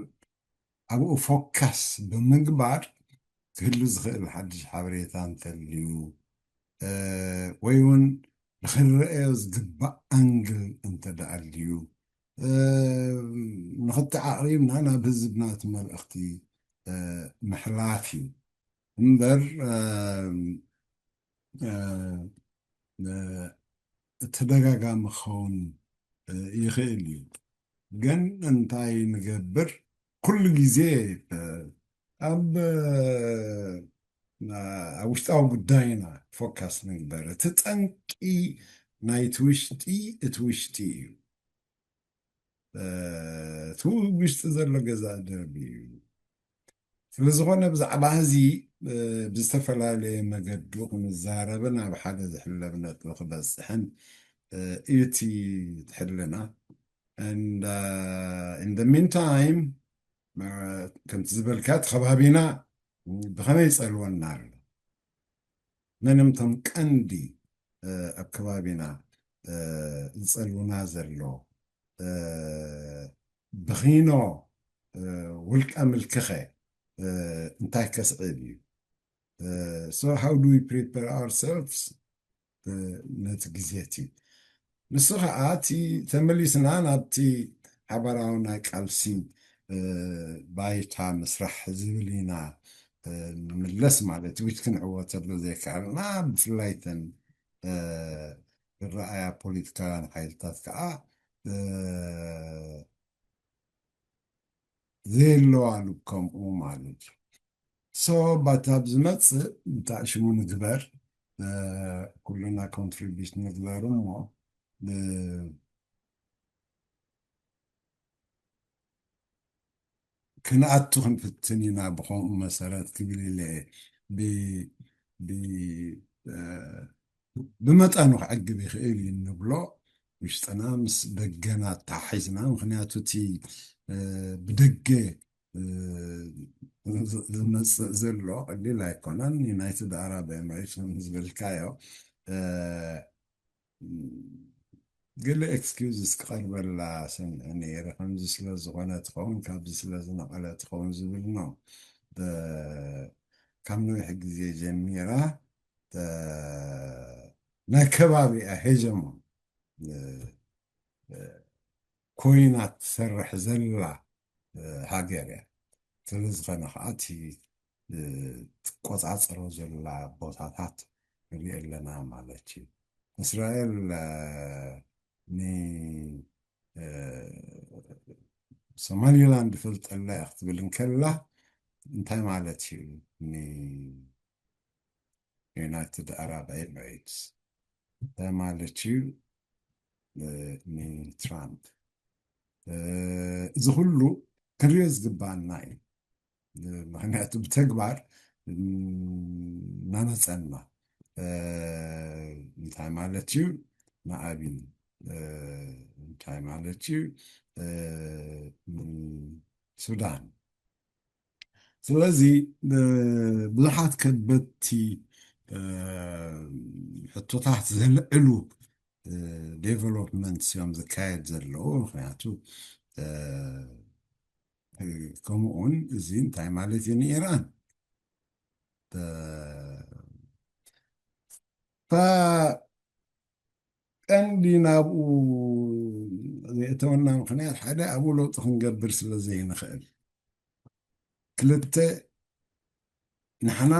ኣብኡ ፎካስ ብምግባር ክህሉ ዝኽእል ሓድሽ ሓበሬታ እንተልዩ ወይ እውን ንክንረአዮ ዝግባእ ኣንግል እንተደኣልዩ ንክተዓቕሪብና ናብ ህዝብና እቲ መልእኽቲ ምሕላፍ እዩ እምበር ተደጋጋሚ ክኸውን ይኽእል እዩ። ግን እንታይ ንገብር? ኩሉ ግዜ ኣብ ኣብ ውሽጣዊ ጉዳይና ፎካስ ንግበር። እቲ ጠንቂ ናይቲ ውሽጢ እቲ ውሽጢ እዩ። እቲ ውሽጢ ዘሎ ገዛ ደርቢ እዩ። ስለዝኾነ ብዛዕባ እዚ ብዝተፈላለየ መገዱ ክንዛረብን ኣብ ሓደ ዝሕለብ ነጥቢ ክበፅሕን እዩ እቲ ትሕልና። And uh, in the meantime ከምቲ ዝበልካ እቲ ከባቢና ብኸመይ ይፀልወና ኣሎ? መን እዮም እቶም ቀንዲ ኣብ ከባቢና ዝፀልውና ዘሎ? ብኺኖ ውልቀ ምልክኸ እንታይ ከስዕብ እዩ? So how do we prepare ourselves ነቲ ግዜ እቲ? ንሱ ከዓ እቲ ተመሊስና ናብቲ ሓባራዊ ናይ ቃልሲ ባይታ ምስራሕ ዝብል ኢና ንምለስ ማለት እዩ። ክንዕወተሉ ዘይከኣልና ብፍላይ ተን ዝረኣያ ፖለቲካውያን ሓይልታት ከዓ ዘየለዋሉ ከምኡ ማለት እዩ። So ባታ ኣብ ዝመፅእ እንታይ ሽሙ ንግበር፣ ኩልና ኮንትሪቢዩት ንግበር እሞ ክንኣቱ ክንፍትን ኢና። ብከምኡ መሰረት ክብል ኢለ ብመጠኑ ክዕግብ ይኽእል እዩ እንብሎ ውሽጥና ምስ ደገና ኣተሓሒዝና። ምክንያቱ እቲ ብደገ ዝመፅእ ዘሎ ቀሊል ኣይኮነን። ዩናይትድ ኣራብ ኤምሬትስ ከም ዝበልካዮ ገለ ኤክስኪውዝስ ክቐርበላ ሰምዐ ነይረ። ከምዚ ስለ ዝኾነ ትኸውን፣ ካብዚ ስለ ዝነቐለ ትኸውን ዝብል ነው። ካብ ነዊሕ ግዜ ጀሚራ ናይ ከባቢኣ ሄጀሞን ኮይና ትሰርሕ ዘላ ሃገር እያ። ስለዝኾነ ከዓ እቲ ትቆፃፀሮ ዘላ ቦታታት ንሪኦ ኣለና ማለት እዩ። እስራኤል ንሶማሊላንድ ፈልጠላ እያ ክትብል እንከላ እንታይ ማለት እዩ? ንዩናይትድ ኣራብ ኤምሬትስ እንታይ ማለት እዩ? ንትራምፕ እዚ ኩሉ ክንሪኦ ዝግባና እዩ። ምክንያቱ ብተግባር እናመፀና እንታይ ማለት እዩ? ንኣብይ እንታይ ማለት እዩ? ሱዳን። ስለዚ ብዙሓት ከበድቲ ሕቶታት ዘልዕሉ ዴቨሎፕመንት እዮም ዝካየድ ዘለዉ። ምክንያቱ ከምኡውን እዚ እንታይ ማለት እዩ ንኢራን? ቀንዲ ናብኡ ዘእተወና ምክንያት ሓደ ኣብኡ ለውጢ ክንገብር ስለ ዘይንኽእል፣ ክልተ ንሕና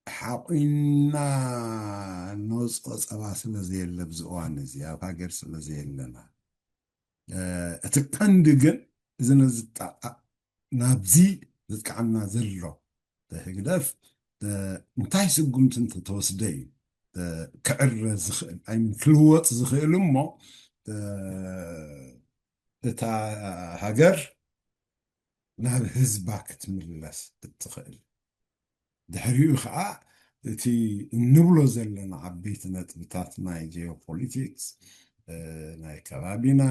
ሓቑና ንወፅኦ ፀባ ስለ ዘየለ ኣብዚ እዋን እዚ ኣብ ሃገር ስለ ዘየለና እቲ ቀንዲ ግን እዚ ነዚ ናብዚ ዘጥቅዓና ዘሎ ህግደፍ እንታይ ስጉምቲ እንተተወስደ እዩ ክዕረ ዝኽእል ኣይምን ክልወጥ ዝኽእል እሞ እታ ሃገር ናብ ህዝባ ክትምለስ እትኽእል። ድሕሪኡ ከዓ እቲ እንብሎ ዘለና ዓበይቲ ነጥብታት ናይ ጂኦፖሊቲክስ ናይ ከባቢና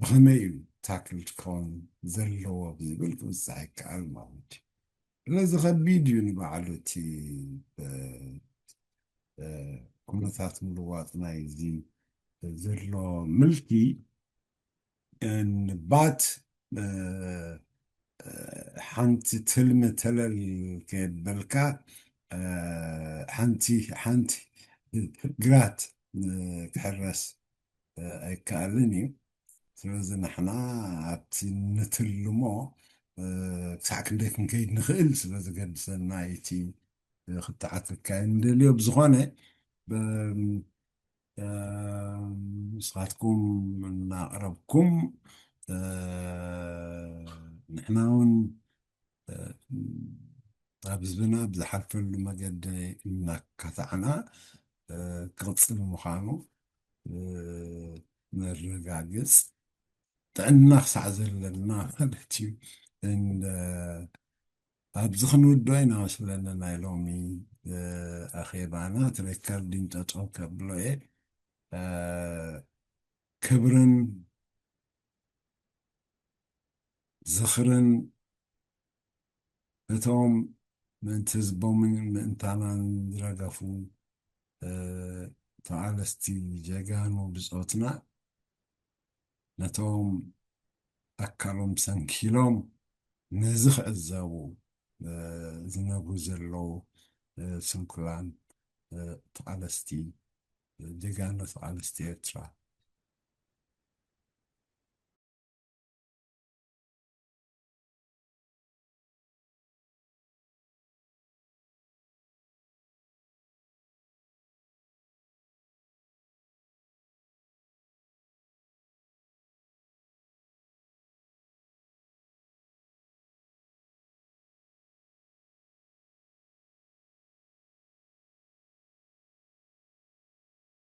ብኸመይ እዩ ታክል ክኸውን ዘለዎ ብዝብል ክብፃሕ ይከኣል ማለት እዩ። ስለዚ ከቢድ እዩ ንባዕሉ እቲ ኩነታት ምልዋጥ ናይዚ ዘሎ ምልኪ ንባት ሓንቲ ትልሚ ተለል ከየበልካ ሓንቲ ሓንቲ ግራት ክሕረስ ኣይከኣልን እዩ። ስለዚ ንሕና ኣብቲ ንትልሞ ክሳዕ ክንደይ ክንከይድ ንኽእል ስለ ዘገድሰና እቲ ክትዓትካ ንደልዮ። ብዝኾነ ብ- እ፣ ንስኻትኩም እናቕረብኩም፣ እ፣ ንሕና እውን፣ እ፣ ኣብ ህዝብና ብዝሓልፈሉ መገዲ እናካታዕና፣ እ፣ ክቕፅል ምዃኑ፣ እ፣ ነረጋግፅ። ጥዕና ክሳዕ ዘለና ማለት እዩ። እንደ ኣብዚ ክንውዶ ኢና መስለኒ ናይ ሎሚ፣ እ፣ ኣኼባና። እቲ ሬከርዲን ጠጠው ከብሎ እየ። እ፣ ክብርን ዝኽርን እቶም ምእንቲ ህዝቦምን ምእንታናን ዝረገፉ፣ እ፣ ተቓለስቲ ጀጋኑ ብጾትና፣ ነቶም ኣካሎም ሰንኪሎም ነዚ ክዕዘቡ፣ እ፣ ዝነብሩ ዘለዉ፣ እ፣ ስንኩላን፣ እ፣ ተቓለስቲ፣ እ፣ ጀጋኑ ተቓለስቲ ኤርትራ።